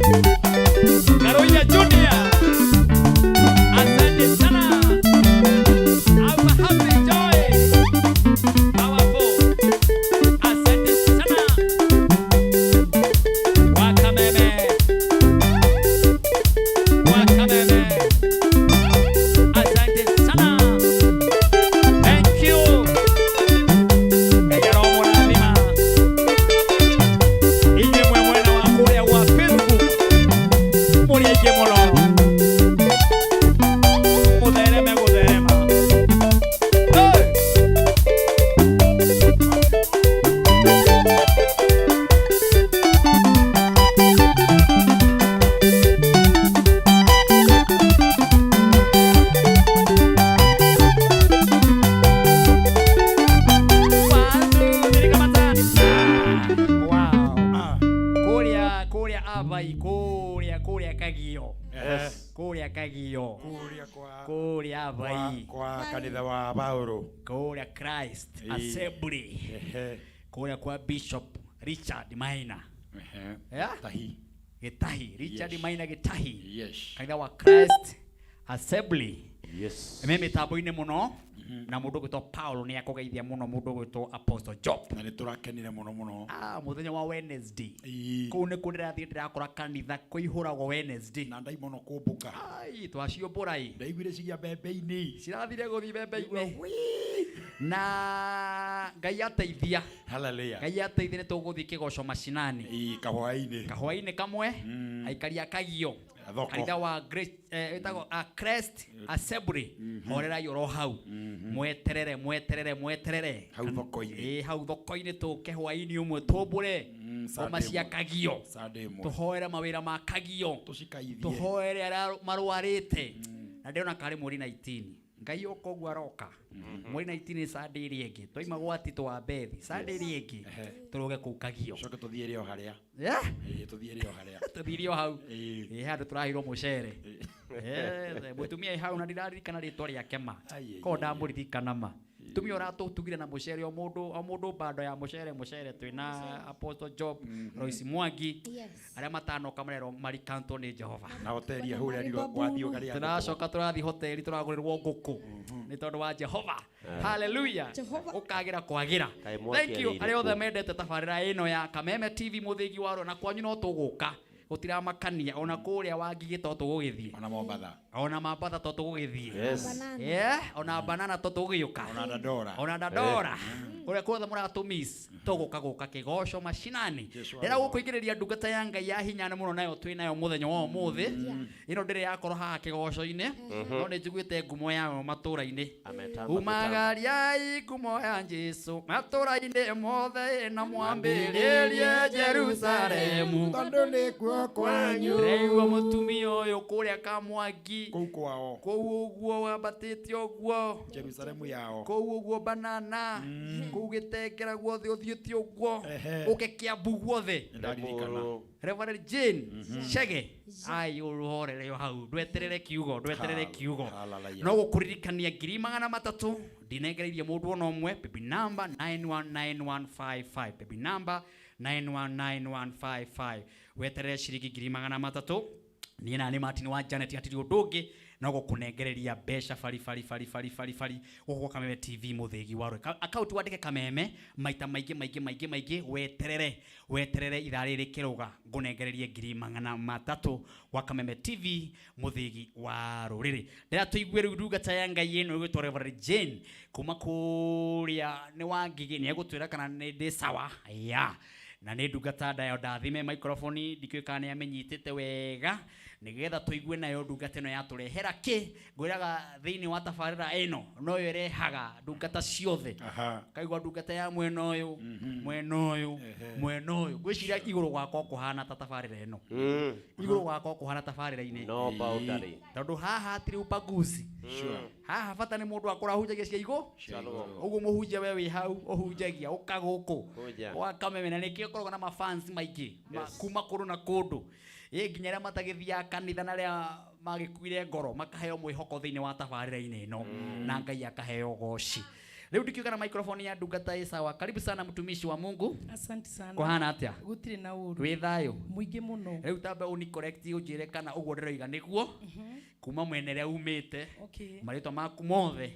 Karoya Junior, asante sana. Our happy joy, powerful, asante sana. Wakameme, wakameme, asante sana. Thank you. Kajaro mwana inye mwe mwena wa kũrĩa gwa Facebook mũrĩ aingĩ mũno mũthereme gũtherema. Hey! One, two, three, kamata. Wow. Kũrĩa kũrĩa Abai kũrĩa kũrĩa Kagio. Yes. Kũrĩa Kagio. Kũrĩa kwa Kũrĩa Abai. Kwa kanitha wa Paulo. Kũrĩa Christ Assembly. Kũrĩa kwa Bishop Richard Maina. Yeah? Tahi. Gĩtahi. Richard Yes. Maina Gĩtahi. Yes. Kanitha wa Christ Assembly. Yes. Me mĩtambo-inĩ mũno na mũndũ ũgwĩtwo Paul nĩ akũgeithia mũno mũndũ ũgwĩtwo Apostle Job. Na nĩ tũrakenire mũno mũno. Ah, mũthenya wa Wednesday. Kũu nĩkuo ndĩrathiĩ ndĩrakora kanitha kũihũragwo Wednesday. Na ndaimono kũmbũka. Ai, twaciũmbũra ĩ. Ndaiguire cigia mbembe-inĩ. Cirathire gũthiĩ mbembe-inĩ. Na Ngai ateithia. Hallelujah. Ngai ateithia nĩ tũgũthiĩ kĩgoco macinani. Ĩ kahwaĩ-inĩ. Kahwaĩ-inĩ kamwe aikari a Kagio. Thoko. Kanitha wa Great ĩtagwo Christ Assembly. Horerai oro hau. Mweterere mweterere mweterere. Hau thoko-inĩ. Ĩ hau thoko-inĩ tũke hwaĩ-inĩ ũmwe tũmbũre ngoma cia Kagio. Sunday ĩmwe. Tũhoere mawĩra ma Kagio. Tũcikaithie. Tũhoere arĩa marwarĩte. Na ndĩrona karĩ mweri 19. Ngai oka ũguo aroka. Mweri 19 nĩ Sunday ĩrĩa ĩngĩ. Twaima gwa Tito wa Bethi. Sunday ĩrĩa ĩngĩ tũrũge kũu Kagio. Coke tũthiĩ rĩo harĩa. Yeah? Ĩ tũthiĩ rĩo harĩa. Tũthiire o hau. Ĩ handũ tũraheirwo mũcere. Mũtumia ĩ hau na ndiraririkana rĩtwa rĩake ma. Korwo ndamũririkana ma. Mũtumia ũratũtugire na mũcere o mũndũ bando ya mũcere mũcere twĩna Apostle Job, Royce Mwangi. Yes. Arĩa matanoka marerwo marikantwo nĩ Jehova. Na hoteli ya hũrĩa ndirwo wathiĩ ũkarĩa ngũkũ. Tũracoka tũrathiĩ hoteli tũragũrĩrwo ngũkũ nĩ tondũ wa Jehova. Hallelujah. Ũkagĩra kwagĩra. Kaĩ mwaki Thank you arĩire arĩa othe kũ? mendete tabarĩra ĩno ya Kameme TV mũthĩgi wa rũa na kwanyu no tũgũka gũtiramakania ona kũrĩa Wangigĩ to tũgũgĩthiĩ. Ona Mombatha. Ona Mambatha to tũgũgĩthiĩ. Yes. Yeah, ona banana to tũgũgĩũka. Ona Dandora. Ona Dandora. Kũrĩa kuothe mũratũmiss tũgũka gũka kĩgoco macinani. Jesu Ndĩra gũkũingĩrĩria ndungata ya Ngai ya hinya mũno nayo twĩ nayo mũthenya wa ũmũthĩ. Ĩno ndĩrĩ yakorwo haha kĩgoco-inĩ no nĩ njiguĩte ngumo yayo matũra-inĩ. Ametamba Umagariai ngumo ya Jesu matũra-inĩ mothe na mwambĩrĩrie Jerusalemu. Tondũ nĩkuo kwanyu. Ndĩraigua mũtumia ũyũ kũrĩa Kamwangi. Kũu kwao. Kũu ũguo wambatĩte ũguo. Jerusalemu yao. Kũu ũguo banana. Kũu gĩtengera guothe ũthiĩte ũguo. Ũke Kĩambu guothe. Nĩndaririkana. Reverend Jane Chege. Ai ũhorere o hau ndweterere kiugo ndweterere kiugo. Hallelujah. No gũkũririkania 300,000 ndinengereirie mũndũ ona ũmwe. Baby number 919155. Baby number 919155. Weterere ciringi 300,000. Niĩ na nĩ Martin wa Janet hatirĩ ũndũ ũngĩ no gũkũnengereria mbeca bari bari bari bari bari bari gũkũ gwa Kameme TV mũthĩgi wa rũĩ. Akaunti wandĩke Kameme maita maingĩ maingĩ maingĩ maingĩ weterere weterere ithaa rĩrĩ kĩrũga ngũnengererie 300,000 gwa Kameme TV mũthĩgi wa rũrĩrĩ. Ndĩra tũigue rĩu ndungata ya Ngai ĩno ĩgwĩtwo Reverend Jane kuma kũrĩa nĩ Wangigĩ nĩ egũtwĩra kana nĩ ndĩ sawa ya na nĩ ndungata ndayo ndathime microphone ndikĩũĩ kana nĩ amenyitĩte wega nĩgetha tũigue nayo ndungata ĩno yatũrehera kĩ. Ngwĩraga thĩinĩ wa tabarĩra ĩno noyo ĩrehaga ndungata ciothe. Kaigua ndungata ya mwena ũyũ mwena ũyũ mwena ũyũ. Ngwĩciria igũrũ gwakwa kũhana ta tabarĩra ĩno. Igũrũ gwakwa kũhana tabarĩra-inĩ. No boundary. Tondũ haha hatirĩ ubaguzi. Haha bata nĩ mũndũ akũra ahunjagia cia igũ. Ũguo mũhunjia we wĩ hau ũhunjagia ũka gũkũ. Gwa Kameme na nĩkĩo ũkoragwo na mafans maingĩ kuma kũndũ na kũndũ. Ĩ nginya arĩa matagĩthiaga kanitha na arĩa magĩkuire ngoro makaheo mwĩhoko thĩinĩ wa tabarĩra-inĩ ĩno na Ngai akaheo goci. Rĩu ndikiuga na microphone ya ndungata ĩ sawa. Karibu sana mtumishi wa Mungu. Asante sana. Kũhana atĩa? Gũtirĩ na ũru. Wĩ thayũ? Mũingĩ mũno. Rĩu tambe ũni correct ũnjĩre kana ũguo ndĩroiga nĩguo. Kuma mwena ũrĩa umĩte. Okay. Marĩtwa maku mothe.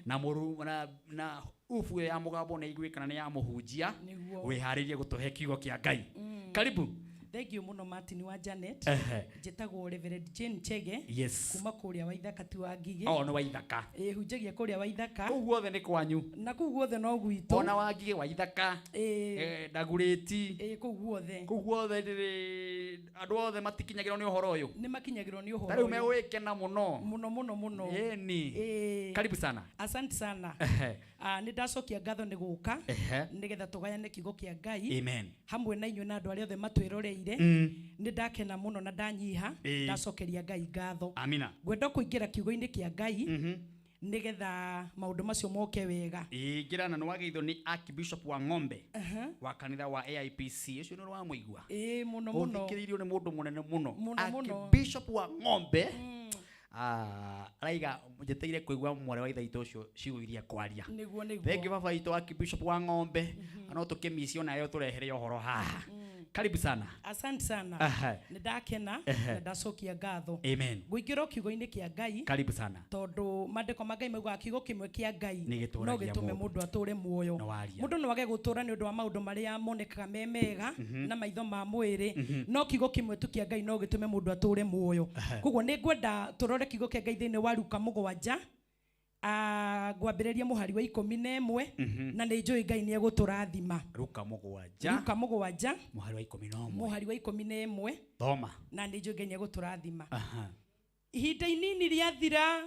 Na mũru na ubu ya mũgambo nĩ iguĩ kana nĩ ya mũhunjia. Nĩguo. Wĩharĩrie gũtũhe kiugo kĩa Ngai. Karibu. Thank you mũno Martin wa Janet. Ehe. Njĩtagwo Reverend Jane Chege. Yes. Kuma kũrĩa Waithaka ti wa Ngigĩ. Oh, nĩ Waithaka. Ĩĩ, hunjagia kũrĩa Waithaka. Kũu guothe nĩ kwanyu. Na kũu guothe no gwitũ. Ona wa Ngigĩ, Waithaka. Ĩĩ. Ndagurĩti. Ĩĩ, kũu guothe. Kũu guothe ndĩrĩ andũ othe matikinyagĩrwo nĩ ũhoro ũyũ. Nĩ makinyagĩrwo nĩ ũhoro Ta rĩu ũyũ. megũgĩkena mũno. Mũno mũno mũno. Ĩni. Ĩĩ. Karibu sana. Asante sana. Ehe. Nĩ ndacokia ngatho nĩ gũka. Ehe. Nĩgetha tũgayane kiugo kĩa Ngai. Amen. Hamwe na inyuĩ na andũ arĩa othe matwĩroreire. Nĩ ndakena mũno na ndanyiha. Ndacokeria Ngai ngatho. Amina. Ngwenda kũingĩra kiugo-inĩ kĩa Ngai. Nĩgetha maũndũ macio moke wega. Ingĩra na nĩwageithio nĩ Archbishop wa Ng'ombe. Aha. Wa kanitha wa AIPC. Ũcio nĩ ũramũigua? Ĩĩ, mũno mũno. Ũthikĩrĩirio nĩ mũndũ mũnene mũno. Mũno mũno. Archbishop wa Ng'ombe. Araiga njeteire kũigua mwarĩ wa ithe witũ ũcio ciugo iria kwaria. Nĩguo, nĩguo. Thengi baba witũ Archbishop wa Ng'ombe. No tũkĩmicio nayo tũrehere ũhoro haha. Karibu sana. Asante sana. Aha. Nĩ ndakena Ehe. na ndacokia ngatho. Amen. Ngũingĩra kiugo-inĩ kĩa Ngai. Karibu sana. Tondũ maandĩko ma Ngai maugaga kiugo kĩmwe kĩa Ngai Nĩ gĩtũragia no gĩtũme mũndũ. mũndũ atũre muoyo. Nĩ waria. Mũndũ no age gũtũra nĩ ũndũ wa maũndũ marĩa monekaga me mega na maitho ma mwĩrĩ. No kiugo kĩmwe tu kĩa Ngai no gĩtũme mũndũ atũre muoyo. Ehe. Koguo nĩ ngwenda tũrore kiugo kĩa Ngai thĩinĩ wa Luka 7. Ngwambĩrĩria mũhari wa 11, na nĩ njũĩ Ngai nĩ egũtũrathima. Luka 7. Luka 7. Mũhari wa 11. Mũhari wa 11. Thoma. Na nĩ njũĩ Ngai nĩ egũtũrathima. Aha. Ihinda inini rĩathira,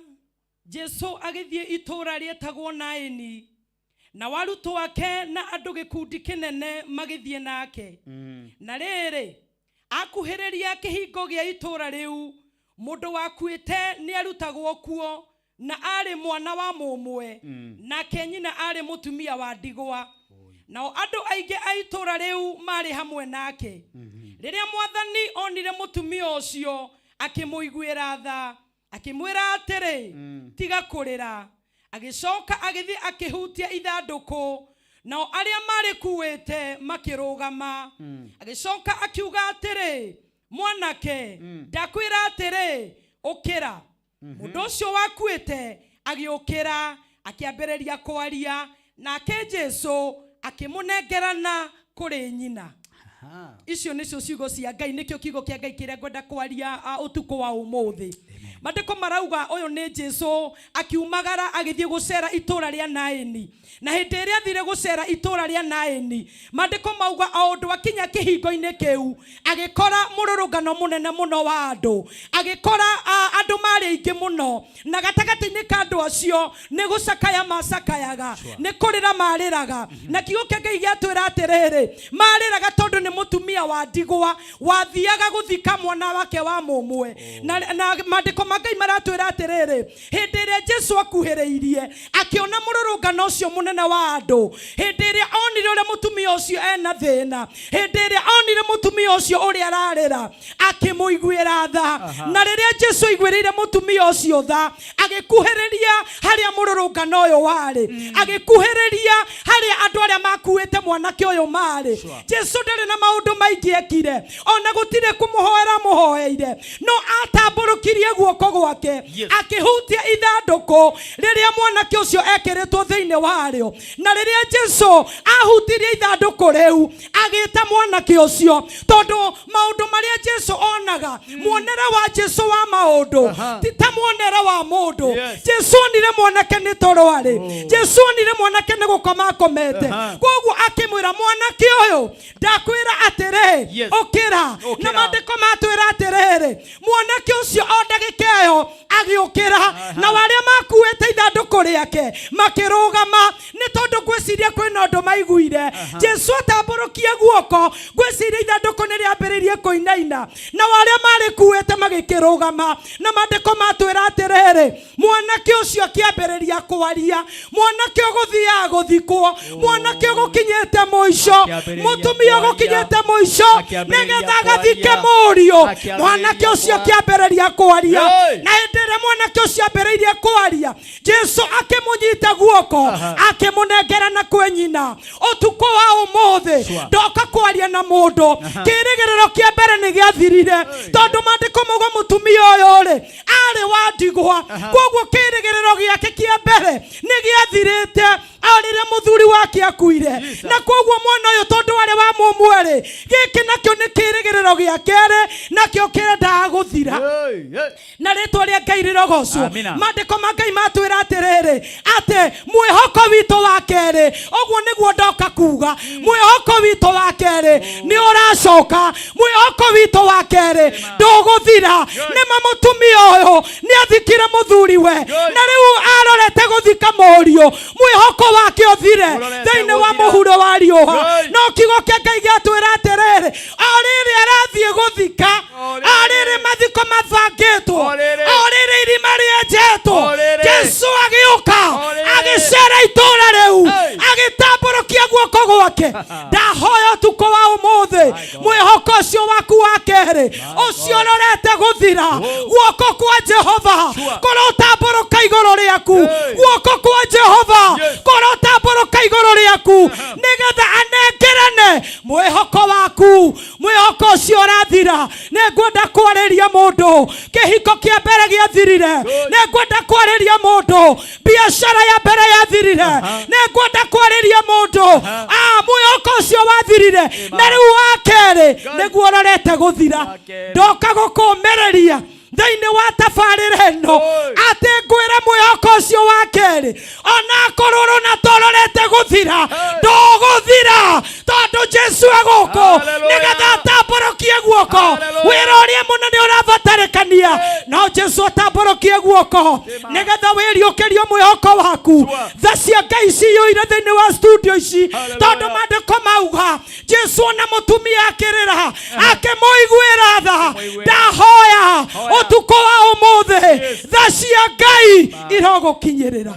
Jesu agĩthiĩ itũũra rĩetagwo Naini, na arutwo ake na andũ gĩkundi kĩnene magĩthiĩ nake. Na rĩrĩ, akuhĩrĩria kĩhingo gĩa itũũra rĩu, mũndũ wakuĩte nĩarutagwo kuo, na arĩ mwana wa mũmwe, nake nyina arĩ mũtumia wa ndigwa. Nao andũ aingĩ a itũũra rĩu marĩ hamwe nake. Rĩrĩa mwathani onire mũtumia ũcio, akĩmũiguĩra tha, akĩmwĩra atĩrĩ, tiga kũrĩra. Agĩcoka agĩthiĩ akĩhutia ithandũkũ, nao arĩa marĩkuĩte makĩrũgama. Agĩcoka akiuga atĩrĩ, mwanake, ndakwĩra atĩrĩ, ũkĩra. Mũndũ ũcio wakuĩte agĩũkĩra, akĩambĩrĩria kwaria, nake Jesũ akĩmũnengerana kũrĩ nyina. Icio nĩcio ciugo cia Ngai, nĩkĩo kiugo kĩa Ngai kĩrĩa ngwenda kwaria ũtukũ wa ũmũthĩ. Maandĩko marauga ũyũ nĩ Jesũ akiumagara agĩthiĩ gũcera itũũra rĩa Naini. Na hĩndĩ ĩrĩa athire gũcera itũũra rĩa Naini, maandĩko mauga o ũndũ akinya kĩhingo-inĩ kĩu, agĩkora mũrũrũngano mũnene mũno wa andũ, agĩkora andũ marĩ aingĩ mũno, na gatagatĩ-inĩ ka andũ acio nĩ gũcakaya macakayaga, nĩ kũrĩra marĩraga. Na kiugo kĩa Ngai gĩatwĩra atĩrĩrĩ, marĩraga tondũ nĩ mũtumia wa ndigwa wathiaga gũthika mwana wake wa mũmwe. Na maandĩko ma Ngai maratwĩra atĩrĩrĩ, hĩndĩ ĩrĩa Jesũ akuhĩrĩirie akĩona mũrũrũngano ũcio mũnene wa andũ, hĩndĩ ĩrĩa onire ũrĩa mũtumia ũcio ena thĩna, hĩndĩ ĩrĩa onire mũtumia ũcio ũrĩa ararĩra, akĩmũiguĩra tha. Na rĩrĩa Jesũ aiguĩrĩire mũtumia ũcio tha, agĩkuhĩrĩria harĩa mũrũrũngano ũyũ warĩ, agĩkuhĩrĩria harĩa andũ arĩa makuĩte mwanake ũyũ marĩ. Jesũ ndarĩ na maũndũ maingĩ ekire, ona gũtirĩ kũmũhoera mũhoeire, no atambũrũkirie guoko gwake, akĩhutia ithandũkũ rĩrĩa mwanake ũcio ekĩrĩtwo thĩinĩ warĩo. Na rĩrĩa Jesũ ahutirie ithandũkũ rĩu, agĩta mwanake ũcio, tondũ maũndũ marĩa Jesũ onaga, muonere wa Jesũ wa maũndũ ti ta muonere wa mũndũ. Jesũ onire mwanake nĩ toro arĩ, Jesũ onire mwanake nĩ gũkoma akomete, koguo akĩmwĩra mwanake ũyũ, ndakwĩra atĩrĩ, ũkĩra. Na maandĩko matwĩra atĩrĩrĩ, mwanake ũcio o ndagĩka ĩyo agĩũkĩra, na arĩa makuĩte ithandũkũ rĩake makĩrũgama, nĩ tondũ ngwĩciria kwĩna ũndũ maiguire. Jesũ atambũrũkie guoko, ngwĩciria ithandũkũ nĩ rĩambĩrĩirie kũinaina, na arĩa marĩkuĩte magĩkĩrũgama. Na maandĩko matwĩra atĩrĩrĩ, mwanake ũcio akĩambĩrĩria kwaria, mwanake ũgũthiaga gũthikwo, mwanake ũgũkinyĩte mũico, mũtumia ũgũkinyĩte mũico, nĩgetha agathike mũriũ, mwanake ũcio akĩambĩrĩria kwaria. Na hĩndĩ Rĩrĩa mwanake ũcio ambĩrĩirie kwaria, Jesu akĩmũnyita guoko, akĩmũnengerana kwĩ nyina. Ũtukũ wa ũmũthĩ ndoka kwaria na mũndũ. Kĩrĩgĩrĩro kĩa mbere nĩ gĩathirire, tondũ maandĩko mauga mũtumia ũyũ rĩ arĩ wa ndigwa, koguo kĩrĩgĩrĩro gĩake kĩa mbere nĩ gĩathirĩte o rĩrĩa mũthuri wake akuire. Na koguo mwana ũyũ tondũ arĩ wa mũmwe rĩ, gĩkĩ nakĩo nĩ kĩrĩgĩrĩro gĩa kerĩ, nakĩo kĩrendaga gũthira. Na rĩtwa rĩa Ngai rĩrogocwo. Amina. Maandĩko ma Ngai matwĩra atĩrĩrĩ, atĩ mwĩhoko witũ wa kerĩ, ũguo nĩguo ndoka kuga, mwĩhoko witũ wa kerĩ nĩ ũracoka, mwĩhoko witũ wa kerĩ ndũgũthira. Nĩma mũtumia ũyũ nĩ athikire mũthuri we, na rĩu arorete gũthika mũriũ, mwĩhoko wake ũthire thĩinĩ wa mũhuro wa riũa. No kiugo kĩa Ngai gĩatwĩra atĩrĩrĩ, o rĩrĩ arathiĩ gũthika, o rĩrĩ mathiko mabangĩtwo, o rĩrĩ irima rĩenjetwo, Jesu agĩũka agĩcera itũũra rĩu, agĩtambũrũkia guoko gwake. Ndahoya ũtukũ wa ũmũthĩ, mwĩhoko ũcio waku wa kerĩ ũcio ũrorete gũthira, guoko kwa Jehova kũrotambũrũka igũrũ rĩaku, guoko kwa Jehova kũrotambũrũka igũrũ rĩaku, nĩgetha anengerane mwĩhoko waku, mwĩhoko ũcio ũrathira. Nĩngwenda kwarĩria mũndũ kĩhiko kĩa mbere gĩathirire, nĩngwenda kwarĩria mũndũ biacara ya mbere yathirire, nĩngwenda kwarĩria mũndũ mwĩhoko ũcio wathirire, na rĩu wa kerĩ nĩguo ũrorete gũthira. Ndoka gũkũmĩrĩria thĩinĩ wa tabarĩra ĩno atĩ ngwĩre mwĩhoko ũcio wa kerĩ, onakorwo ũrona tororete gũthira, ndũgũthira, tondũ Jesu egũkũ nĩgetha atambũrũkie guoko. Wĩra ũrĩa mũnene ũrabatarĩkania, no Jesu atambũrũkie guoko nĩgetha wĩriũkĩrio mwĩhoko waku. Tha cia Ngai ciyũire thĩinĩ wa studio ici, tondũ maandĩko mauga Jesu ona mũtumia akĩrĩra akĩmũiguĩra tha. Ndahoya ũtukũ wa ũmũthĩ, tha cia Ngai irogũkinyĩrĩra,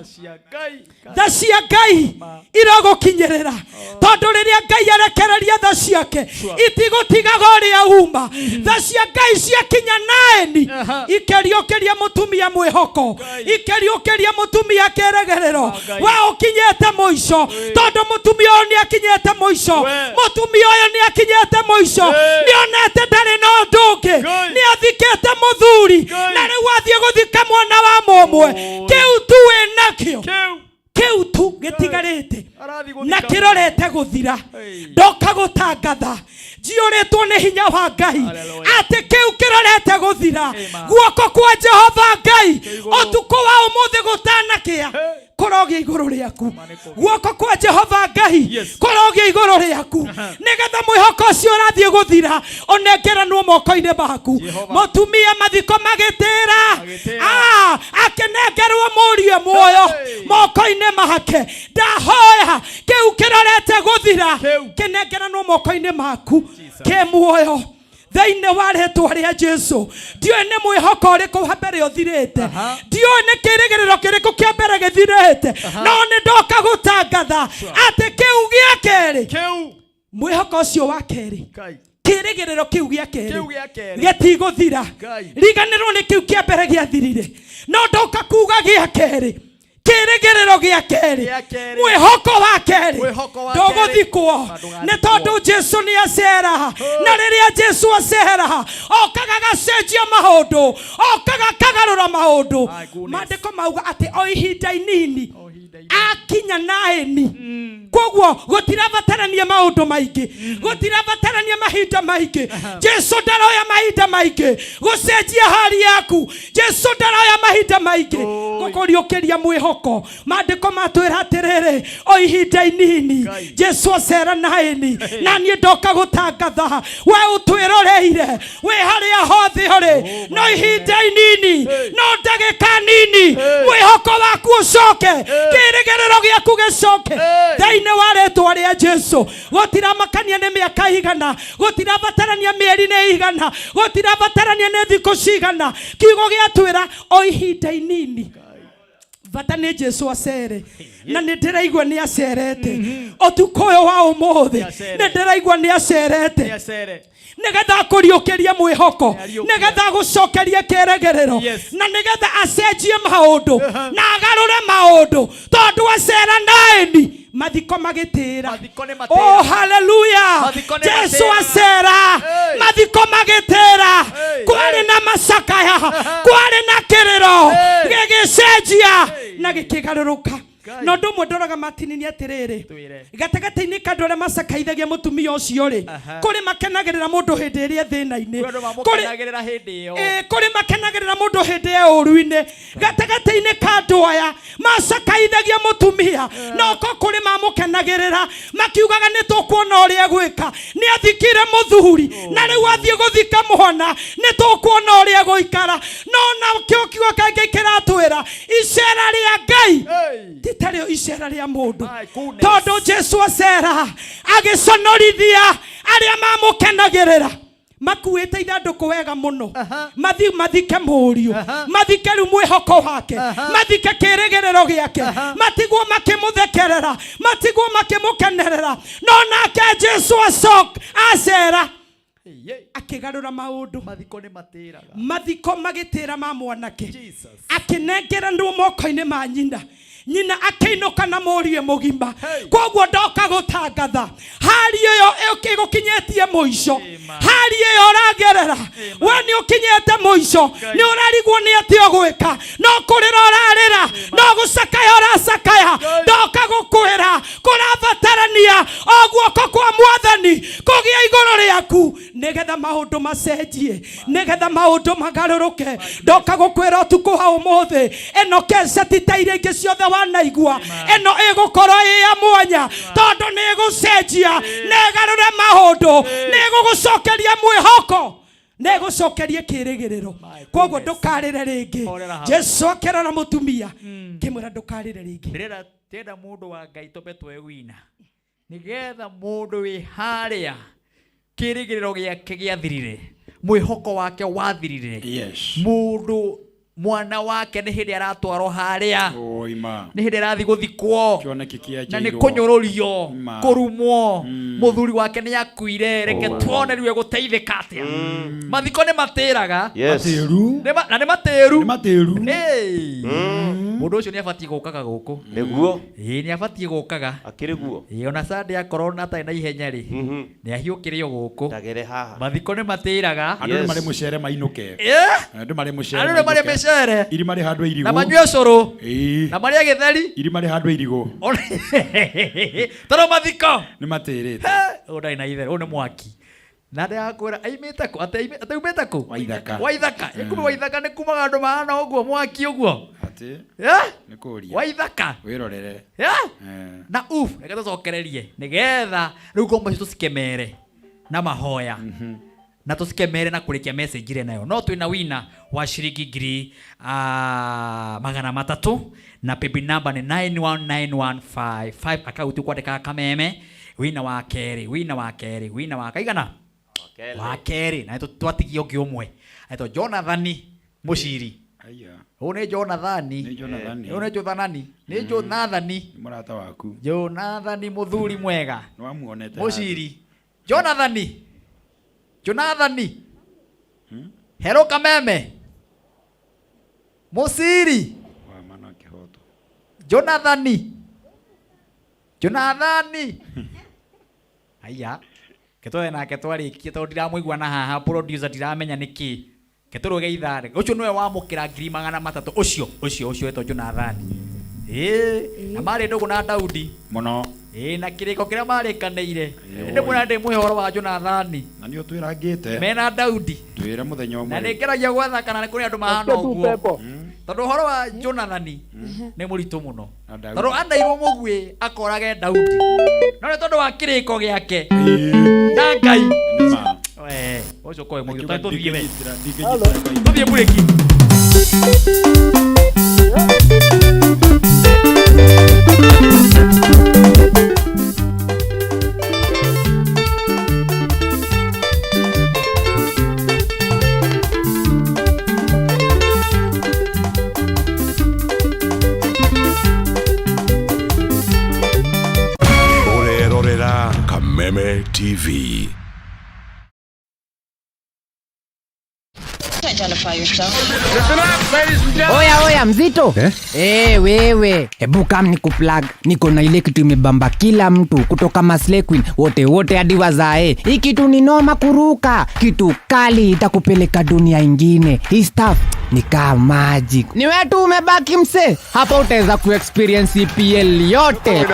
tha cia Ngai irogũkinyĩrĩra, tondũ rĩrĩa Ngai arekereria tha ciake itigũtigaga ũrĩa uma. Tha cia Ngai ciakinya Naeni, ikĩriũkĩria mũtumia mwĩhoko, ikĩriũkĩria mũtumia kĩrĩgĩrĩro we ũkinyĩte mũico, tondũ mũtumia ũyũ nĩ akinyĩte mũico, mũtumia ũyũ nĩ akinyĩte mũico, nĩ onete ndarĩ na ũndũ ũngĩ, nĩ athikĩte mũthuri, na rĩu athiĩ gũthika mwana wa mũmwe. Kĩu tu wĩ nakĩo, kĩu tu gĩtigarĩte na kĩrorete gũthira. Ndoka gũtangatha njiyũrĩtwo nĩ hinya wa Ngai atĩ kĩu kĩrorete gũthira, guoko kwa Jehova Ngai ũtukũ wa ũmũthĩ gũtanakĩa kũrogĩa igũrũ rĩaku, guoko kwa Jehova Ngai kũrogĩa igũrũ rĩaku, nĩgetha mwĩhoko ũcio ũrathiĩ gũthira ũnengeranwo moko-inĩ maku. Mũtumia mathiko magĩtĩra, akĩnengerwo mũriũ muoyo moko-inĩ make. Ndahoya kĩu kĩrorete gũthira kĩnengeranwo moko-inĩ maku kĩ muoyo thĩinĩ wa rĩtwa rĩa Jesu. Ndiũĩ nĩ mwĩhoko ũrĩkũ wa mbere ũthirĩte, ndiũĩ nĩ kĩrĩgĩrĩro kĩrĩkũ kĩa mbere gĩthirĩte, no nĩ ndoka gũtangatha atĩ kĩu gĩa kerĩ, mwĩhoko ũcio wa kerĩ, kĩrĩgĩrĩro kĩu gĩa kerĩ gĩtigũthira. Riganĩrwo nĩ kĩu kĩa mbere gĩathirire, no ndoka kuga gĩa kerĩ, kĩrĩgĩrĩro gĩa kerĩ, mwĩhoko wa kerĩ ndũgũthikwo, nĩ tondũ Jesu nĩ acera. Na rĩrĩa Jesu acera, okaga gacenjia maũndũ, okaga kagarũra maũndũ. Maandĩko mauga atĩ o ihinda inini akinya Naeni. Koguo gũtirabatarania maũndũ maingĩ, gũtirabatarania mahinda maingĩ. Jesu ndaroya mahinda maingĩ gũcenjia hali yaku, Jesu ndaroya mahinda maingĩ gũkũriũkĩria mwĩhoko. Maandĩko matwĩra atĩrĩrĩ, o ihinda inini Jesu acera Naeni. Na niĩ ndoka gũtangatha, we ũtwĩroreire wĩ harĩa hothe ũrĩ, no ihinda inini, no ndagĩka nini, mwĩhoko waku ũcoke, kĩrĩgĩrĩro gĩaku gĩcoke thĩinĩ wa rĩtwa rĩa Jesu. Gũtiramakania nĩ mĩaka igana, gũtirabatarania mĩeri nĩ igana, gũtirabatarania nĩ thikũ cigana. Kiugo gĩatwĩra o ihinda inini. Bata nĩ Jesu acere, na nĩ ndĩraigua nĩ acerete ũtukũ ũyũ wa ũmũthĩ. Nĩ Nĩ ndĩraigua nĩ acerete Nĩ acere. Nĩgetha akũriũkĩrie mwĩhoko, Nĩariũkia. nĩgetha agũcokerie kĩĩrĩgĩrĩro, Yes. na nĩgetha acenjie maũndũ na agarũre maũndũ, tondũ acera Naĩni mathiko magĩtĩra. Mathiko nĩ Oh, matĩra. haleluya! Mathiko nĩ Jesu matĩra. acera, Hey. mathiko magĩtĩra. Hey. Kwarĩ na macakaya, kwarĩ na kĩrĩro, Hey. gĩgĩcenjia na gĩkĩgarũrũka. Ngai. Na ũndũ ũmwe ndoraga Martin nĩ atĩrĩrĩ, Twĩre. gatagatĩ-inĩ ka andũ arĩa macakaithagia mũtumia ũcio rĩ, Aha. kũrĩ makenagĩrĩra mũndũ hĩndĩ ĩrĩa thĩna-inĩ. Kwĩ andũ Kũrĩ- mamũkenagĩrĩra hĩndĩ ĩyo. Ĩ, kũrĩ makenagĩrĩra mũndũ hĩndĩ ya ũru-inĩ. Gatagatĩ-inĩ ka andũ aya macakaithagia mũtumia, noko kũrĩ mamũkenagĩrĩra makiugaga nĩ tũkuona ũrĩa gwĩka, nĩ athikire mũthuri na rĩu athiĩ gũthika mwana, nĩ tũkuona ũrĩa gũikara. No nakĩo kiugo kĩa Ngai kĩratwĩra icera rĩa Ngai ti tarĩo icera rĩa mũndũ, My goodness. tondũ Jesu acera agĩconorithia arĩa mamũkenagĩrĩra makuĩte ithandũkũ wega mũno, mathi mathike mũriũ, mathike rĩu mwĩhoko wake, mathike kĩĩrĩgĩrĩro gĩake, matigwo makĩmũthekerera, matigwo makĩmũkenerera. No nake Jesu acok acera akĩgarũra maũndũ. Mathiko nĩ matĩraga. Mathiko magĩtĩra ma mwanake. Jesus. Akĩnengeranwo moko-inĩ ma nyina, nyina akĩinũka na mũriũ mũgima. Koguo ndoka gũtangatha hari ĩyo ĩgũkinyĩtie mũico, hari ĩyo ũragerera we nĩ ũkinyĩte mũico, nĩ ũrarigwo nĩ atĩ ũgwĩka, no kũrĩra ũrarĩra, no gũcakaya ũracakaya. Ndoka gũkwĩra kũrabatarania o guoko kwa mwathani kũgĩa igũrũ rĩaku, nĩgetha maũndũ macenjie, nĩgetha maũndũ magarũrũke. Ndoka gũkwĩra ũtukũ wa ũmũthĩ, ĩno keca ti ta iria ingĩ ciothe wanaigua, ĩno ĩgũkorwo ĩ ya mwanya, tondũ nĩ ĩgũcenjia, nĩ ĩgarũre maũndũ, nĩ ĩgũgũcokeria mwĩhoko, nĩ ĩgũcokerie kĩĩrĩgĩrĩro. Koguo ndũkarĩre rĩngĩ. Horera hau. Jesu akĩrora mũtumia kĩmwĩra ndũkarĩre rĩngĩ. Ndĩrenda ndĩrenda mũndũ wa Ngai tũmbe twe wina, nĩgetha mũndũ wĩ harĩa kĩĩrĩgĩrĩro gĩake gĩathirire, mwĩhoko wake wathirire, Yes. mũndũ mwana wake nĩ hĩndĩ aratwarwo harĩa, Oima. nĩ hĩndĩ arathiĩ gũthikwo, Kĩoneki kĩa na nĩ njairwo. kũnyũrũrio, Ma. kũrumwo, mũthuri wake nĩ akuire. Reke tuone rĩu egũteithĩka atĩa. Mathiko nĩ matĩraga. Yes. Matĩru. Na nĩ matĩru. Nĩ matĩru. Hey. Mũndũ ũcio nĩ abatiĩ gũkaga gũkũ. Nĩguo. Ĩĩ, nĩ abatiĩ gũkaga. Akĩrĩ guo. Ĩĩ, ona Sunday akorwo na atarĩ na ihenya rĩ, nĩ ahiũkĩre o gũkũ. Ndagere haha. Mathiko nĩ matĩraga. Andũ nĩ marĩ mũcere mainũke. Eh? Andũ marĩ mũcere. Andũ nĩ marĩ mainũke. mĩcere. Iri marĩ handũ irigũ. Na manyue ũcũrũ. Ĩĩ. Na marĩe gĩtheri. Iri marĩ handũ irigũ. Tondũ mathiko. Nĩ matĩrĩte. Ũyũ ndarĩ na itherũ, ũyũ nĩ mwaki. Na ndĩrakwĩra aimĩte kũ? Ate aumĩte kũ? Waithaka. Waithaka. Ĩ kuma Waithaka nĩ kumaga andũ mahana ũguo mwaki ũguo. Atĩ. Eh? Nĩ kũria. Waithaka. Wĩrorere. Eh? Eh. Na uf, reke tũcokererie nĩgetha rĩu ngombo icio tũcikemere na mahoya na tũcikemere na kũrĩkia message ĩrĩa nayo. No twĩna wina wa ciringi ngiri 300 na paybill number nĩ 919155, akaunti kwandĩka Kameme. Wina wa kerĩ, wina wa kerĩ, wina wa kaigana wa kerĩ, na twatigia ũngĩ ũmwe aitwo Jonathan Mũciri. Aya. Ũyũ nĩ Jonathani. Nĩ Jonathani. Ũyũ nĩ Jonathani. Nĩ Jonathani. Nĩ mũrata waku. Jonathani mũthuri mwega. Nĩ wamuonete. Mũciri. Jonathani. Jonathani. Hero Kameme. Mũciri. Wa mana kĩhoto. Jonathani. Jonathani. Aya. Ketwe nake twarĩkia tondũ ndiramũigua na haha producer ndiramenya nĩkĩ. Ketũrũge ithaa. Ũcio nĩwe wamũkĩra ngiri 300. Ũcio, ũcio, ũcio wetwo Jonathani. Ĩĩ, na marĩ ndũgũ na Daudi. Mũno. Ĩĩ, na kĩrĩko kĩrĩa marĩkanĩire. Ndĩ mwĩra ndĩ mwĩhe ũhoro wa Jonathani. Na nĩ ũtwĩrangĩte. Mena Daudi. Twĩre mũthenya ũmwe. Na nĩ ngeragia gwetha kana nĩ kũrĩ andũ mahana ũguo. Tondũ ũhoro wa Jonathani nĩ mũritũ mũno. Na Daudi. Tondũ anairwo mũguĩ akorage Daudi. No nĩ tondũ wa kĩrĩko gĩake na Ngai. Nĩ ma. We, ũcio ũkorwo wĩ mũritũ. Akiuga Tũthiĩ we. ndingĩnyitĩra Ngai. Tũthiĩ mburĩki. TV. Oya oya mzito eh? Eh, wewe hebu kam nikuplug, niko na ile kitu imebamba kila mtu kutoka Maslay Queen wote wote hadi wazae. Hii kitu ni noma kuruka, kitu kali itakupeleka dunia ingine. Hii stuff ni kama magic. Ni wewe tu umebaki mse, hapa utaweza kuexperience EPL yote.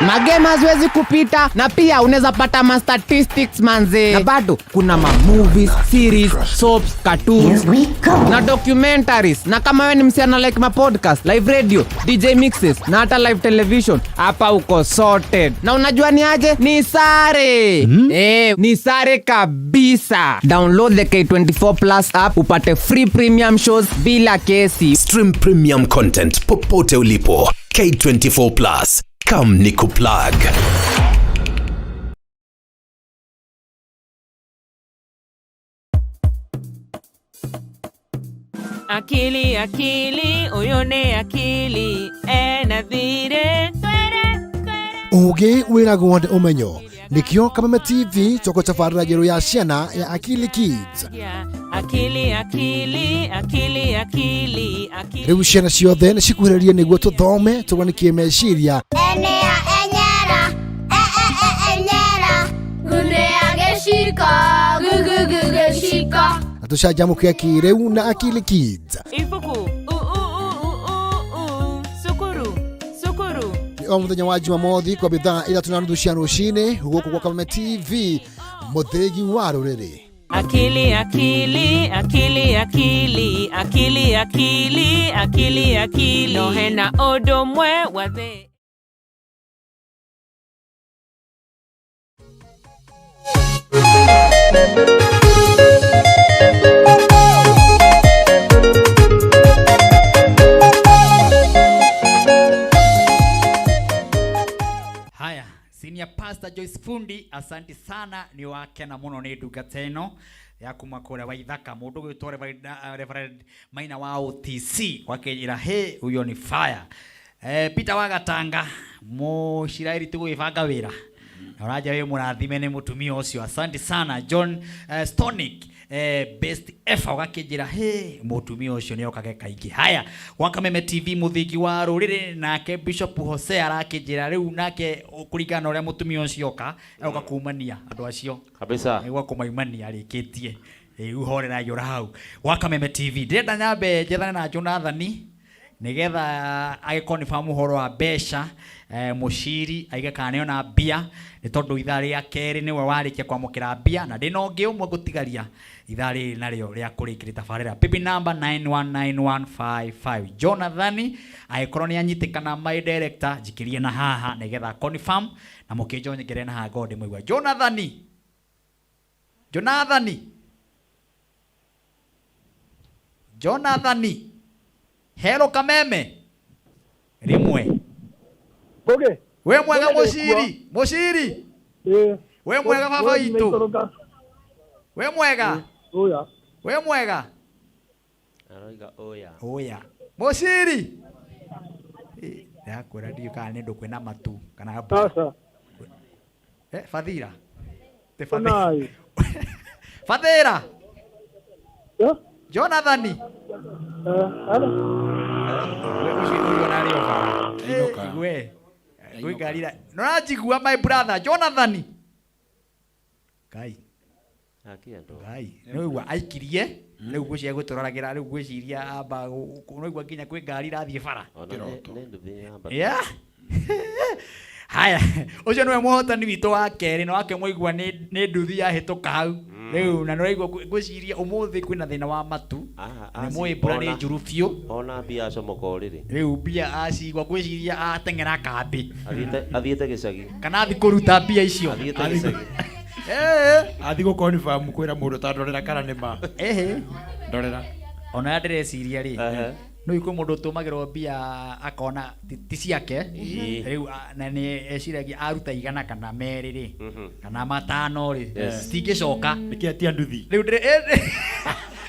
Magame haziwezi kupita, na pia unaweza pata ma statistics manze. Na bado kuna ma movies, series, soaps, cartoons na documentaries. Na kama wewe ni msichana like ma podcast, live radio, DJ mixes na hata live television, hapa uko sorted. Na unajua ni aje? Ni sare. Ni sare kabisa. Download the K24 Plus app upate free premium shows bila kesi. Stream premium content popote ulipo. K24 Plus. Come nikuplug. Akili akili uyu ni akili ena thire. Ũgĩ wĩragwo nĩ ũmenyo, nĩkĩo Kameme TV tũgũtabarĩra njerũ ya ciana ya Akili Kids. Akili akili akili akili akili. Rĩu ciana ciothe nĩ cikuhĩrĩrie nĩguo tũthome tũgwanikie meciria. Enea enyera e e e enyera gunea gĩciko gugugu gĩciko. Na tũcanjamũke kĩrĩu na Akili Kids. Ibuku u u u u u sukuru sukuru. O mũthenya wa Jumamothi kwa thaa 3:30 cia rũcinĩ gũkũ kwa Kameme TV, mũthĩgi wa rũrĩrĩ. Akili akili akili akili akili akili akili akili no hena ũndũ mwe wa thĩ. Haya, Senior Pastor Joyce Fundi, asante sana, ni wakena muno ni ndungata ĩno ya kuma kũrĩa Waithaka, mũndũ ũgwĩtwo Reverend Maina wa OTC wakĩnjĩra he huyo ni fire. Peter Wagatanga mũciraĩri tũgũgĩbanga wĩra na ũranja wĩ mũrathime nĩ mũtumia ũcio, asante sana. John Stonic best ever ũgakĩnjĩra he mũtumia ũcio nĩ okage kaingĩ. Haya, gwa Kameme TV mũthingi wa rũrĩrĩ, nake Bishop Hosea arakĩnjĩra rĩu nake kũringana na ũrĩa mũtumia ũcio oka oka kumania andũ acio kabisa, nĩguo kũmaimania arĩkĩtie. Rĩu horera yũra hau. Gwa Kameme TV ndĩrenda nyambe njethane na Jonathani nigetha agĩkonfirm ũhoro wa mbeca, mũciri aige kana nĩona mbia, nĩ tondũ ithaa rĩa kerĩ nĩwe warĩkia kwamũkĩra mbia, na ndĩna ũngĩ ũmwe ngũtigaria ithaa rĩrĩ narĩo rĩa kũrĩkĩria tabarĩra. PB number 919155 Jonathani agĩkorwo nĩ anyitĩkana my director njikĩrie na haha nĩgetha confirm na mũkĩnjo nyingĩre na haha ngorwo ndĩmũigua. Jonathani, Jonathani, Jonathani, Hello Kameme rimwe. Okay. We mwega muciri, muciri. We mwega baba itu. We mwega. Oya. We mwega. Aroiga oya. Oya. Muciri. Ndakwĩra ndiũ kana nĩ ndũ kwĩna matu kana mbura. Sasa. Fathira. Te Fathira. Fathira. Jonathani. Nĩũranjigua my brother Jonathani. Ngai. Ngai. Nĩũigua aikirie rĩu ngwĩciria gũtũroragĩra rĩu ngwĩciria amba nĩũigua nginya kwĩ ngari irathiĩ bara. Yeah. Haya, ũcio nĩwe mũhotani witũ wa kerĩ na wake mũigua nĩ nduthi yahĩtũka hau. Rĩu na nĩũraigua ngwĩciria ũmũthĩ kwĩna thĩna wa matu. Nĩ mũĩ mbura nĩ njũru biũ. Ona mbia acomoka ũrĩrĩ. Rĩu mbia acigua ngwĩciria ateng'era kambĩ. Athiĩte gĩcagi. Kana athiĩ kũruta mbia icio. Athiĩte gĩcagi. Athiĩ gũkonfirm kwĩra mũndũ ta ndorera kana nĩ ma. Ndorera. Ona ndĩreciria rĩ. No ikwĩ mũndũ ũtũmagĩrwo mbia akona ti ciake. Rĩu na nĩ eciragia aruta 100 kana 2 rĩ, kana 5 rĩ, citingĩcoka. Nĩkĩo atia nduthi. Rĩu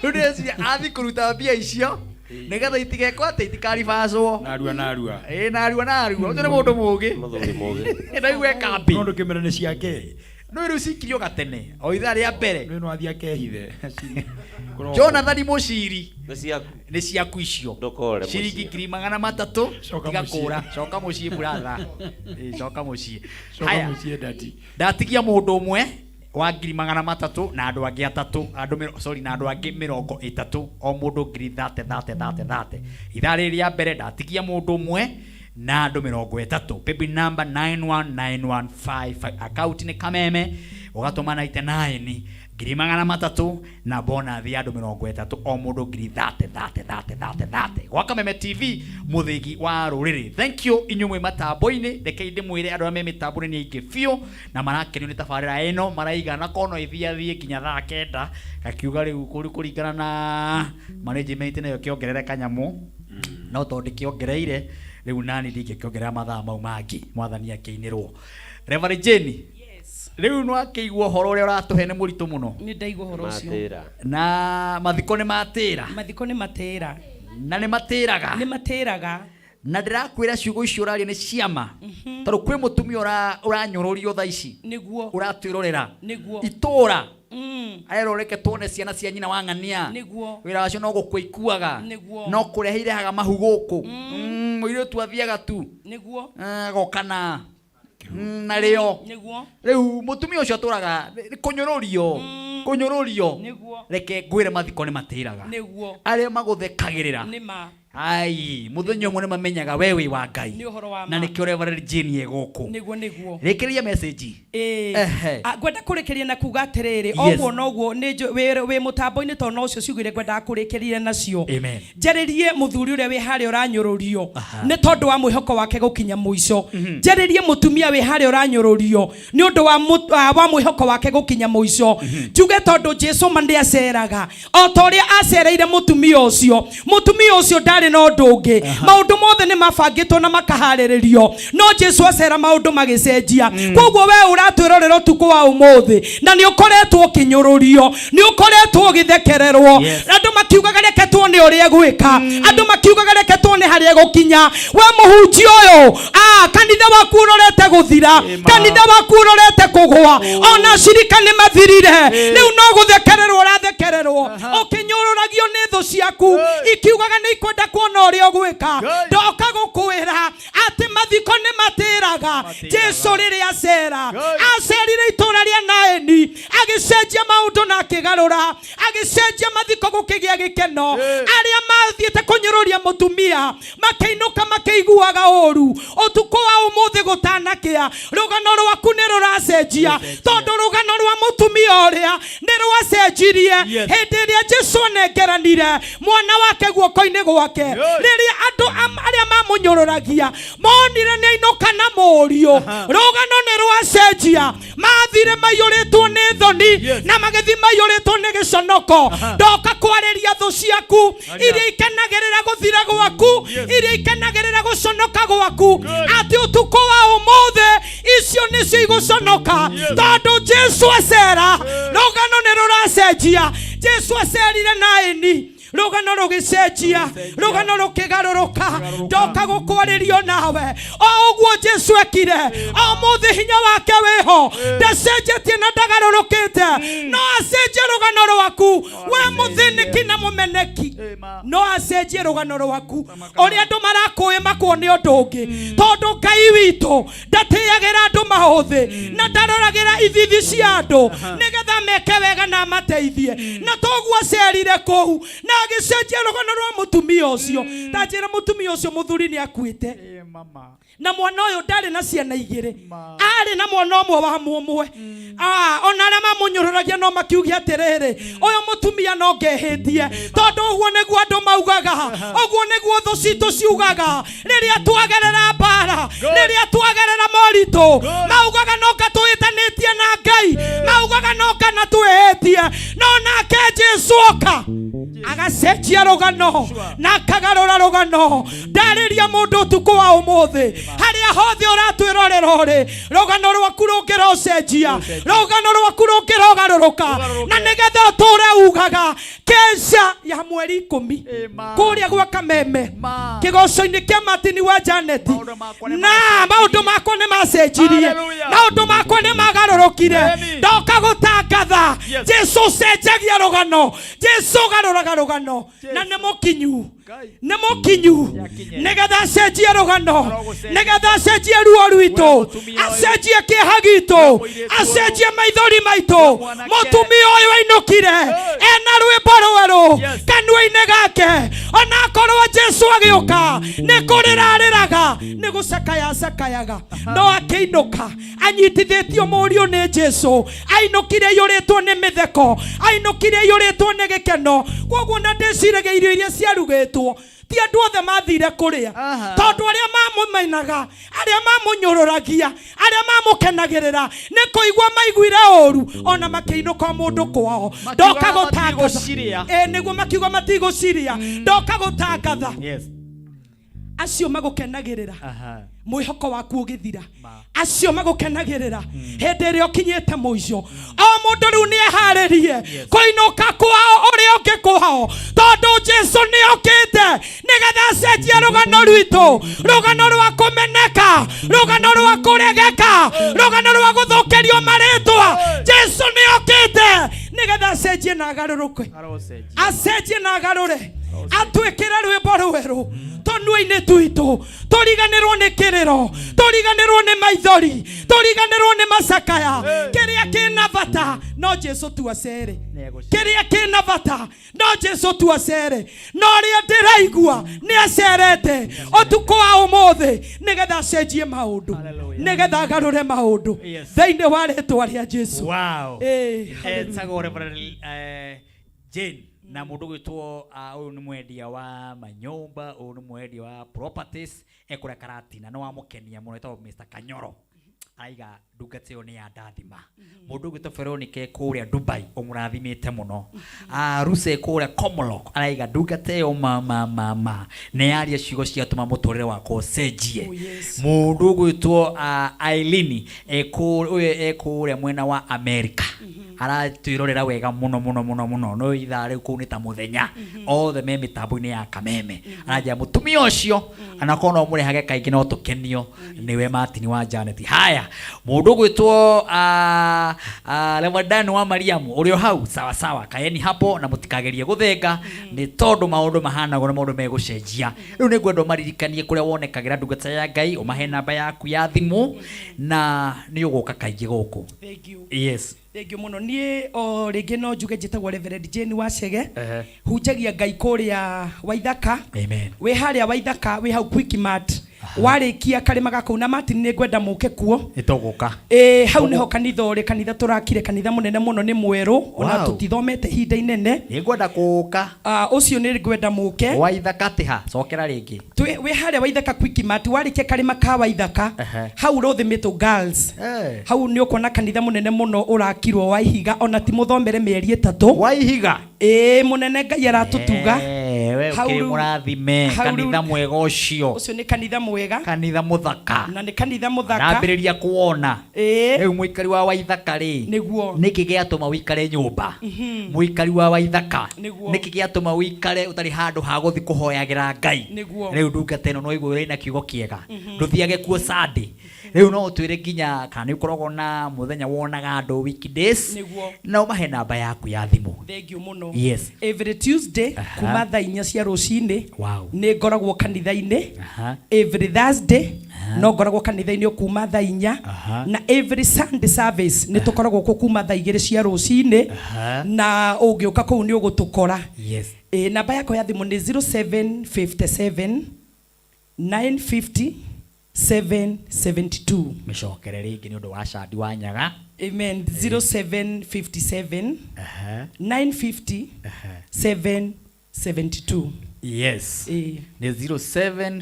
ndĩreciria athiĩ kũruta mbia icio nĩgetha itigekwo atĩ itikaribacwo. Narua narua. Ĩĩ narua narua. Ũcio nĩ mũndũ mũũgĩ. Mũthuri mũũgĩ. Ndaigua e kambĩ. No ndũkĩmera nĩ ciake. No rĩu cikirio gatene o ithaa rĩa mbere. Nĩ no athiĩ akehithe. Jonathan Mũciri. Nĩ ciaku. Nĩ ciaku icio. Ndũkore mũciĩ. Ciringi 300,000. Coka Tiga mũciĩ. kũra. Coka mũciĩ brother. Ĩĩ, coka mũciĩ. Coka Haya. mũciĩ dadi. Ndatigia mũndũ ũmwe wa 300,000 na andũ angĩ atatũ andũ sorry na andũ angĩ 30 o mũndũ ngiri thate thate thate thate. Ithaa rĩrĩ rĩa mbere ndatigia mũndũ ũmwe na andũ 30. Paybill number 919155. Account nĩ Kameme, ũgatũma 99 300,000 na bonus ya andũ 30 o mũndũ ngiri thate thate thate thate thate. Gwa Kameme TV mũthĩgi wa rũrĩrĩ. Thank you inyuĩ mwĩ matambo-inĩ. Rekei ndĩmwĩre andũ arĩa me mĩtambo-inĩ nĩ aingĩ biũ na marakenio nĩ tabarĩra ĩno, maraigana kono ĩthiathiĩ nginya thaa 9 gakiuga rĩu kũringana na management nayo kĩongerere kanyamũ, no tondũ ndĩkĩongereire rĩu nani ndingĩkĩongerera mathaa mau mangĩ, mwathani akĩinĩrwo. Reverend Jane, rĩu no akĩigua ũhoro ũrĩa ũratũhe nĩ mũritũ mũno. Nĩ ndaigua ũhoro ũcio. Matĩra. Na mathiko nĩ matĩra. Mathiko nĩ matĩra. Na nĩ matĩraga. Nĩ matĩraga. Na ndĩrakwĩra ciugo icio ũraria nĩ ciama. Tondũ kwĩ mũtumia ũranyũrũrio thaa ici. Nĩguo. Ũratwĩrorera. Nĩguo. Itũra. Arerwo reke tuone ciana cia nyina wa ng'ania. Nĩguo. Wĩra wacio no gũkua ikuaga. Nĩguo. No kũrehe irehaga mahu gũkũ. Mũirĩtu athiaga tu. Nĩguo. Agoka na. Na rĩo. Nĩguo. Rĩu mũtumia ũcio atũraga nĩ kũnyũrũrio. Kũnyũrũrio. Nĩguo. Reke ngwĩre mathiko nĩ matĩraga. Nĩguo. Arĩa magũthekagĩrĩra. Nĩ ma. Ai, mũthenya ũmwe nĩ mamenyaga we wĩ wa Ngai. Nĩ ũhoro wa Na ma. nĩkĩo Reverend Jane e gũkũ. Nĩguo, nĩguo. Rĩkĩrĩria message. Ĩĩ. Ehe. Ngwenda kũrĩkĩria na kuga atĩrĩrĩ, Yes. oguo noguo nĩ wĩ mũtambo-inĩ tondũ nocio ciugo iria ngwendaga kũrĩkĩria nacio. Amen. Njarĩrie mũthuri ũrĩa wĩ harĩa ũranyũrũrio nĩ tondũ wa mwĩhoko wake gũkinya mũico. Njarĩrie mũtumia wĩ harĩa ũranyũrũrio nĩ ũndũ wa mwĩhoko wake gũkinya mũico. Njuge tondũ Jesũ ma nĩaceraga o ta ũrĩa acereire mũtumia ũcio. Mũtumia ũcio ndarĩ na ũndũ ũngĩ. Maũndũ mothe nĩ mabangĩtwo na makaharĩrĩrio, no Jesũ acera maũndũ magĩcenjia. Koguo we ũratwĩrorera ũtukũ wa ũmũthĩ na nĩ ũkoretwo ũkĩnyũrũrio, nĩ ũkoretwo ũgĩthekererwo. Andũ makiugaga reke tuone ũrĩa egwĩka, andũ makiugaga reke tuone harĩa egũkinya. We mũhunjia ũyũ, kanitha waku ũrorete gũthira, kanitha waku ũrorete kũgũa, ona acirika nĩ mathirire. Rĩu no gũthekererwo ũrathekererwo, ũkĩnyũrũragio nĩ thũ ciaku ikiugaga nĩ ikwenda kuona ũrĩa ũgwĩka. Ndoka gũkwĩra atĩ mathiko nĩ matĩraga. Jesũ rĩrĩa acera, acerire itũũra rĩa Naini, agĩcenjia maũndũ na akĩgarũra, agĩcenjia mathiko gũkĩgĩa gĩkeno. Arĩa mathiĩte kũnyũrũria mũtumia makĩinũka makĩiguaga ũru. Ũtukũ wa ũmũthĩ gũtanakĩa, rũgano rwaku nĩ rũracenjia, tondũ rũgano rwa mũtumia ũrĩa nĩ rwacenjirie hĩndĩ ĩrĩa Jesũ anengeranire mwana wake guoko-inĩ gwake. Rĩrĩa andũ arĩa mamũnyũrũragia monire nĩ ainũka na mũriũ, rũgano nĩ rwacenjia. Mathire maiyũrĩtwo nĩ thoni na magĩthiĩ maiyũrĩtwo nĩ gĩconoko. Ndoka kwarĩria thũ ciaku iria ikenagĩrĩra gũthira gwaku, iria ikenagĩrĩra gũconoka gwaku, atĩ ũtukũ wa ũmũthĩ icio nĩcio igũconoka, tondũ Jesũ acera, rũgano nĩ rũracenjia. Jesũ acerire Naini, rũgano rũgĩcenjia, rũgano rũkĩgarũrũka. Ndoka gũkwarĩrio nawe o ũguo Jesũ ekire. O mũthĩ hinya wake wĩho, ndacenjetie na ndagarũrũkĩte. No acenjie rũgano rwaku we mũthĩnĩki na mũmeneki, no acenjie rũgano rwaku ũrĩa andũ marakũĩ makuone ũndũ ũngĩ, tondũ Ngai witũ ndatĩagĩra andũ maũthĩ na ndaroragĩra ithithi cia andũ nĩgetha meke wega na amateithie. Na toguo acerire kũu na agĩcenjia rũgano rwa mũtumia ũcio. Ta njĩra, mũtumia ũcio mũthuri nĩ akuĩte, na mwana ũyũ ndarĩ na ciana igĩrĩ, arĩ na mwana ũmwe wa mũmwe. Ona arĩa mamũnyũrũragia no makiuge atĩrĩrĩ, ũyũ mũtumia no ngehĩtie, tondũ ũguo nĩguo andũ maugaga, ũguo nĩguo thũ citũ ciugaga rĩrĩa twagerera mbara, rĩrĩa twagerera moritũ, maugaga no nga twĩtanĩtie na Ngai, maugaga no nga na twĩhĩtie. No nake Jesũ oka agacenjia rũgano na akagarũra rũgano. Ndarĩria mũndũ ũtukũ wa ũmũthĩ, harĩa hothe ũratwĩrorera ũrĩ, rũgano rwaku rũngĩrocenjia, rũgano rwaku rũngĩrogarũrũka, na nĩgetha ũtũre ugaga kesha ya mweri 10 Kũrĩa gwa Kameme kĩgoco-inĩ kĩa Martin wa Janet, na maũndũ makwa nĩ macenjirie, maũndũ makwa nĩ magarũrũkire. Ndoka gũtangatha Jesu cenjagia rũgano, Jesu garũraga rũgano, na nĩ mũkinyu, nĩ mũkinyu, nĩgetha acenjie rũgano, nĩgetha acenjie ruo rwitũ, acenjie kĩeha gitũ, acenjie maithori maitũ. Mũtumia ũyũ ainũkire ena rwĩmbo rwerũ kanua-inĩ gake, onakorwo Jesu agĩũka nĩ kũrĩra arĩraga, nĩ gũcakaya acakayaga, no akĩinũka anyitithĩtio mũriũ nĩ Jesu, ainũkire aiyũrĩtwo nĩ mĩtheko, ainũkire aiyũrĩtwo nĩ gĩkeno. Koguo na ndĩciragia irio iria ciarugĩtwo ti andũ othe mathire kũrĩa, tondũ arĩa mamũmenaga, arĩa mamũnyũrũragia, arĩa mamũkenagĩrĩra nĩ kũigua maiguire ũru, ona makĩinũka o mũndũ kwao. Ndoka gũtangatha. Matigũciria. Ĩ, nĩguo makiuga matigũciria. Ndoka gũtangatha acio magũkenagĩrĩra, mwĩhoko waku ũgĩthira, acio magũkenagĩrĩra hĩndĩ ĩrĩa ũkinyĩte mũico. O mũndũ rĩu nĩ eharĩrie kũinũka kwao ũrĩa ũngĩ kwao, tondũ Jesu nĩ okĩte nĩgetha acenjie rũgano rwitũ, rũgano rwa kũmeneka, rũgano rwa kũregeka, rũgano rwa gũthũkĩrio marĩtwa. Jesu nĩ okĩte nĩgetha acenjie na agarũrũke, acenjie na agarũre, atwĩkĩre rwĩmbo rwerũ tũnua-inĩ twitũ, tũriganĩrwo nĩ kĩrĩro, tũriganĩrwo nĩ maithori, tũriganĩrwo nĩ macakaya. Kĩrĩa kĩna bata no Jesu tu acere, kĩrĩa kĩna bata no Jesu tu acere, no ũrĩa ndĩraigua nĩ acerete ũtukũ wa ũmũthĩ nĩgetha acenjie maũndũ, nĩgetha agarũre maũndũ thĩinĩ wa rĩtwa rĩa Jesu. Wow. Ĩĩ. Etagwo Reverend Jane, na mũndũ gwĩtwo ũyũ nĩ mwendia wa manyũmba, ũyũ nĩ mwendia wa properties ekũrĩa Karatina, nĩ wamũkenia mũno, etagwo Mr Kanyoro. Araiga ndungata ĩyo nĩ ya ndathima. Mũndũ ũgwĩtwo Veronica kũrĩa Dubai ũmũrathimĩte mũno. Ruse kũrĩa Komolok araiga ndungata ĩyo ma ma ma ma nĩ yaria ciugo ciatũma mũtũrĩre wakwa ũcenjie. Oh, yes. Mũndũ ũgwĩtwo Aileen ũyũ ekũrĩa mwena wa America aratwĩrorera wega mũno mũno mũno mũno, no ithaa rĩu kũu nĩ ta mũthenya, othe me mĩtambo-inĩ ya Kameme. Aranjĩra mũtumia ũcio anakorwo no mũrehage kaingĩ no tũkenio nĩwe Martin wa Janet. Haya, mũndũ ũgwĩtwo Ramadan wa Mariamu ũrĩ o hau, sawa sawa, kaeni hapo na mũtikagerie gũthenga, nĩ tondũ maũndũ mahanagwo na maũndũ megũcenjia. Rĩu nĩ ngwenda ũmaririkanie kũrĩa wonekagĩra ndungata ya Ngai, ũmahe namba yaku ya thimũ na nĩ ũgũka kaingĩ gũkũ. Thank you. Yes. Thank you mũno. Niĩ o rĩngĩ no njuge njĩtagwo Reverend Jane Wachege, hunjagia Ngai kũrĩa Waithaka. Amen. Wĩ harĩa Waithaka, wĩ hau Quickmart, warĩkia karĩma ga kũu na Martin, nĩ ngwenda mũke kuo. Nĩ tũgũka. Ĩ, hau nĩho kanitha ũrĩ, kanitha tũrakire, kanitha mũnene mũno, nĩ mwerũ ona tũtithomete ihinda inene. Nĩ ngwenda gũka. Ũcio nĩ ngwenda mũke. Waithaka atĩ ha? Cokera rĩngĩ. Wĩ harĩa Waithaka Quickmart, warĩkia karĩma ka Waithaka, hau Rũthĩmĩtũ Girls, hau nĩ ũkuona kanitha mũnene mũno ũrakirwo wa ihiga, ona ti mũthomere mĩeri 3. Wa ihiga? Ĩĩ, mũnene, Ngai aratũtuga. We Hau ũkĩrĩ rĩu- mũrathime. hau rĩu- Kanitha mwega ũcio. Ũcio nĩ kanitha mwega. Kanitha mũthaka. Na nĩ kanitha mũthaka. Ndambĩrĩria kuona. Rĩu mũikari wa Waithaka rĩ, Nĩguo. Nĩkĩ gĩatũma ũikare nyũmba? Mũikari wa Waithaka, Nĩguo. nĩkĩ gĩatũma ũikare ũtarĩ handũ ha gũthiĩ kũhoyagĩra Ngai? Nĩguo. Rĩu ndungata ĩno no ĩigua ĩrĩ na kiugo kĩega. Ndũthiage kuo Sunday. Rĩu no ũtwĩre nginya kana nĩ ũkoragwo na mũthenya wonaga andũ weekdays. Nĩguo. Na ũmahe namba yaku ya thimũ. Thank you mũno. Yes. Every Tuesday kuma thaa 4 cia rũcinĩ nĩ ngoragwo kanitha-inĩ. Every Thursday no ngoragwo kanitha-inĩ o kuma thaa 4, na every Sunday service nĩ tũkoragwo kuo kuma thaa 2 cia rũcinĩ, na ũngĩũka kũu nĩ ũgũtũkora. Yes. Ĩ, namba yakwa ya thimũ nĩ 0757 950 772. Mĩcokere rĩngĩ nĩ ũndũ wa Candi wa Nyaga. Amen. 0757 950 772. Yes. Ĩ. Nĩ 07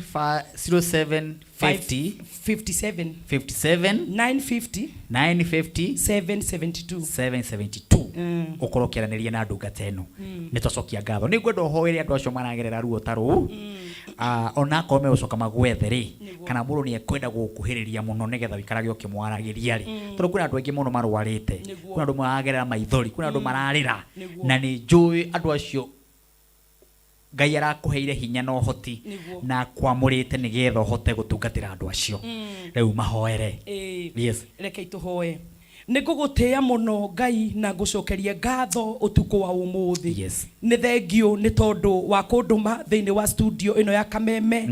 0750 57 57 950 950 772. 772. Ũkorwo ũkĩaranĩria na ndungata ĩno. Nĩ twacokia ngatho. Nĩ ngwenda ũhoere andũ acio maragerera ruo ta rũu, onakorwo megũcoka magwethe rĩ, kana mũndũ nĩ ekwenda gũgũkuhĩrĩria mũno nĩgetha ũikarage ũkĩmwaragĩria rĩ, tondũ kwĩna andũ aingĩ mũno marwarĩte, kwĩna andũ maragerera maithori, kwĩna andũ mararĩra, na nĩ njũĩ andũ acio Ngai arakũheire hinya na ũhoti Nĩguo. na akwamũrĩte nĩgetha ũhote gũtungatĩra andũ acio. Rĩu mahoere. Ĩĩ. Yes. Reke itũhoe. Nĩ ngũgũtĩĩa mũno Ngai na ngũcokerie ngatho ũtukũ wa ũmũthĩ. Yes. Nĩ thengiũ nĩ tondũ wa kũndũma thĩinĩ wa studio ĩno ya Kameme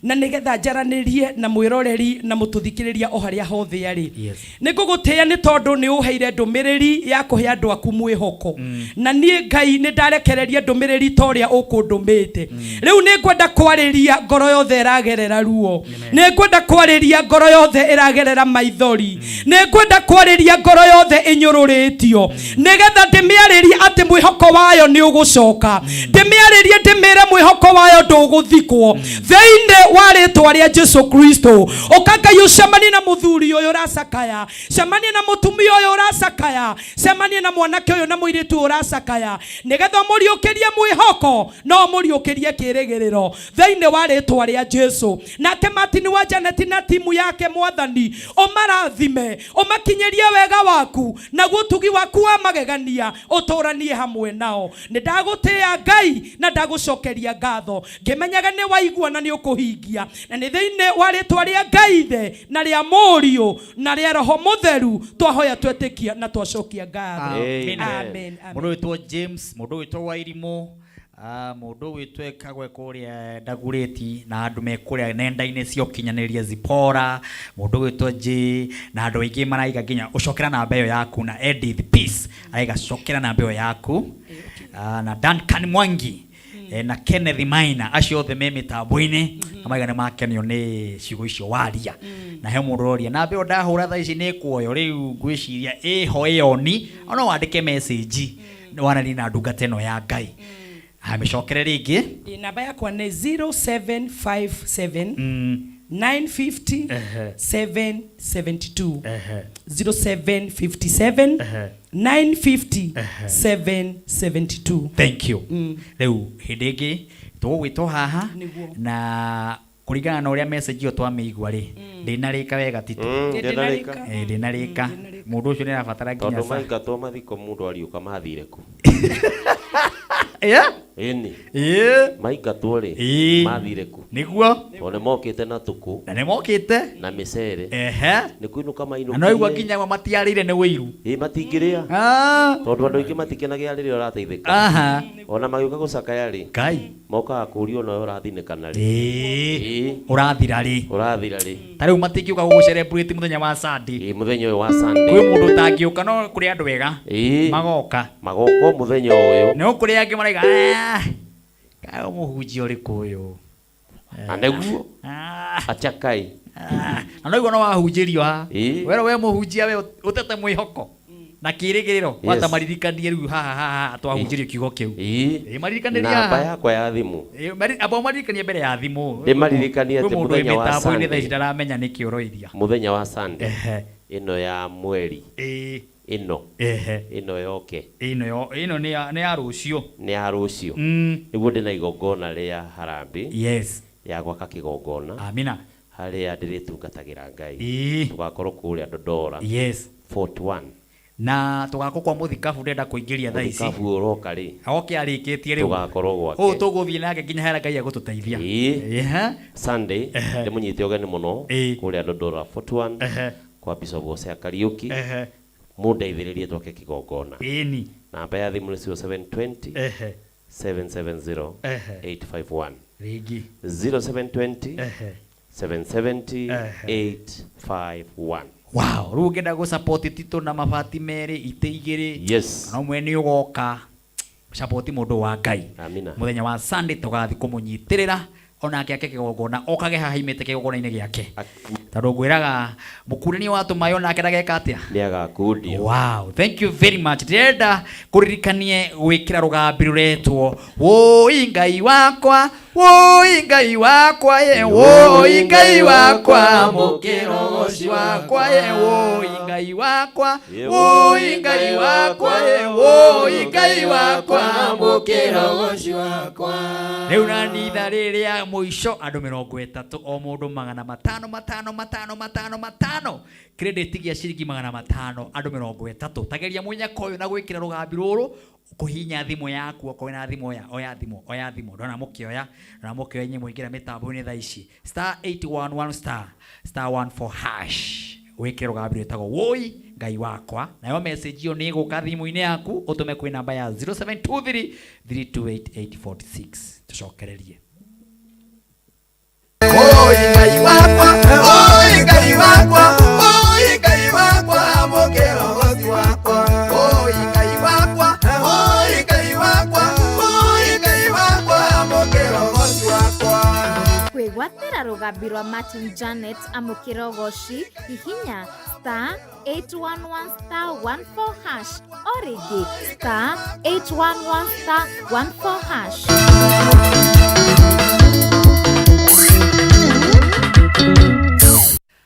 na nĩgetha njaranĩrie na mwĩroreri na mũtũthikĩrĩria o harĩa hothe arĩ. Yes. Nĩ ngũgũtĩĩa nĩ tondũ nĩ ũheire ndũmĩrĩri ya kũhe andũ aku mwĩhoko. Na niĩ Ngai nĩ ndarekereria ndũmĩrĩri ta ũrĩa ũkũndũmĩte. Rĩu nĩ ngwenda kwarĩria ngoro yothe ĩragerera ruo. Nĩ ngwenda kwarĩria ngoro yothe ĩragerera maithori. Nĩ ngwenda kwarĩria ngoro yothe ĩnyũrũrĩtio. Nĩgetha ndĩmĩarĩrie atĩ mwĩhoko wayo nĩ ũgũcoka. Ndĩmĩarĩrie ndĩmĩre mwĩhoko wayo ndũgũthikwo. Thĩinĩ wa rĩtwa rĩa Jesu Kristo. Ũka Ngai ũcemanie na mũthuri ũyũ ũracakaya. Cemania na mũtumia ũyũ ũracakaya. Cemania na mwanake ũyũ na mũirĩtu ũyũ ũracakaya. Nĩgetha ũmũriũkĩrie mwĩhoko na ũmũriũkĩrie kĩĩrĩgĩrĩro. Thĩinĩ wa rĩtwa rĩa Jesu. Nake Martin wa Janet na timu yake Mwathani, ũmarathime, ũmakinyĩrie wega waku, naguo ũtugi waku wa magegania ũtũranie hamwe nao. Nĩ ndagũtĩĩa Ngai na ndagũcokeria ngatho, ngĩmenyaga nĩ waigua na nĩ ũkũhingia. Na nĩ thĩinĩ wa rĩtwa rĩa Ngai Ithe na rĩa Mũriũ na rĩa Roho Mũtheru twahoya twetĩkia na twacokia ngatho. Amen. Amen. Amen. Mũndũ wĩtwo James, mũndũ wĩtwo Wairimũ, mũndũ wĩtwo Kagwe kũrĩa Ndagurĩti na andũ me kũrĩa nenda-inĩ cia ũkinyanĩria Zipora, mũndũ wĩtwo J na andũ aingĩ maraiga nginya ũcokera namba ĩyo yaku na Edith Peace araiga cokera namba ĩyo yaku. Na Duncan Mwangi na Kenneth Maina, acio othe me mĩtambo-inĩ na maiga nĩ makenio nĩ ciugo icio waria. Na he mũndũ ũroria namba ĩyo ndahũra thaa ici nĩ ĩkuoywo, rĩu ngwĩciria ĩho ĩoni, no wandĩke message waranĩrie na ndungata ĩno ya Ngai. Amĩcokere rĩngĩ. Ĩ, namba yakwa nĩ 0757 950 772. 0757 950 772. Thank you. Rĩu hĩndĩ ĩngĩ tũgũgwĩtwo haha Nĩguo. na kũringana na ũrĩa message ĩyo twamĩigua rĩ, ndĩnarĩka wega Tito. Ndĩnarĩka. Ndĩnarĩka. Mũndũ ũcio nĩ arabatara nginya Tondũ maingatwo mathiko mũndũ ariũka mathire kũ? Yeah. Ĩni. Ĩĩ. Maingatwo rĩ, Ĩĩ. mathire kũ? Nĩguo. Tondũ nĩmokĩte na tũkũ. Na nĩmokĩte. Na mĩcere. Ehe. Nĩ kũinũka mainũkire. Na no igua nginya amwe matiarĩire nĩ wĩiru. Ĩĩ matingĩrĩa. Tondũ andũ aingĩ matikenagia rĩrĩa ũrateithĩka. Aha. Ona magĩũka gũcakaya rĩ. Ngai. Mokaga kũũria ona we ũrathinĩkana rĩ. Ĩĩ. Ũrathira rĩ. Ũrathira rĩ. Ta rĩu matingĩũka gũgũ celebrate mũthenya wa Sunday. Ĩĩ mũthenya ũyũ wa Sunday. Kwĩ mũndũ ũtangĩũka no kũrĩ andũ ega. Ĩĩ. Magoka. Magoka mũthenya ũyũ. No kũrĩ angĩ maraiga, "Ah, kaĩ mũhunjia ũrĩkũ ũyũ?" Na nĩguo. Achakai. Na no igua no wahunjĩrio haha. Ĩĩ. Werwo we mũhunjia we ũtete mwĩhoko na kĩĩrĩgĩrĩro Yes. wata maririkanie rĩu haha haha twahunjĩrio kiugo kĩu. Ĩĩ. Ĩĩ marikanĩria Namba haha. yakwa ya thimũ. Ĩĩ, amba ũmaririkanie mbere ya thimũ. Ndĩmaririkanie Kwĩ atĩ mũndũ wĩ mũthenya wa mĩtambo-inĩ Sunday. thaa ici ndaramenya nĩkĩ ũroiria. Mũthenya wa Sunday. Ĩno ya mweri. Ĩĩ. Ĩno. Ehe. Ĩno yoke. Ĩno yo, ĩno nĩ ya, nĩ ya rũciũ. Nĩ ya rũciũ. Nĩguo ndĩna igongona rĩa harambee. Yes. Ya gwaka kĩgongona. Amina. Harĩa ndĩrĩtungatagĩra Ngai. Ĩĩ. Tũgakorwo kũrĩa Dodora. Yes. 41. Na tũgakorwo kwa mũthikabu ndĩrenda kũingĩria thaa ici. Mũthikabu ũroka rĩ. Oke arĩkĩtie rĩu. Tũgakorwo gwake. Ũũ tũgũthiĩ nake nginya harĩa Ngai egũtũteithia. Ĩĩ. Ehe. Sunday ndĩmũnyite ũgeni mũno kũrĩa Dodora 41 kwa Bishop Hosea Kariuki. Mũndeithĩrĩrie twake kĩgongona. Ĩni. Namba ya thimũ nĩ 0720 770 851. Rĩngĩ. 0720 770 851. Wow, rĩu ũngĩenda gũ support Tito na mabati merĩ, itĩ igĩrĩ. Yes. Na ũmwe nĩ ũgoka support mũndũ wa Ngai. Amina. Mũthenya wa Sunday tũgathiĩ kũmũnyitĩrĩra onake ake kĩgongona okage haha imĩte kĩgongona-inĩ gĩake. Tondũ ngwĩraga mũkunania wa tũmaĩ onake ndageka atĩa? Nĩ agakundio. Wow, thank you very much. Ndĩrenda kũririkanie gwĩkĩra rũgambi rũretwo Wũi Ngai wakwa, Woi Ngai wakwa ye, woi Ngai wakwa, mũkĩrogoci wakwa ye, woi Ngai wakwa, woi Ngai wakwa ye, woi Ngai wakwa, mũkĩrogoci wakwa. Rĩu na nitha rĩrĩa mũico andũ 30 o mũndũ 500 500 500 500 500 credit gĩa ciringi 500 andũ 30 tageria mũnyaka ũyũ na gwĩkĩra rũgambi rũrũ kuhinya thimu yaku okorwo na thimu oya oya thimu oya thimu ndona mũkĩoya ndona mũkĩoya inyuĩ mũingĩra mĩtambo-inĩ thaa ici star 811 star star 14 hash wĩkĩre rũgambi rwĩtagwo woi Ngai wakwa nayo message ĩyo nĩ ĩgũka thimũ-inĩ yaku ũtũme kwĩ namba ya 0723 328846 tũcokererie. Woi Ngai wakwa, woi Ngai wakwa, woi Ngai wakwa, mũkĩrogoci wakwa, woi Ngai wakwa, woi Ngai wakwa, woi Ngai wakwa, mũkĩrogoci wakwa. Kwĩgwatĩra rũgambi rwa Martin Janet amũkĩra ũgoci hihinya star 811 star 14 hash o rĩngĩ star 811 star 14 hash.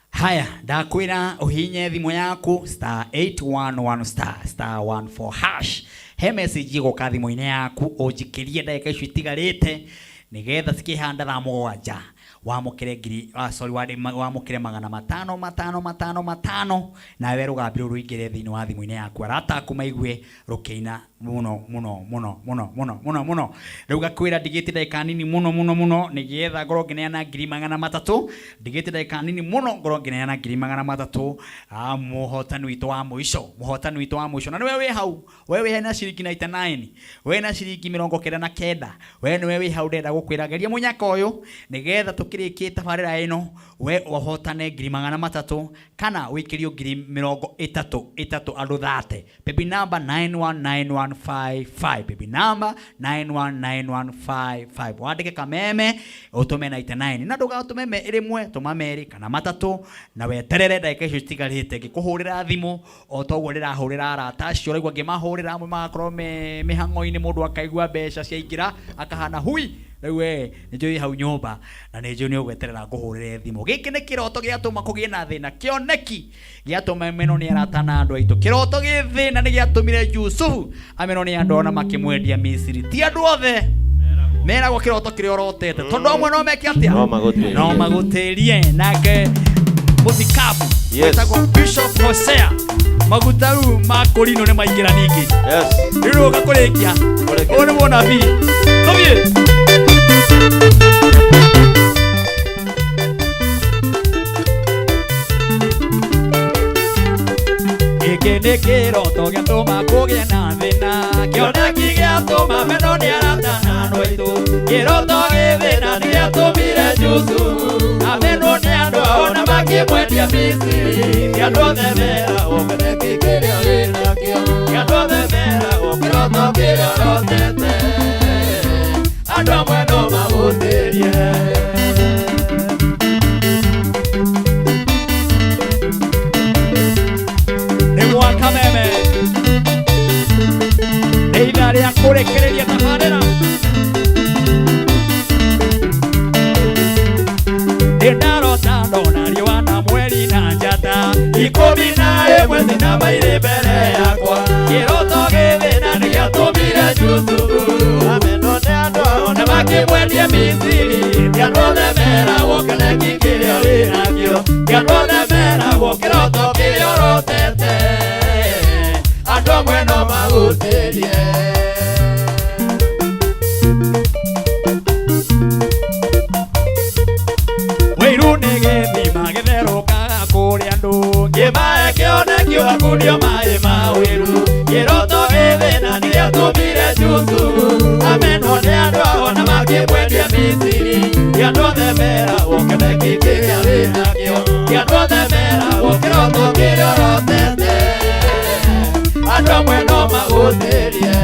Haya, ndakwĩra ũhinye thimũ yaku star 811 star star 14 hash he message ĩgũka thimũ-inĩ yaku ũnjikĩrie ndagĩka icio itigarĩte nĩgetha cikĩhanda thaa 7 wamũkĩre ngiri sorry wamũkĩre 500 500 500 500 nawe rũgambi rũrũ rũingĩre thĩinĩ wa thimũ-inĩ yaku arata aku maigue rũkĩina mũno mũno mũno mũno mũno mũno mũno. Rĩu ngakwĩra ndigĩte ndagĩka nini mũno mũno mũno nĩgetha ngorwo ngĩneana ngiri 300 ndigĩte ndagĩka nini mũno ngorwo ngĩneana ngiri 300 mũhotani witũ wa mũico mũhotani witũ wa mũico na nĩwe wĩ hau we wĩ na ciringi 99 we na ciringi 99 we nĩwe wĩ hau ndĩrenda gũkwĩra geria mũnyaka ũyũ nĩgetha tũkĩrĩkie tabarĩra ĩno we ũhotane ngiri 300 kana wĩkĩrio ngiri 33 andũ 30 baby number 919155 baby number 919155 wandĩke kameme ũtũme 99 na ndũgatũme rĩmwe tũma merĩ kana matatũ na weterere ndagĩka icio citigarĩte ngĩkũhũrĩra thimũ o toguo ndĩrahũrĩra arata acio ũraigua ngĩmahũrĩra amwe magakorwo me mĩhang'o-inĩ mũndũ akaigua mbeca ciaingĩra akahana hui rĩu we nĩnjũĩ hau nyũmba na nĩnjũĩ nĩ ũgweterera ngũhũrĩre thimũ. Gĩkĩ nĩ kĩroto gĩatũma kũgĩe na thĩna kĩoneki gĩatũma menwo nĩ arata na andũ aitũ kĩroto gĩ thĩna nĩ gĩatũmire Jusufu amenwo nĩ andũ ona makĩmwendia Misiri ti andũ othe meragwo kĩroto kĩrĩa ũrotete tondũ amwe no meke atĩa no magũtĩrie nake mũthikabu wĩtagwo Bishop Hosea maguta rĩu ma kũrinũ nĩ maingĩra ningĩ rĩu ũka kũrĩkia ũyũ nĩ mũnabii tũthiĩ. Gĩkĩ nĩ kĩroto gĩatũma kũgĩe na thĩna kĩoneki gĩatũma menwo nĩ arata na andũ aitũ kĩroto gĩ thĩna nĩ gĩatũmire Jusufu amenwo nĩ andũ ao na makĩmwendia Misiri ti andũ othe meragwo kĩoneki kĩrĩa wĩnakĩo ti andũ othe meragwo kĩroto kĩrĩa ũrotete andũ amwe no magũtĩrie. Kameme nĩ ithaa rĩa kũrĩkĩrĩria tabarĩra ndĩ ndarota ndona riũa na mweri na njata 11 thina irĩ mbere yakwa kĩroto gĩ thĩna nĩ gĩatũmire Jusufu amenwo nĩ andũ ao na makĩmwendia Misiri ti andũ othe meragwo kĩoneki kĩrĩa wĩnakĩo ti andũ othe meragwo kĩroto kĩrĩa ũrotete andũ amwe no magũtĩrie. Wĩiru nĩ gĩthima gĩtherũkaga kũrĩ andũ kĩmae kĩoneki ũgakundio maĩ ma wĩiru kĩroto gĩ thĩna nĩ gĩatũmire Jusufu amenwo nĩ andũ ao na makĩmwendia Misiri ti andũ othe meragwo kĩoneki kĩrĩa wĩnakĩo ti andũ othe meragwo kĩroto kĩrĩa ũrotete andũ amwe no magũtĩrie.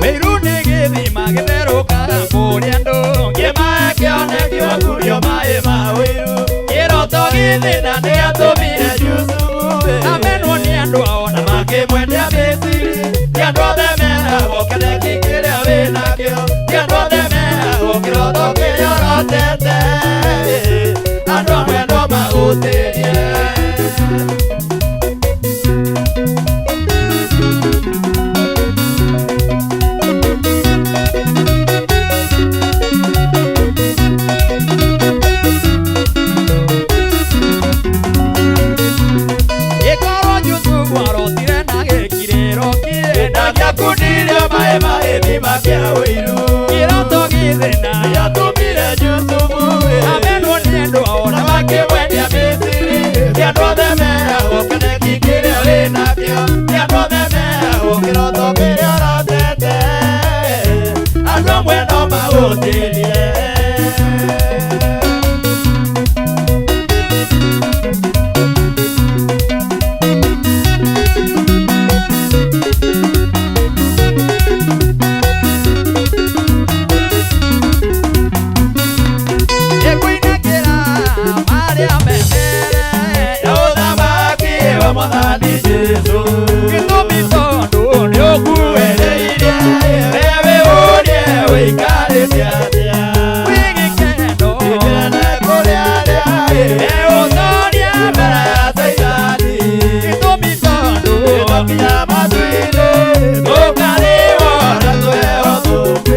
Wĩiru nĩ gĩthima gĩtherũkaga kũrĩ gĩthĩna nĩatũmire Jusufu amenwo nĩ andũ ao na makĩmwendia Misiri. Ti andũ othe meragwo kĩreki kĩrĩa wĩnakĩo, ti andũ othe meragwo kĩroto kĩrĩa ũrotete, andũ amwe no mahutĩrie. Ndakunire maĩ magĩthima kĩa ũiru, kĩroto gĩthĩna nĩatũmire Jusufu amenwo nĩ andũ ao na makĩmwendia Misiri. Ti andũ othe meragwo kĩneki kĩrĩa wĩnakĩo, ti andũ othe meragwo kĩroto kĩrĩa ũrotete, andũ amwe no mahutĩrie. Mwathani Jesũ, gĩtũmi tondũ nĩũkuĩrĩirie, wewe ũrĩe ũikarĩte atĩa, wĩ gĩkeno gĩkene kũrĩ arĩa eũtoria mbere ya Caitani. Gĩtũmi tondũ twakinya matu-inĩ tũkarĩwo na tũheo thũmbĩ.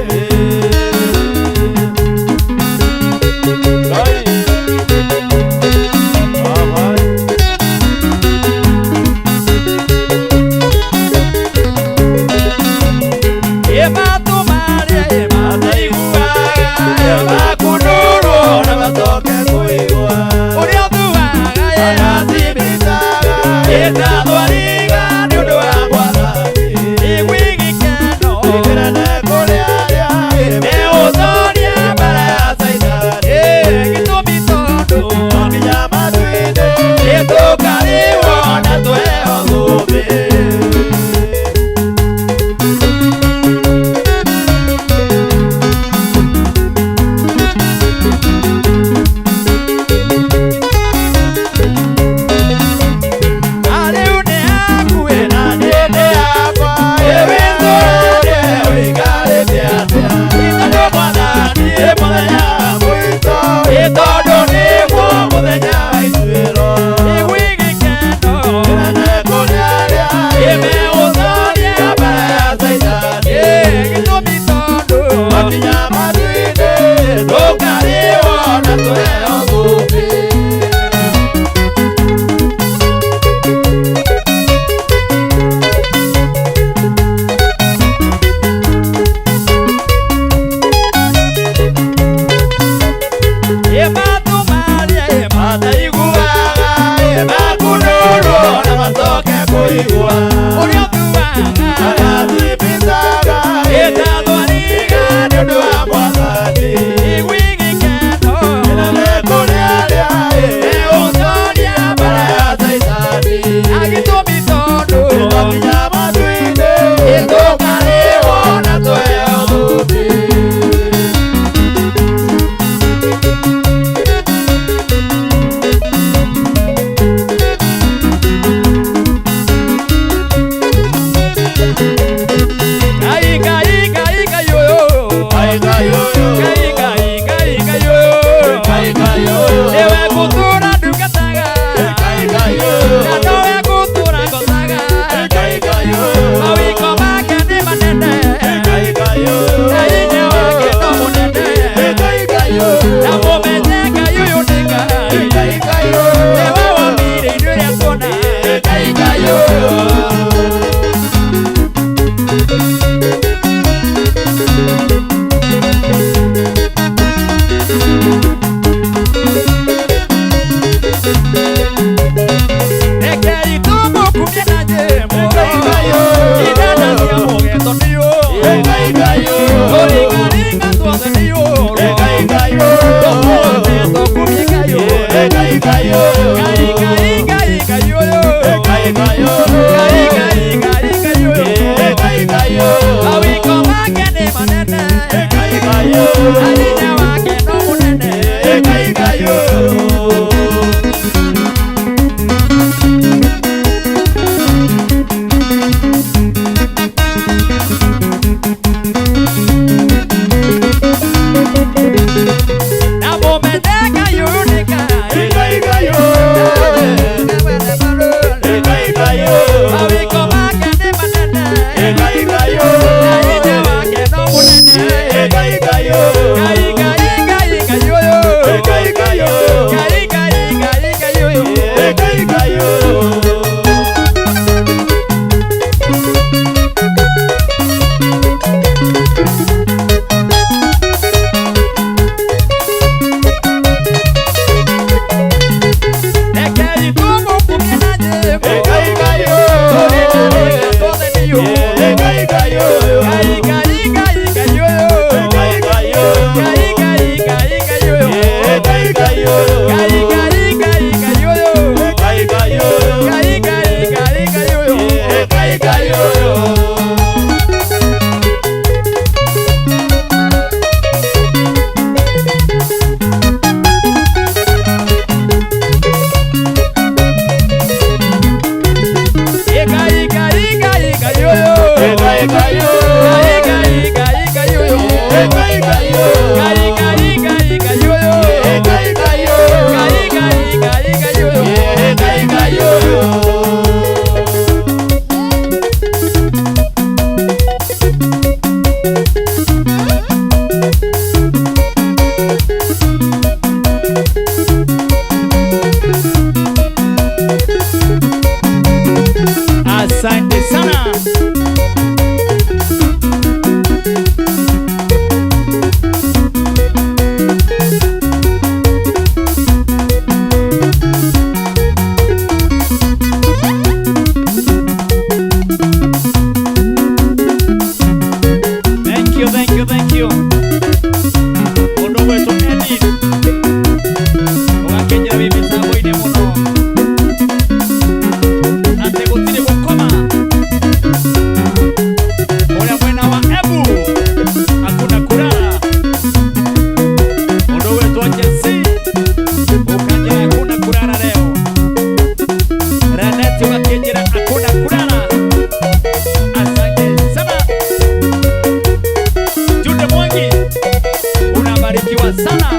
Sana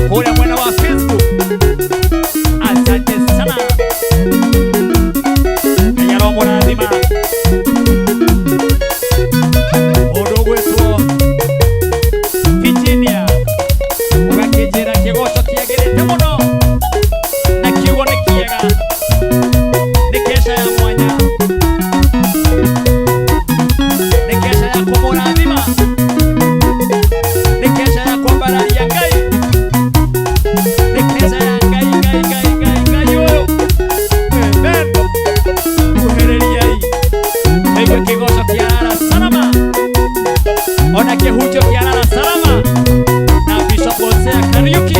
kũrĩa mwena wa Facebook, asante sana, Ngai aromũrathima. Mũndũ ũgwĩtwo Virginia ũgakĩnjĩra kĩgoco kĩagĩrĩte mũno na kiugo nĩ kĩega, nĩ kesha ya mwanya, nĩ kesha ya kũmũrathima, nĩ kesha ya kwambararia Ngai, nĩ kesha ya Ngai Ngai Ngai Ngai Ngai ũyũ. Amen. Kuhĩrĩriai maigue kĩgoco kĩa Rara Salama ona kĩhunjio kĩa Rara Salama na Bishop Hosea Kariuki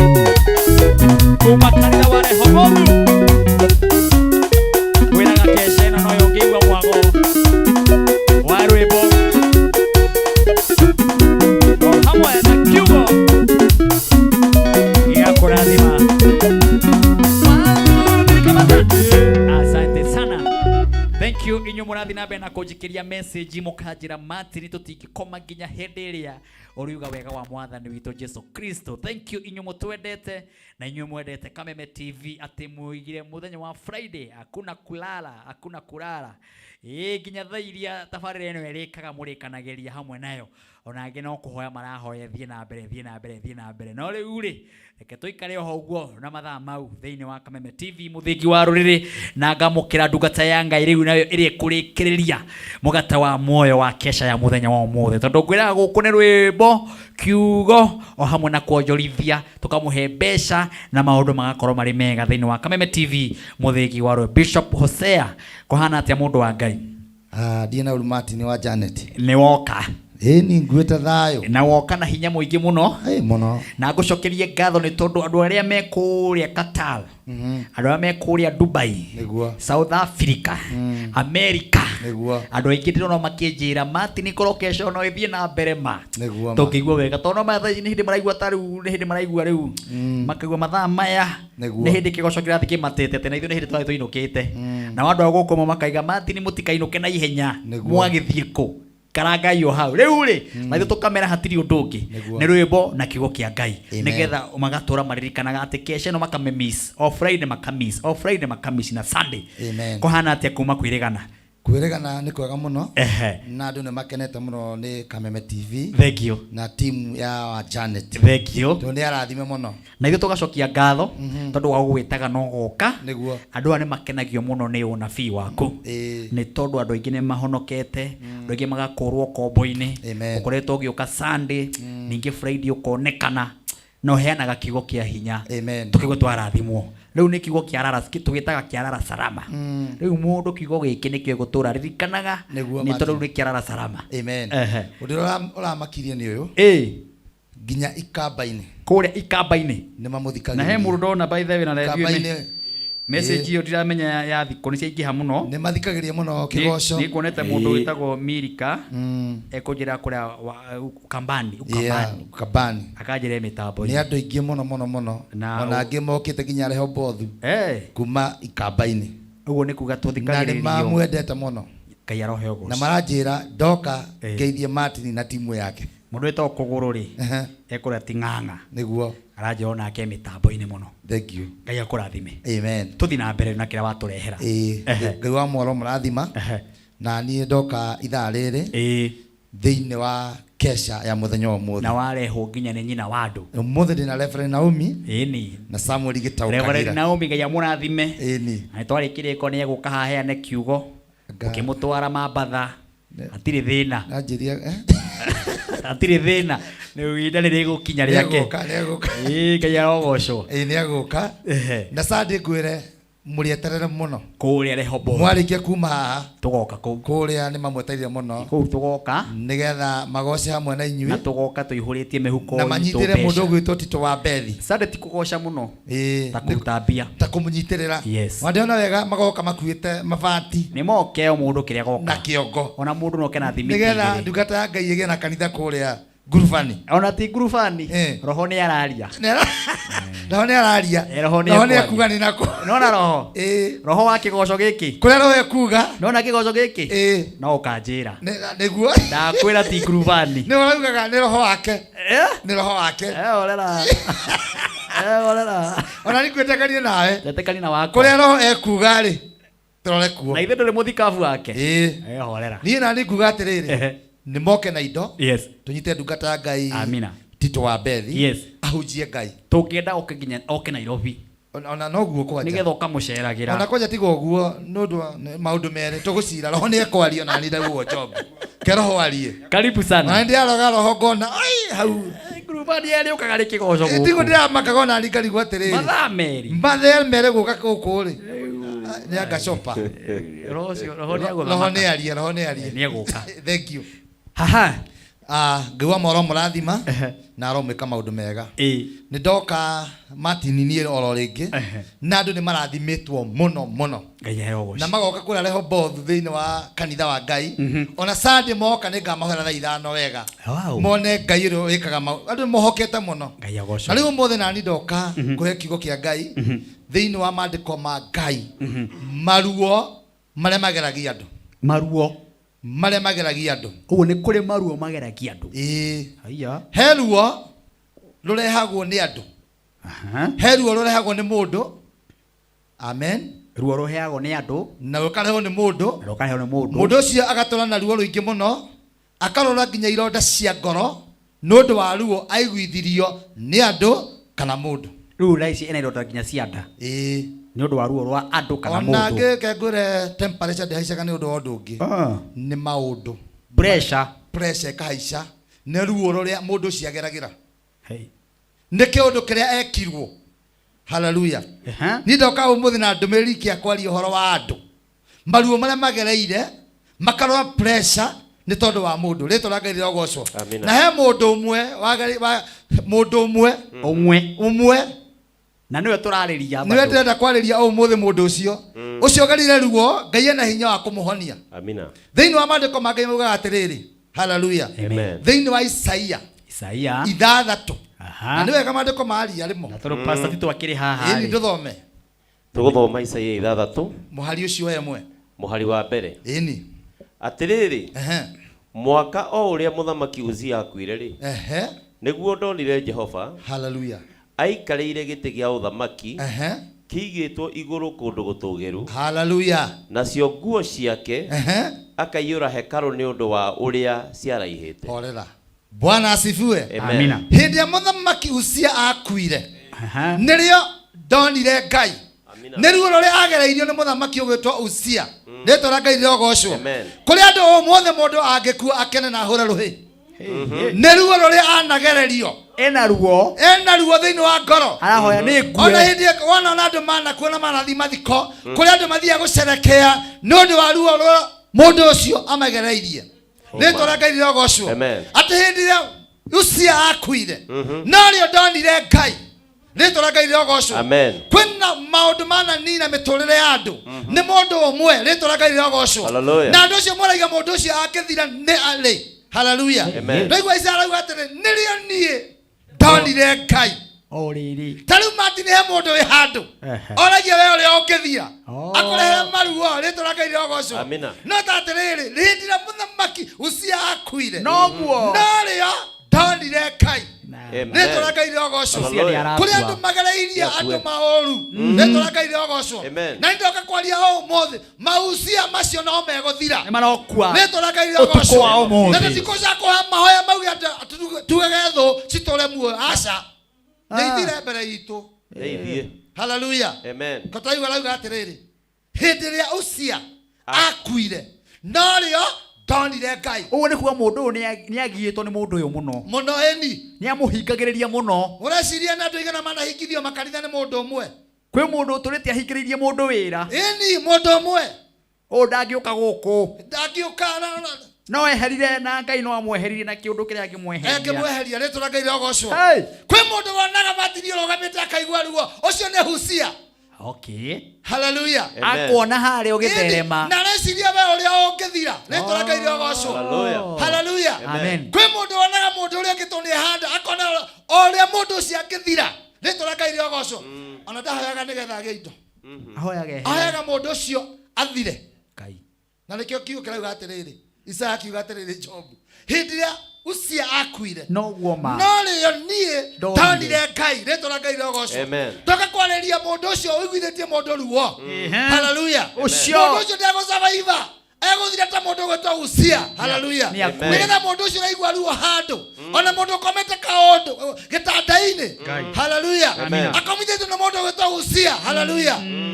kuma kanitha wa Rehobothu. Ngwĩraga kesha ĩno noyo ũngĩigua mwago wa rwĩmbo o hamwe na kiugo gĩa kũrathima. Asante sana. Thank you inyuĩ mũrathiĩ na mbere na kũnjikĩria message mũkanjĩra Martin tũtingĩkoma nginya hĩndĩ ĩrĩa ũriuga wega wa mwathani witũ Jesu Kristo. Thank you inyuĩ mũtwendete na inyuĩ mwendete Kameme TV atĩ muigire mũthenya wa Friday hakuna kulala, hakuna kulala. Ĩĩ nginya thaa iria tabarĩra ĩno ĩrĩkaga mũrĩkanagĩria hamwe nayo. Ona angĩ no kũhoya marahoya thiĩ na mbere, thiĩ na mbere, thiĩ na mbere. No rĩu rĩ, reke tũikare oho ũguo na mathaa mau thĩinĩ wa Kameme TV mũthingi wa rũrĩrĩ, na ngamũkĩra ndungata ya Ngai rĩu nayo ĩrĩa ĩkũrĩkĩrĩria mũgate wa muoyo wa kesha ya mũthenya wa ũmũthĩ, tondũ ngwĩraga gũkũ nĩ rwĩmbo, kiugo o hamwe na kuonjorithia, tũkamũhe mbeca na maũndũ magakorwo marĩ mega thĩinĩ wa Kameme TV mũthingi wa rũrĩrĩ. Bishop Hosea, kũhana atĩa mũndũ wa Ngai? Ndiĩ na ũru Martin wa Janet. Nĩ woka. Ĩĩ ni nguĩte thayũ. Na woka na hinya mũingĩ mũno. Ĩĩ mũno. Na ngũcokerie ngatho nĩ tondũ andũ arĩa me kũrĩa Qatar, andũ arĩa me kũrĩa Dubai, Nĩguo. South Africa, America, Nĩguo. andũ aingĩ ndĩrona makĩnjĩra Martin korwo kesho no ĩthiĩ na mbere ma. Nĩguo ma. Tũngĩigua wega tondũ no mathaa nĩ hĩndĩ maraigua ta rĩu, nĩ hĩndĩ maraigua rĩu. Makaigua mathaa maya. Nĩguo. Nĩ hĩndĩ kĩgoco kĩrathiĩ kĩmatĩte atĩ na ithuĩ nĩ hĩndĩ tũrathiĩ tũinũkĩte. Nao andũ a gũkũ amwe makaiga Martin mũtikainũke na ihenya. Nĩguo. Mwagĩthiĩ kũ? Karangai o hau. Rĩu rĩ, na ithuĩ tũkamera hatirĩ ũndũ ũngĩ. Nĩguo. Nĩ rwĩmbo na kiugo kĩa Ngai. Amen. Nĩgetha magatũra maririkanaga atĩ kesha ĩno makamĩmiss. O Friday makamiss, o Friday makamiss na Sunday. Amen. Kũhana atĩa kuma kwĩrĩgana? Kwĩrĩgana nĩ kwega mũno. Ehe. Na andũ nĩ makenete mũno nĩ Kameme TV. Thank you. Na team ya wa Janet. Thank you. Tondũ nĩ arathime mũno. Na ithuĩ tũgacokia ngatho tondũ wa gũgwĩtaga no goka. Nĩguo. Andũ aya nĩ makenagio mũno nĩ ũnabii waku. Nĩ tondũ andũ aingĩ nĩ mahonokete, andũ aingĩ magakũrwo kombo-inĩ. Amen. Ũkoretwo ũgĩũka Sunday, ningĩ Friday ũkonekana na ũheanaga kiugo kĩa hinya. Amen. Tũkĩigua twarathimwo. Rĩu nĩ kiugo kĩa rara, tũgĩtaga kĩa rara salama. Rĩu mũndũ kiugo gĩkĩ nĩkĩo egũtũra ririkanaga, Nĩguo, nĩ tondũ rĩu Martin. nĩ kĩa rara salama. Amen. Ehe. Ũndũ ũrĩa ũramakirie nĩ ũyũ. Ĩĩ. Nginya ikamba-inĩ. Kũrĩa ikamba-inĩ. Nĩ mamũthikagĩrĩria. Na he mũndũ ndona by the way na review Ikamba-inĩ. message Ĩĩ. ĩyo ndiramenya ya thikũ nĩ ciaingĩha mũno. Nĩ mathikagĩrĩria mũno kĩgoco. Nĩ nguonete mũndũ Ĩĩ. wĩtagwo Milika ekũnjĩra kũrĩa Ukambani, Yeah, Ukambani. Ukambani. Akanjĩra mĩtambo. Nĩ andũ aingĩ mũno mũno mũno. Na Ona angĩ mokĩte nginya Rehobothu. Eh. Kuma ikamba-inĩ. Ũguo nĩ kuga Na nĩ tũthikagĩrĩrio. mamwendete mũno. Ngai arohe ũgoci. Na maranjĩra ndoka Ĩĩ. ngeithie Martin na timu yake. Mũndũ wĩtagwo Kũgũrũ rĩ, ekũrĩa Ting'ang'a. Nĩguo. Aranjĩra onake mĩtambo-inĩ mũno. Thank you. Ngai akũrathime. Amen. Tũthiĩ na mbere na kĩrĩa watũrehera. Ĩĩ. Ehe. Ngai wa mworo mũrathima. Na niĩ ndoka ithaa rĩrĩ. Ĩĩ. Thĩinĩ wa kesha ya mũthenya wa ũmũthĩ. Na warehwo nginya nĩ nyina wa andũ. Ũmũthĩ ndĩna Reverend Naomi. Ĩni. Na Samuel Gĩtaũ Reverend Kagira. Naomi Ngai amũrathime. Ĩni. Na nĩtwarĩkĩrie ko nĩegũka haha heane kiugo. Ũkĩmũtwara Mambatha. Hatirĩ thĩna. Nanjĩria eh? Hatirĩ thĩna. Nĩ ihinda nĩrĩgũkinya rĩake. Nĩegũka, nĩegũka. Ĩĩ Ngai arogocwo. Ĩĩ nĩegũka. Ehe. Na Sunday ngwĩre mũrĩeterere mũno. Kũrĩa Rehoboth. Mwarĩkia kuma haha. Tũgoka kũu. Kũrĩa nĩ mamwetereire mũno. Kũu tũgoka. Nĩgetha magoce hamwe na inyuĩ. Na tũgoka tũihũrĩtie mĩhuko Na itũ manyitĩre mbeca. mũndũ ũgwĩtwo Tito wa Bethi. Sunday ti kũgoca mũno. Ĩĩ. Ta kũruta mbia. Ta kũmũnyitĩrĩra. Yes. Wandiona wega magoka makuĩte mabati. Nĩ moke o mũndũ kĩrĩa goka. Na kĩongo. Ona mũndũ no oke na thimiti Nĩgetha igĩrĩ. ndungata ya Ngai ĩgĩe na kanitha kũrĩa ngurubani. Ona ti ngurubani. Roho nĩ araria. Roho nĩ araria. Eh, roho nĩ Roho nĩ ekwaria. ekuga nĩ nakũ. Nona roho Ĩĩ. Roho wa kĩgoco gĩkĩ. Kũrĩa roho ekuga. Nona kĩgoco gĩkĩ. Ĩĩ. No ũkanjĩra. Nĩguo. Ndakwĩra ti ngurubani. Nĩ ũraugaga nĩ roho wake. Nĩ roho wake. Horera. Horera. Ona nĩ ngwĩtĩkanie nawe. Ndetĩkania na wakwa. Kũrĩa roho ekuga rĩ, tũrore kuo. Na ithe ndũrĩ mũthikabu wake. Ĩĩ. Eh, horera. Niĩ na nĩ nguga atĩrĩrĩ, nĩ moke na indo. Yes. Tũnyite ndungata ya Ngai. Amina. Tito wa Bethi. Yes. Ahunjie Ngai. Tũngĩenda oke nginya oke Nairobi. Ona noguo kwanja. Nĩgetha ũkamũceragĩra. Ona kwanja tiga ũguo nĩ ũndũ wa nĩ maũndũ merĩ tũgũcira roho nĩ ekwaria na nĩ ndaguo job. Ke roho arie. Karibu sana. Na ndĩaroga roho ngona ai hau. Ngurubani yarĩ ũkaga rĩ kĩgoco gũkũ. Tiguo ndĩramakaga ona niĩ ngarigwo atĩrĩrĩ. Mathaa merĩ. Mathaa merĩ gũka gũkũ rĩ. Nĩ anga copa. Roho ũcio roho nĩ egũthamaka. Roho nĩ arie, roho nĩ arie. Nĩ egũka. Thank you. Haha. Ah, Ngai wa moro mũrathima na aromwĩka maũndũ mega. Nĩ ndoka Martin niĩ oro rĩngĩ na andũ nĩ marathimĩtwo mũno mũno. Ngai aheo ũgoci. Na magoka kũrĩa Rehoboth thĩinĩ wa kanitha wa Ngai. Ona Sunday moka nĩ ngamahoera thaa ithano wega. Wow. Mone Ngai ũrĩa wĩkaga maũndũ. Andũ nĩ mohokete mũno. Ngai agocwo. Na rĩu ũmũthĩ nani ndoka kũhe kiugo kĩa Ngai thĩinĩ wa maandĩko ma Ngai maruo marĩa mageragia andũ. Maruo marĩa mageragia andũ. Ũguo nĩ kũrĩ maruo mageragia andũ. Ĩĩ. Haiya. He ruo rũrehagwo nĩ andũ. He ruo rũrehagwo nĩ mũndũ. Amen. Ruo rũheagwo nĩ andũ. Na rũkarehwo nĩ mũndũ. Na rũkarehwo nĩ mũndũ. Mũndũ ũcio agatũra na ruo rũingĩ mũno, akarora nginya ironda cia ngoro nĩ ũndũ wa ruo aiguithirio nĩ andũ kana mũndũ. Rĩu thaa ici ena ironda nginya cia nda. Ĩĩ. Nĩ ũndũ wa ruo rwa andũ kana Ona mũndũ. ngĩke ngwĩre temperature ndĩhaicaga nĩ ũndũ wa ũndũ ũngĩ. Nĩ maũndũ. Pressure. Pressure ĩkahaica nĩ ruo rũrĩa mũndũ ũcio ageragĩra. Hey. Nĩ kĩũndũ kĩrĩa ekirwo. Hallelujah. Niĩ ndoka ũmũthĩ na ndũmĩrĩri kĩa kwaria ũhoro wa andũ. Maruo marĩa magereire makarora pressure nĩ tondũ wa mũndũ. Rĩtwa rĩa Ngai rĩrogocwo. Amina. Na he mũndũ ũmwe mũndũ ũmwe ũmwe ũmwe na nĩwe tũrarĩria nĩwe ndĩrenda kwarĩria ũmũthĩ mũndũ ũcio. Ũcio ũgerire ruo Ngai ena hinya wa kũmũhonia. Amina. Thĩinĩ wa maandĩko ma Ngai maugaga atĩrĩrĩ. Hallelujah. Amen. Thĩinĩ wa Isaia Isaia ithathatũ. Na nĩ wega maandĩko maria rĩmo. Na tondũ Pastor Tito akĩrĩ haha Ĩni rĩ. ndũthome. Tũgũthoma Isaia ithathatũ Mũhari ũcio wa ĩmwe. mũhari wa mbere. Ĩni. Atĩrĩrĩ, mwaka o ũrĩa mũthamaki Uzia akuire rĩ, Ehe. nĩguo ndonire Jehova Hallelujah. aikarĩire gĩtĩ gĩa ũthamaki Ehe. kĩigĩtwo igũrũ kũndũ gũtũũgĩru. Hallelujah. Nacio nguo ciake akaiyũra hekarũ nĩ ũndũ wa ũrĩa ciaraihĩte. Horera. Bwana asifiwe. Amen. Amina. Hĩndĩ ĩrĩa mũthamaki Uzia akuire nĩrĩo ndonire Ngai. Nĩ ruo rũrĩa agereirio nĩ mũthamaki ũgwĩtwo Uzia. Rĩtwa rĩa Ngai rĩrogocwo. Kũrĩ andũ ũmũthĩ mũndũ angĩkua akene na ahũre rũhĩ. Nĩ ruo rũrĩa anagererio. Ena ruo. Ena ruo thĩinĩ wa ngoro. Arahoya nĩ ngue. Ona hĩndĩ ĩyo wona ona andũ manakua na manathiĩ mathiko, kũrĩ andũ mathiaga gũcerekea nĩ ũndũ wa ruo rũrĩa mũndũ ũcio amagereirie. Rĩtwa rĩa Ngai rĩrogocwo. Amen. Atĩ hĩndĩ ĩrĩa Uzia akuire, norĩo ndonire Ngai. Rĩtwa rĩa Ngai rĩrogocwo. Amen. Kwĩna maũndũ mananina mĩtũrĩre ya andũ nĩ mũndũ ũmwe. Rĩtwa rĩa Ngai rĩrogocwo. Hallelujah. Na andũ ũcio marauga mũndũ ũcio angĩthira nĩ arĩ. Hallelujah. Amen. Ndaigua Isaya arauga atĩrĩ, nĩrĩo niĩ ndonire Ngai. O rĩrĩ. Ta rĩu Martin he mũndũ wĩ handũ oragia we ũrĩa ũngĩthira akũrehere maruo. Rĩtwa rĩa Ngai rĩrogocwo. Amina. No ta atĩrĩrĩ, hĩndĩ ĩrĩa mũthamaki Uzia akuire Noguo. norĩo ndonire Ngai. Amen. Rĩtwa rĩa Ngai rĩrogocwo. Uzia nĩ arakua. Kũrĩ andũ magereirie Nĩakue. andũ maũru. Rĩtwa rĩa Ngai rĩrogocwo. Amen. Na nĩndoka kwaria ũmũthĩ maucia macio no megũthira. Nĩ marokua. Rĩtwa rĩa Ngai Ũtukũ rĩrogocwo. wa ũmũthĩ. Na tũtikũca kũha mahoya mauge atĩ tugege thũ citũre muoyo. Aca. Nĩ ithire mbere itũ. Ndeithie. Hallelujah. Amen. Kotaigua arauga atĩrĩrĩ, hĩndĩ ĩrĩa Uzia akuire norĩo ndonire Ngai. Ũguo nĩ kuga mũndũ ũyũ nĩ agiĩtwo nĩ mũndũ ũyũ mũno. Mũno ĩni. Nĩ amũhingagĩrĩria mũno. Ũreciria nĩ andũ aigana manahingithio makanitha nĩ mũndũ ũmwe? Kwĩ mũndũ ũtũrĩte ahingĩrĩirie mũndũ wĩra. Ĩni mũndũ ũmwe. Ũyũ ndangĩũka gũkũ. Ndangĩũka No eherire na Ngai no amweheririe na kĩũndũ kĩrĩa angĩmweheria. Angĩmweheria rĩtwa rĩa Ngai rĩrogocwo. Hey! Kwĩ mũndũ wonaga Martin ũrũgamĩte akaigua ruo. Ũcio nĩ Uzia. Okay. Hallelujah. Akuona harĩa ũgĩtherema. Na areciria we ũrĩa ũngĩthira. Rĩtwa rĩa Ngai rĩrogocwo. Hallelujah. Hallelujah. Amen. Kwĩ mũndũ wonaga mũndũ ũrĩa ũngĩ tondũ nĩ ahanda akona o ũrĩa mũndũ ũcio angĩthira. Rĩtwa rĩa Ngai rĩogocwo. Ona ndahoyaga nĩgetha agĩe indo. Ahoyaga ehere. Ahoyaga mũndũ ũcio athire. Ngai. Na nĩkĩo kiugo kĩrauga atĩrĩrĩ, Isaya akiuga atĩrĩrĩ, Jobu, hĩndĩ ĩrĩa Usia akuire, Noguo ma. no rĩo niĩ Ndonire. ndonire Ngai. Rĩtwa rĩa Ngai rĩogocwo. Amen. Ndoka kwarĩria mũndũ ũcio ũiguithĩtie mũndũ ruo. Haleluya. Ũcio. Mũndũ ũcio ndegũcabaiba, egũthira ta mũndũ ũgwĩtwo Usia. Haleluya. Nĩ akue. Nĩgetha mũndũ ũcio ũraigua ruo handũ, ona mũndũ ũkomete kaũndũ gĩtanda-inĩ. Ngai. Haleluya. Amen. Akomithĩtio nĩ mũndũ ũgwĩtwo Usia. Haleluya.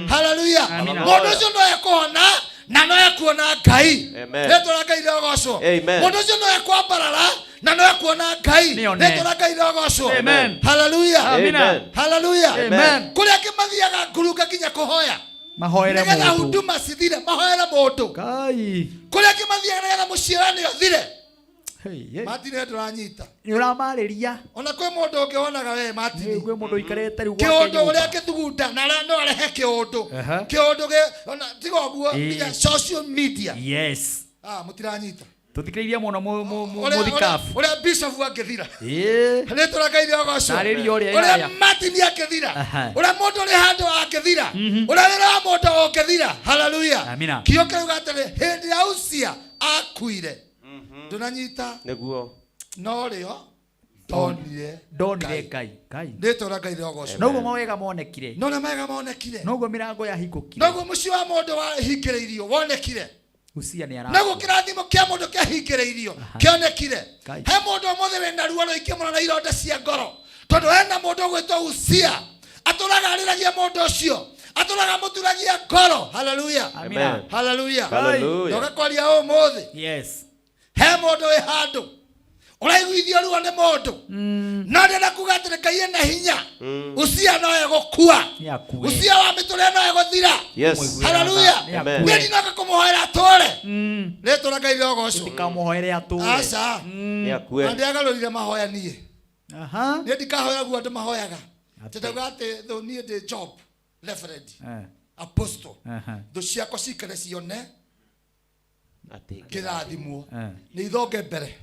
Haleluya. Amina. Mũndũ ũcio no ekũhona na no ekuona Ngai. Amen. Rĩtwa rĩa Ngai rĩogocwo. Amen. Mũndũ ũcio no ekwambarara na no ekuona Ngai. Nĩone. Rĩtwa rĩa Ngai rĩogocwo. Amen. Haleluya. Amina. Amen. Haleluya. Amen. Kũrĩa angĩ mathiaga ngurunga nginya kũhoya Mahoere nĩgetha mũndũ. huduma cithire, mahoere mũndũ. Ngai. Kũrĩa angĩ mathiaga nĩgetha mũciarane ũthire. Hey, hey. Martin we ndũranyita. Nĩ ũramarĩria. Ona kwĩ mũndũ ũngĩ wonaga we Martin. Nĩ kwĩ mũndũ ũikarĩte rĩu gwake Kĩũndũ nyũmba. ũrĩa kĩthugunda na no arehe kĩũndũ. Aha. Kĩũndũ gĩ ona tiga ũguo Ĩĩ. nginya social media. Yes. Ah, mũtiranyita. Tũthikĩrĩirie mũno Ũrĩa- mũthikabu. Ũrĩa bishop angĩthira. Ĩĩ. Rĩtwa rĩa Ngai rĩogocwo. Tarĩria ũrĩa Ũrĩa ĩraya. Martin angĩthira. Aha. Ũrĩa mũndũ ũrĩ handũ angĩthira. Ũrĩa wĩra wa mũndũ ũngĩthira. Haleluya. Amina. Kiugo kĩrauga atĩrĩ, hĩndĩ ya Usia akuire. Ndũnanyita. Nĩguo. No rĩo ndonire Ndonire Ngai. Ngai. Rĩtwa rĩa Ngai rĩogocwo. Noguo mawega monekire. No ũrĩa mawega monekire. Noguo mĩrango yahingũkire. Noguo mũciĩ wa mũndũ wahingĩrĩirio wonekire. Usia nĩ Noguo arakua. kĩrathimo kĩa mũndũ kĩahingĩrĩirio kĩonekire. Ngai. He mũndũ ũmũthĩ wĩna ruo rũingĩ mũno na ironda cia ngoro, tondũ hena mũndũ ũgwĩtwo Usia atũraga arĩragia mũndũ ũcio, atũraga mũturagia ngoro. Haleluya. Amina. Haleluya. Hallelujah. Ndoka kwaria ũmũthĩ, Yes. he mũndũ wĩ handũ ũraiguithio ruo nĩ mũndũ, no ndĩrenda kuga atĩrĩ, Ngai ena hinya. Usia no egũkua. Nĩ akue. Usia wa mĩtũrĩre no egũthira. Yes. Haleluya. Nĩ Amen. akue. Niĩ ndinoka kũmũhoera atũre. Rĩtwa rĩa Ngai rĩogocwo. Tikamuhoere atũre. Aca. Nĩ akue. Na ndĩagarũrire mahoya niĩ. Aha. Niĩ ndikahoya guo andũ mahoyaga. Tondauga atĩ thũ niĩ ndĩ Job reverend Eh. apostle. Aha. Thũ ciakwa cikare cione Atĩ kĩrathimwo. Eh. Nĩ ithonge mbere.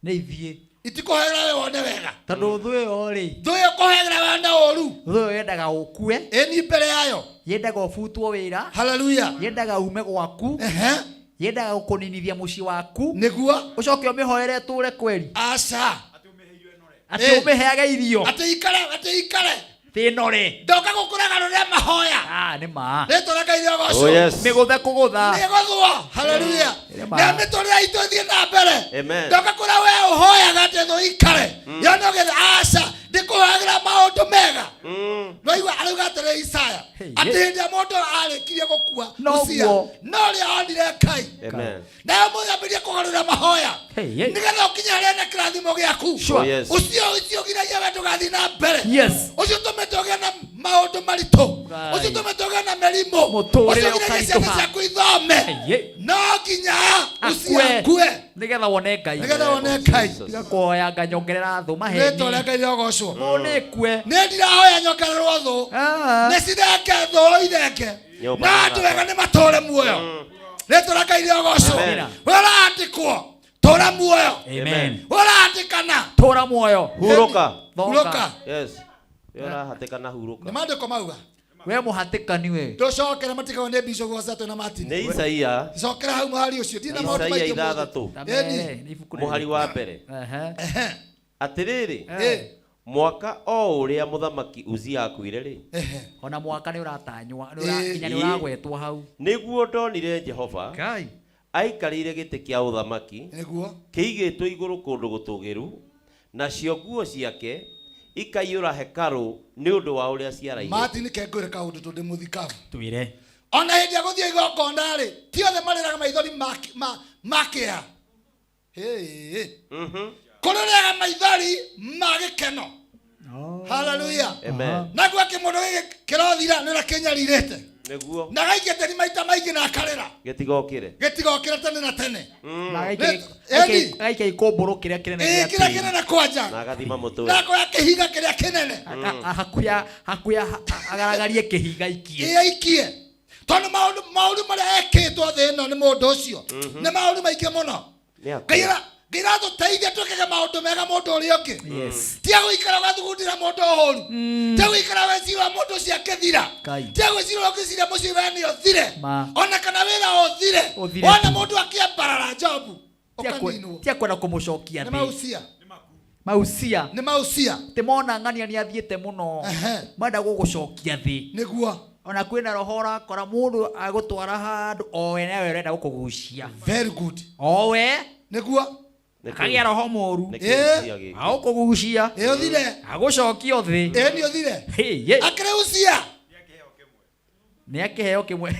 Nĩ ithiĩ. Itikũhoera we wone wega. Tondũ thũ ĩyo rĩ, Thũ ĩyo kũhoera wone ũru. thũ ĩyo yendaga ũkue, Ĩni mbere yayo. yendaga ũbutwo wĩra, Haleluya. yendaga ume gwaku, Ehe. yendaga gũkũninithia mũciĩ waku, Nĩguo. ũcoke ũmĩhoere ĩtũre kweri. Aca. Atĩ Eh. ũmĩheage irio. Atĩ ikare, atĩ ikare. Thĩnore. Ndoka gũkũraga rũrĩa mahoya. Ah, nĩ ma. Rĩtwa rĩa Ngai rĩogocwo. Oh, yes. Mĩgũthe kũgũtha. Nĩgũthwo. Haleluya. Nĩ ma. Na mĩtũrĩre itũ ĩthiĩ na mbere. Amen. Ndoka kũrĩa we ũhoyaga atĩ thũ ikare. Yone ũgĩtha aca ndĩkũhoyagĩra maũndũ mega. Noigua arauga atĩrĩ Isaya Hey, atĩ yeah. hĩndĩ ĩrĩa mũndũ arĩkirie gũkua Noguo. Usia, no rĩa onire Ngai. Amen. Nayo mũthĩ ambĩrĩrie kũgarũra mahoya Hey, hey. nĩgetha ũkinye harĩa na kĩrathimo gĩaku. Sure. Oh, yes. Ũcio ũcio ũgiragia we ndũgathiĩ na mbere. Yes. Ũcio ũtũmĩte ũgĩe na maũndũ maritũ. Ngai. Ũcio ũtũmĩte ũgĩe na mĩrimũ. Mũtũũrĩre Ũcio ũgiragia ciana ũkaritũha. ciaku ithome. Hey, hey. No nginya Usia Akue. akue Nĩgetha wone Ngai. nĩgetha wone Ngai. Tiga kũhoya Ngai nyongerera thũ maheni. Rĩtwa rĩa Ngai rĩogocwo. Thũ nĩ ĩkue. Nĩ ndirahoya nyongererwo thũ. Ah. Nĩ cithenge thũ ithenge. Nyũmba Na andũ wega nĩ matũre muoyo. Rĩtwa rĩa Ngai rĩogocwo. Amen. We ũraandĩkwo tũra muoyo. Amen. We ũraandĩkana Tũra muoyo. Hurũka. Thonga. hurũka. Yes. We ũrahatĩkana hurũka. Nĩ maandĩko mauga. We mũhatĩkani we. Ndũcokere matigagwo nĩ bishop Hosea na Martin. Nĩ Isaia. Cokera hau mũhari ũcio. Ndirĩ na maũndũ Isaia maingĩ mũno. ithathatũ. Ĩni. Nĩ ibuku Mũhari wa mbere. Ehe. Atĩrĩrĩ, Ĩ. mwaka o ũrĩa mũthamaki Uzia akuire rĩ, Ehe. Ona mwaka nĩ ũratanywa, nĩ Ĩ. ũra- nginya nĩ ũragwetwo hau. nĩguo ndonire Jehova Ngai. aikarĩire gĩtĩ kĩa ũthamaki Nĩguo. kĩigĩtwo igũrũ kũndũ gũtũũgĩru, nacio nguo ciake ikaiyũra hekarũ nĩ ũndũ wa ũrĩa ciaraihĩte. Martin ke ngwĩre kaũndũ tondũ ndĩ mũthikabu. Twĩre. Ona hĩndĩ ya gũthiĩ igongona rĩ, ti othe marĩraga maithori ma kĩeha. Hĩ. Kũrĩ ũrĩaga maithori ma gĩkeno. Haleluya. Amen. Naguo kĩmũndũ gĩkĩ kĩrothira nĩ ũrĩa kĩnyarirĩte. Nĩguo Na gaikia tĩri maita maingĩ na akarĩra. gĩtigokĩre. Gĩtigokĩra tene na tene. Na Ĩni. gaikia ikũmbũrũ kĩrĩa kĩnene Ĩĩ gĩa kĩrĩa tĩri. kĩnene kwanja. Na agathima mũtwe. Na akoya kĩhiga kĩrĩa kĩnene. Hakuhĩ agaragarie kĩhiga ikie. Ĩĩ aikie. Tondũ maũndũ maũru marĩa ekĩtwo thĩ ĩno nĩ mũndũ ũcio. Nĩ maũru maingĩ mũno. Nĩ akue. Ngai Ngai ratũteithia twĩkage maũndũ mega mũndũ ũrĩa ũngĩ. Yes. Tia gũikara ũgathugundĩra mũndũ ũru. Tia gũikara wecira mũndũ ũcio akĩthira. Kai. Tia gwĩcira ũngĩciria mũciĩ we nĩ ũthire. Ma. Ona kana wĩra ũthire. Ũthire. Wona mũndũ akĩambarara jobu ũkaninwo. Tia kwenda kũmũcokia Nĩ thĩ. maucia. Maucia. Nĩ maucia. Tĩ mona ng'ania nĩ athiĩte mũno. Menda gũgũcokia thĩ. Nĩguo. Ona kwĩna roho ũrakora mũndũ agũtwara handũ o we nawe ũrenda gũkũgucia. Very good. O we. Nĩguo. Akagĩa roho mũru. Ĩĩ. Agũkũgucia. Ĩĩ ũthire. Agũcokia thĩ. Ĩĩ nĩ ũthire. Hĩ, ye. Akĩrĩ ucia. Nĩ akĩheo kĩmwe.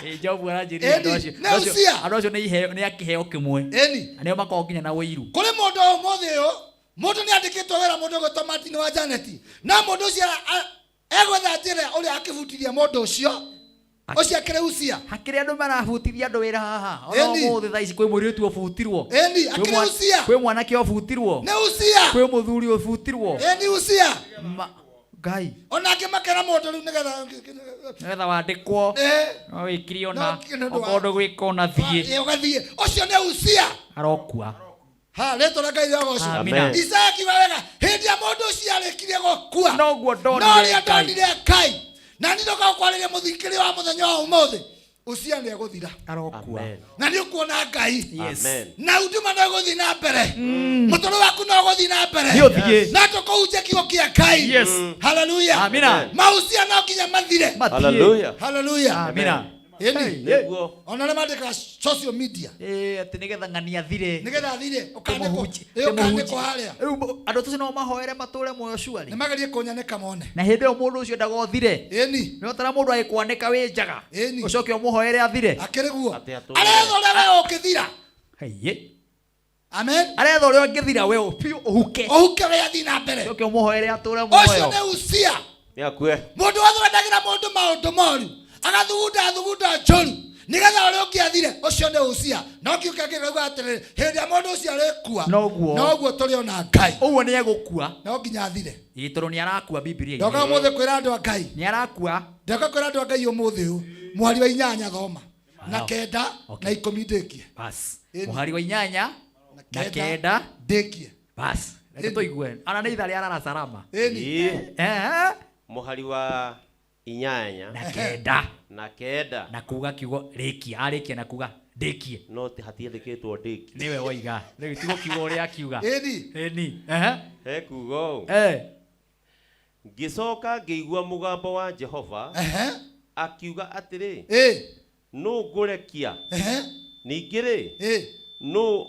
Ĩ, Jobu aranjĩrire andũ Ĩni, acio. nĩ ucia. Andũ acio nĩ iheo nĩ akĩheo kĩmwe. Ĩni. Na nĩo makoragwo nginya na ũiru. Kũrĩ mũndũ ũmũthĩ ũyũ mũndũ nĩ andĩkĩtwo wĩra mũndũ ũgwĩtwo Martin wa Janet no mũndũ ũcio egwetha njĩra ũrĩa akĩbutithia mũndũ ũcio ũcio akĩrĩ ucia. Hakĩrĩ andũ marabutithia andũ wĩra haha. Ona Ĩni. ũmũthĩ thaa ici kwĩ mũirĩtu ũbutirwo. Ĩni, Kwĩ akĩrĩ ucia. Kwĩ mwanake ũbutirwo. Nĩ ucia. Kwĩ mũthuri ũbutirwo. Ĩni ucia. Ma- Ngai. Ona angĩ makera mũndũ rĩu nĩgetha Nĩgetha wandĩkwo. Ĩĩ. No wĩkire ona. No, nĩ ũndũ wa- Okorwo ndũgwĩka ona thiĩ. Ĩĩ, ũgathiĩ ũcio nĩ ucia. Arokua. Ha, rĩtwa rĩa Ngai rĩrogocwo. Amina. Isaya akiuga wega hĩndĩ ĩrĩa mũndũ ũcio arĩkirie gũkua noguo ndonire no rĩo Ngai. ndonire Ngai na niĩ ndoka gũkwarĩria mũthikĩrĩria wa mũthenya wa ũmũthĩ ucia nĩ egũthira Arokua. na nĩ ũkuona Ngai Yes. Amen. na huduma no ĩgũthiĩ na mbere mũtũrĩre waku no ũgũthiĩ na mbere Nĩ ũthiĩ. na tũkũhunjia kiugo kĩa Ngai Yes. haleluya Amina. maucia no nginya mathire Mathiĩ. Hallelujah. haleluya Amina. Ĩni. Nĩguo. Ona arĩa mandĩkaga social media Ĩĩ, atĩ nĩgetha ng'ania athire. nĩgetha athire ũkandĩkwo Tũmũhunji- ĩ, ũkandĩkwo tũmũhunji- harĩa Rĩu andũ acio no mahoere matũre muoyo cuarĩ. nĩ magerie kũnyanĩka mone Na hĩndĩ ĩyo mũndũ ũcio ndagothire. Ĩni. Nĩ ũtara mũndũ agĩkwanĩka wĩ njaga. Ĩni. Ũcoke ũmũhoere athire. Akĩrĩ guo. Atĩ Aretha ũrĩa we ũngĩthira. Haiye. Amen. Aretha ũrĩa ũngĩthira we biũ ũhuke. Ũhuke we athiĩ na mbere. Ũcoke ũmũhoere atũre Ũcio muoyo. nĩ ucia. Nĩ akue. Mũndũ wothe wendagĩra mũndũ maũndũ moru agathugunda thugunda njũru nĩgetha ũrĩa ũngĩ athire ũcio nĩ ucia no kiugo kĩa kĩrauga atĩrĩrĩ hĩndĩ ĩrĩa mũndũ ũcio arĩkua Noguo. noguo tũrĩona Ngai. Ũguo nĩ egũkua. No nginya athire. Ĩĩ tondũ nĩ arakua Bibilia-inĩ. Ndoka ũmũthĩ kwĩra andũ a Ngai. Nĩ arakua. Ndoka kwĩra andũ a Ngai ũmũthĩ ũyũ mũhari wa inyanya thoma na kenda na ikũmi ndĩkie. Bas. Ĩni. Mũhari wa inyanya na kenda ndĩkie. Bas. Reke Ĩni. tũigue. Ana nĩ ithaa rĩa rara salama. Ĩĩ. Ehe. Mũhari wa inyanya Na kenda. na kenda Na kuga kiugo rĩkia. Arĩkia na kuga ndĩkie. No ti hatiandĩkĩtwo ndĩki. Nĩwe woiga. Rĩu tigo kiugo ũrĩa akiuga. Ĩni. Ĩni. Ehe. He kuga ũũ. Eh. Ngĩcoka ngĩigua mũgambo wa Jehova akiuga atĩrĩ Ĩ. nũ ngũrekia ningĩ rĩ nũ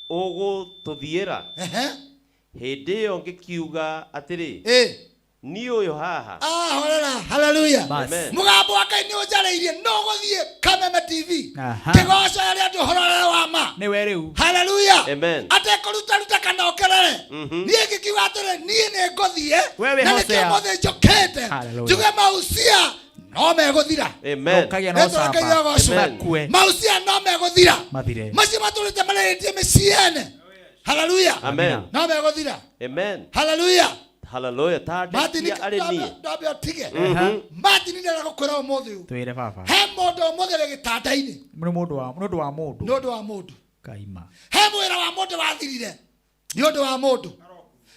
ũgũtũthiĩra hĩndĩ ĩyo ngĩkiuga atĩrĩ niĩ ũyũ haha Ah, horera haleluya Amen. mũgambo wa Ngai nĩ ũnjarĩirie no gũthiĩ Kameme TV Aha. kĩgoco arĩa andũ ũhoro ũrĩa wa ma Nĩwe rĩu. haleluya Amen. atekũrutaruta kana okerere niĩ ngĩkiuga atĩrĩ niĩ nĩ ngũthiĩ Wewe na nĩkĩo Hosea. mũthĩ njũkĩte Hallelujah. njuge maucia no megũthira Amen. Ũkagĩa na Rĩtwa rĩa Ngai ũcamba. rĩrogocwo. Makue. maucia no megũthira Mathire. macio matũrĩte marĩrĩtie mĩciĩ ene haleluya Amen. no megũthira Amen. haleluya Hallelujah. Ta Martin ndekia arĩ niĩ. ndambe ũtige Mhm. Martin ndĩrenda gũkwĩra ũmũthĩ ũyũ Twĩre baba. he mũndũ ũmũthĩ wĩ gĩtanda-inĩ Nĩ mũndũ wa nĩ ũndũ wa mũndũ. nĩ ũndũ wa mũndũ Kaima. he mwĩra wa mũndũ wathirire nĩ ũndũ wa mũndũ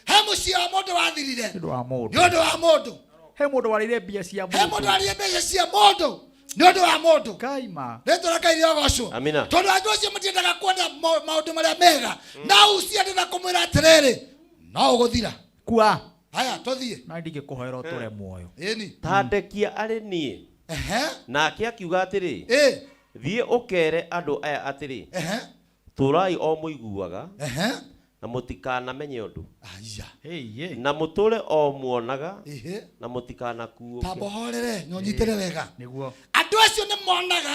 he mũciĩ wa mũndũ wathirire Nĩ ũndũ wa mũndũ. nĩ ũndũ wa mũndũ He mũndũ warĩire mbia cia he mũndũ mũndũ. warĩire mbeca cia mũndũ nĩ ũndũ wa mũndũ Kaima. rĩtwa rĩa Ngai rĩrogocwo Amina. tondũ andũ acio matiendaga kuona maũndũ marĩa mega na ucia ndĩrenda kũmwĩra atĩrĩrĩ no ũgũthira Kua. haya tũthiĩ Na ndingĩkũhoera ũtũre muoyo. Ĩni. Ta ndekia arĩ niĩ. Nake akiuga atĩrĩ Ĩ. thiĩ ũkere andũ aya atĩrĩ tũrai o mũiguaga na mũtikanamenye ũndũ Aya. na mũtũre o muonaga Ĩhĩ. na mũtikanakuũke tamba ũhorere na ũnyitĩre wega Nĩguo. andũ acio nĩ monaga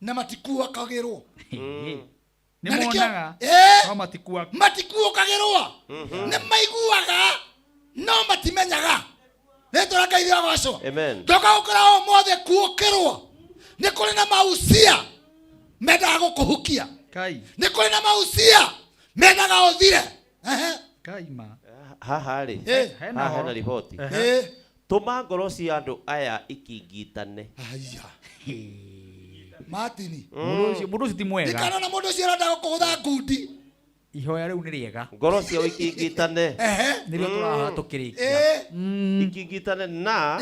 na matikuakagĩrwo Nĩ Na nĩkĩo- monaga. Ĩ. No matikua. matikuũkagĩrwo nĩ maiguaga no matimenyaga rĩtwa rĩa Ngai rĩrogocwo Amen. ndoka gũkora ũmũthĩ kuũkĩrwo nĩ kũrĩ na maucia mendaga gũkũhukia Kai. nĩ kũrĩ na maucia mendaga ũthire Ehe. Kaima. Haha rĩ Ĩ. Hena haha horo. hena riboti Ehe. tũma ngoro cia andũ aya ikingitane Aya. Martin. Mũndũ ũcio mũndũ ũcio ti mwega. Ndikanona mũndũ ũcio arenda gũkũgũtha ngundi. Ihoya rĩu nĩ rĩega. Ngoro ciao ikingitane. Nĩrĩo tũrahoya tũkĩrĩkia. Ikingitane na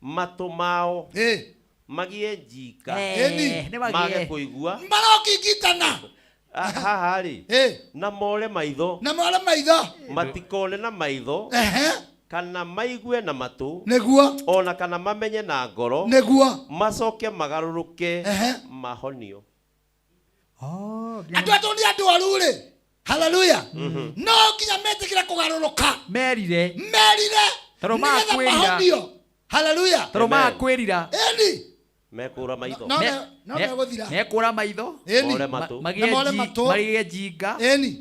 matũ mao magie njika Ĩni. Nĩ magie. mage kũigua Marokingitana. Haha rĩ na more maitho Na more maitho. Matikone na maitho kana maigue na matũ Nĩguo. Ona kana mamenye na ngoro Nĩguo. Macoke magarũrũke mahonio. Andũ atũ nĩ andũ aru rĩ. Hallelujah. No nginya metĩkĩre kũgarũrũka. Merire. Merire. Tondũ Nĩgetha makwĩrira. mahonio. Hallelujah. Tondũ makwĩrira. Ĩni. Mekũra maitho. No no megũthira. Mekũra maitho. Ĩni. More matũ. Magĩe Na more matũ. Magĩe njinga. Ĩni.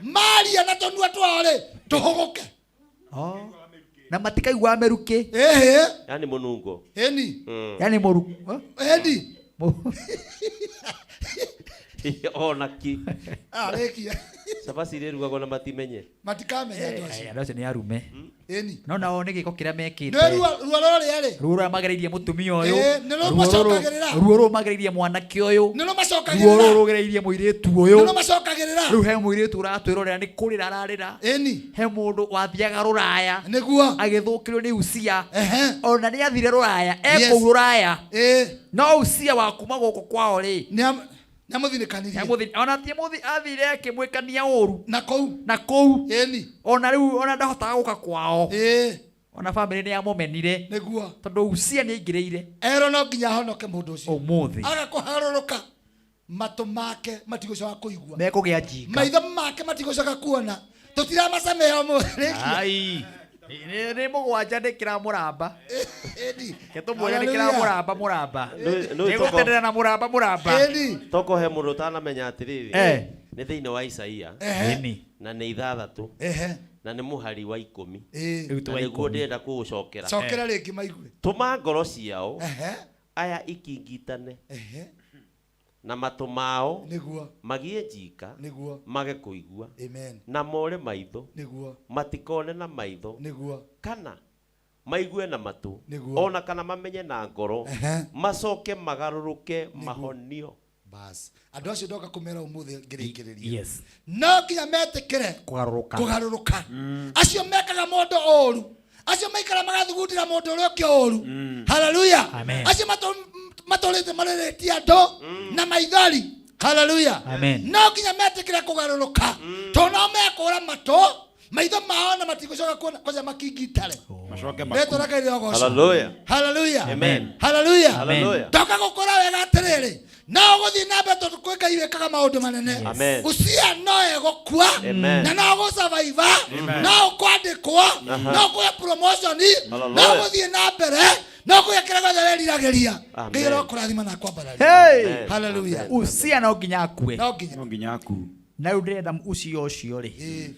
Maria na tũnua twao rĩ tũhũgũke. Na matikaigua mĩrukĩ. Ĩhĩ. Yani mũnungo. Ĩni. Yani mũru. Ĩni. Ona ki. Arĩkia. Cabaci irĩrugagwo na matimenye. Matikamenya andũ acio. Andũ acio nĩ arume. Ĩni. No nao nĩ gĩko kĩrĩa mekĩte. Nĩ ruo ruo rũrĩa rĩ. Ruo rũrĩa magereirie mũtumia ũyũ. Ĩĩ, nĩ rũmacokagĩrĩra. Ruo rũrũ magereirie mwanake ũyũ. Nĩ Ruo rũmacokagĩrĩra. rũrũ rũgereirie mũirĩtu ũyũ. Nĩ rũmacokagĩrĩra. Rĩu he mũirĩtu ũratwĩrorera nĩ kũrĩra ararĩra. Ĩni. He mũndũ wathiaga rũraya. Nĩguo. Agĩthũkĩrio nĩ Usia. Ona nĩ athire rũraya. Yes. Ekũu rũraya. Ĩĩ. No Usia wa kuma gũkũ kwao rĩ. Nĩamũthinĩkanirie. Ona ti mũthi athire akĩmwĩkania ũru. Na kũu. Na kũu. Ĩni. Ona rĩu ona ndahotaga gũka kwao. Ĩĩ. Ona famĩlĩ nĩ yamũmenire. Nĩguo. Tondũ Usia nĩ aingĩrĩire. Erwo no nginya ahonoke mũndũ ũcio. Ũmũthĩ. Aga kũharũrũka. Matũ make matigũcoka kũigua. Mekũgĩa njinga. Maitho make matigũcoka kuona. Tũtiramacamea ũmũthĩ. Ai. Nĩ mũgwanja nĩ kĩramũramba. Ĩni. Ke tũmwĩre nĩ kĩramũramba mũramba. Nĩ Nĩ gũtendera na mũramba mũramba. Ĩni. Toko he mũndũ ũtanamenya atĩrĩrĩ. Eh. Nĩ thĩinĩ wa Isaia. Ĩni. Na nĩ 6. Ehe. Na nĩ mũhari wa 10. Ĩĩ. Rĩu Na wa nĩguo 10. ndĩrenda kũũcokera. Cokera rĩngĩ maigue. Tũma ngoro ciao Ehe. aya ikingitane Ehe. na matũ mao Nĩguo. magie njika Nĩguo. mage kũigua Amen. na more maitho Nĩguo. matikone na maitho Nĩguo. kana maigue na matũ Nĩguo. ona kana mamenye na ngoro Ehe. macoke magarũrũke mahonio. Bas. Andũ acio ndoka kũmera ũmũthĩ ngĩrĩkĩrĩria. Yes. No nginya metĩkĩre Kũgarũrũka. kũgarũrũka. Acio mekaga mũndũ ũru. Acio maikara magathugundĩra mũndũ ũrĩa ũngĩ ũru. Hallelujah. Amen. Acio matũrĩte marĩrĩtie andũ na maithori. Hallelujah. Amen. No nginya metĩkĩre kũgarũrũka. Tondũ no mekũra matũ maitho mao na matigũcoka kuona kwanja makingitare. Macoke Rĩtwa rĩa Ngai rĩrogocwo. Hallelujah. Hallelujah. Amen. Hallelujah. Hallelujah. Ndoka gũkũra wega atĩrĩrĩ no ũgũthiĩ na mbere tondũ kwĩ Ngai wĩkaga maũndũ manene. Amen. Usia no egũkua Amen. na no ũgũsurvive no ũkwandĩkwo no ũkũhe promotion no Hallelujah. ũgũthiĩ na mbere no ũkũgĩa kĩrĩa gĩothe wĩriragĩria. Amen. Ngai arokũrathima na akwambararia. Hey! Amen. Hallelujah. Usia no nginya akue. No nginya. No nginya aku. Na rĩu ndĩrenda ucio ũcio rĩ. Ĩĩ.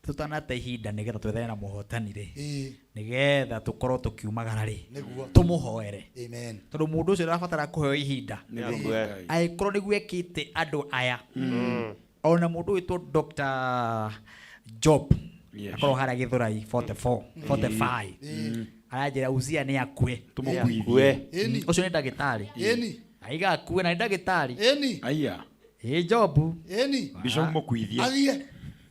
Tũtanate ihinda nĩgetha twethane na mũhotani rĩ. Ĩĩ. Nĩgetha tũkorwo tũkiumagara rĩ. Nĩguo. Tũmũhoere. Amen. Tondũ mũndũ ũcio ndarabatara kũheo ihinda. Nĩguo. Angĩkorwo nĩguo ekĩte andũ aya. Ona mũndũ wĩtwo Dr. Job. Yes. Akorwo harĩa Gĩthũrai 44, 45. Aranjĩra Uzia nĩ akue. Tũmũkuithie. Akue. Ĩni. Ũcio nĩ ndagĩtarĩ. Ĩni. Aiga akue na nĩ ndagĩtarĩ. Ĩni. Aya. Ĩ Jobu. Ĩni. Bishop mũkuithie. Athiĩ.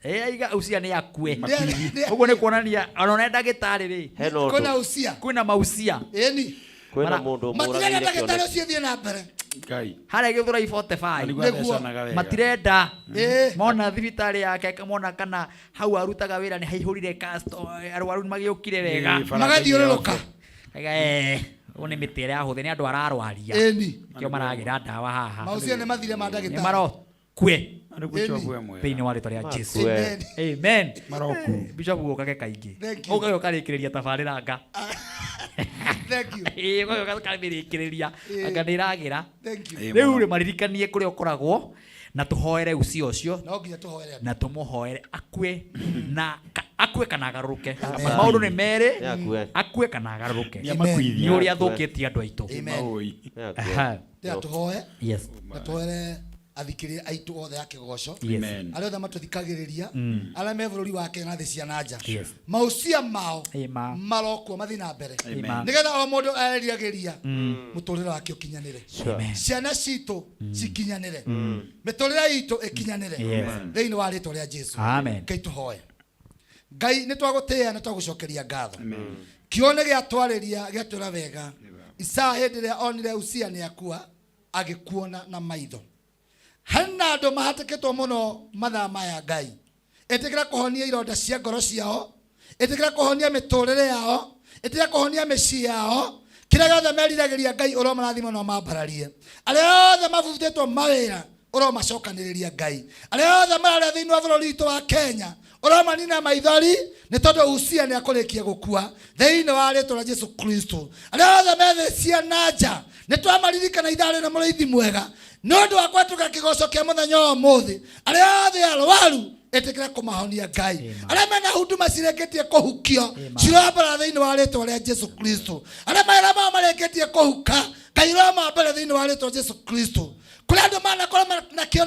Ĩ aiga Uzia nĩ akue. Nĩ- Ũguo nĩ kuonania ona nĩ ndagĩtarĩ rĩ. Hena ũndũ. Kwĩna Usia. Kwĩna mausia. Ĩni. Kwĩna Mara- mũndũ Matirenda ũmũragĩire ndagĩtarĩ kĩoneki. ũcio thiĩ na mbere. Ngai. Harĩa Gĩthũrai 45. Nĩguo athecanaga wega. Matirenda. Ĩĩ. Mona thibitarĩ yake mona kana hau arutaga wĩra nĩ haihũrire arwaru nĩ magĩũkire wega. Ĩĩ, barabara Magathiũrũrũka. Aiga eh ũyũ nĩ mĩtĩ ĩrĩa yahũthĩ nĩ andũ ararwaria. Ĩni. Nĩkĩo maragĩra ndawa haha. Mausia nĩ mathire ma Nĩ ndagĩtarĩ. marokue Na nĩguo Ĩni. Bishop we mwega. thĩinĩ wa rĩtwa rĩa Jesu. Akue. Amen. Amen. Maroku. Bishop ũkage kaingĩ. Thank you. Ũkage ũkarĩkĩrĩria tabarĩra nga. Thank you. Ĩĩ ũkage ũkamĩrĩkĩrĩria. Ĩĩ. Anga nĩ ĩragĩra. Thank you. Ĩĩ, Rĩu mũno. rĩ maririkanie kũrĩa ũkoragwo na tũhoere ucio ũcio No nginya tũhoere andũ. na tũmũhoere akue na akue kana agarũrũke. Maũndũ nĩ merĩ. Nĩ akue. Akue kana agarũrũke. Nĩ amakuithie. Nĩ ũrĩa athũkĩtie andũ aitũ. Amen. Maũi. Nĩ akue. Aha. Ndĩra tũhoe Yes. na tũhoere Athikĩrĩria aitũ othe a kĩgoco, Yes. Amen. arĩa othe matũthikagĩrĩria, arĩa me bũrũri wa Kenya na thĩ cia na nja, Yes. maucia mao Amen. marokwo mathiĩ na mbere, Amen. nĩgetha o mũndũ eriragĩria mũtũrĩre wake ũkinyanĩre. Sure. Amen. Ciana citũ cikinyanĩre, mĩtũrĩre itũ ĩkinyanĩre. Yes. Thĩinĩ wa rĩtwa rĩa Jesu. Amen. Ngai, tũhoe. Ngai, nĩ twagũtĩĩa, nĩ twagũcokeria ngatho. Kiugo nĩ gĩatwarĩria, gĩatwĩra wega Isaa hĩndĩ ĩrĩa onire Usia nĩ akua, agĩkuona na maitho. Harĩ na andũ mahatĩkĩtwo mũno mathaa maya. Ngai, ĩtĩkĩra kũhonia ironda cia ngoro ciao, ĩtĩkĩra kũhonia mĩtũrĩre yao, ĩtĩkĩra kũhonia mĩciĩ yao. Kĩrĩa gĩothe meriragĩria, Ngai, ũromarathima na ũmambararie. Arĩa othe mabutĩtwo mawĩra, ũromacokanĩrĩria. Ngai, arĩa othe mararĩa thĩinĩ wa bũrũri witũ wa Kenya, ũromanina maithori nĩ tondũ Usia nĩ akũrĩkia gũkua thĩinĩ wa rĩtwa rĩa Jesu Kristo. Arĩa othe methĩ cia na nja, nĩ twamaririkana ithaa rĩna mũrĩithi mwega nĩ ũndũ wa kwetũka kĩgoco kĩa mũthenya wa ũmũthĩ. Arĩa othe arwaru, ĩtĩkĩra kũmahonia. Ngai, arĩa mena huduma cirĩkĩtie kũhukio, ciroambara thĩinĩ wa rĩtwa rĩa Jesu Kristo. Arĩa mawĩra mao marĩkĩtie kũhuka, Ngai, ũromambere thĩinĩ wa rĩtwa rĩa Jesu Kristo. Kũrĩ andũ manakorwo na kĩonereria.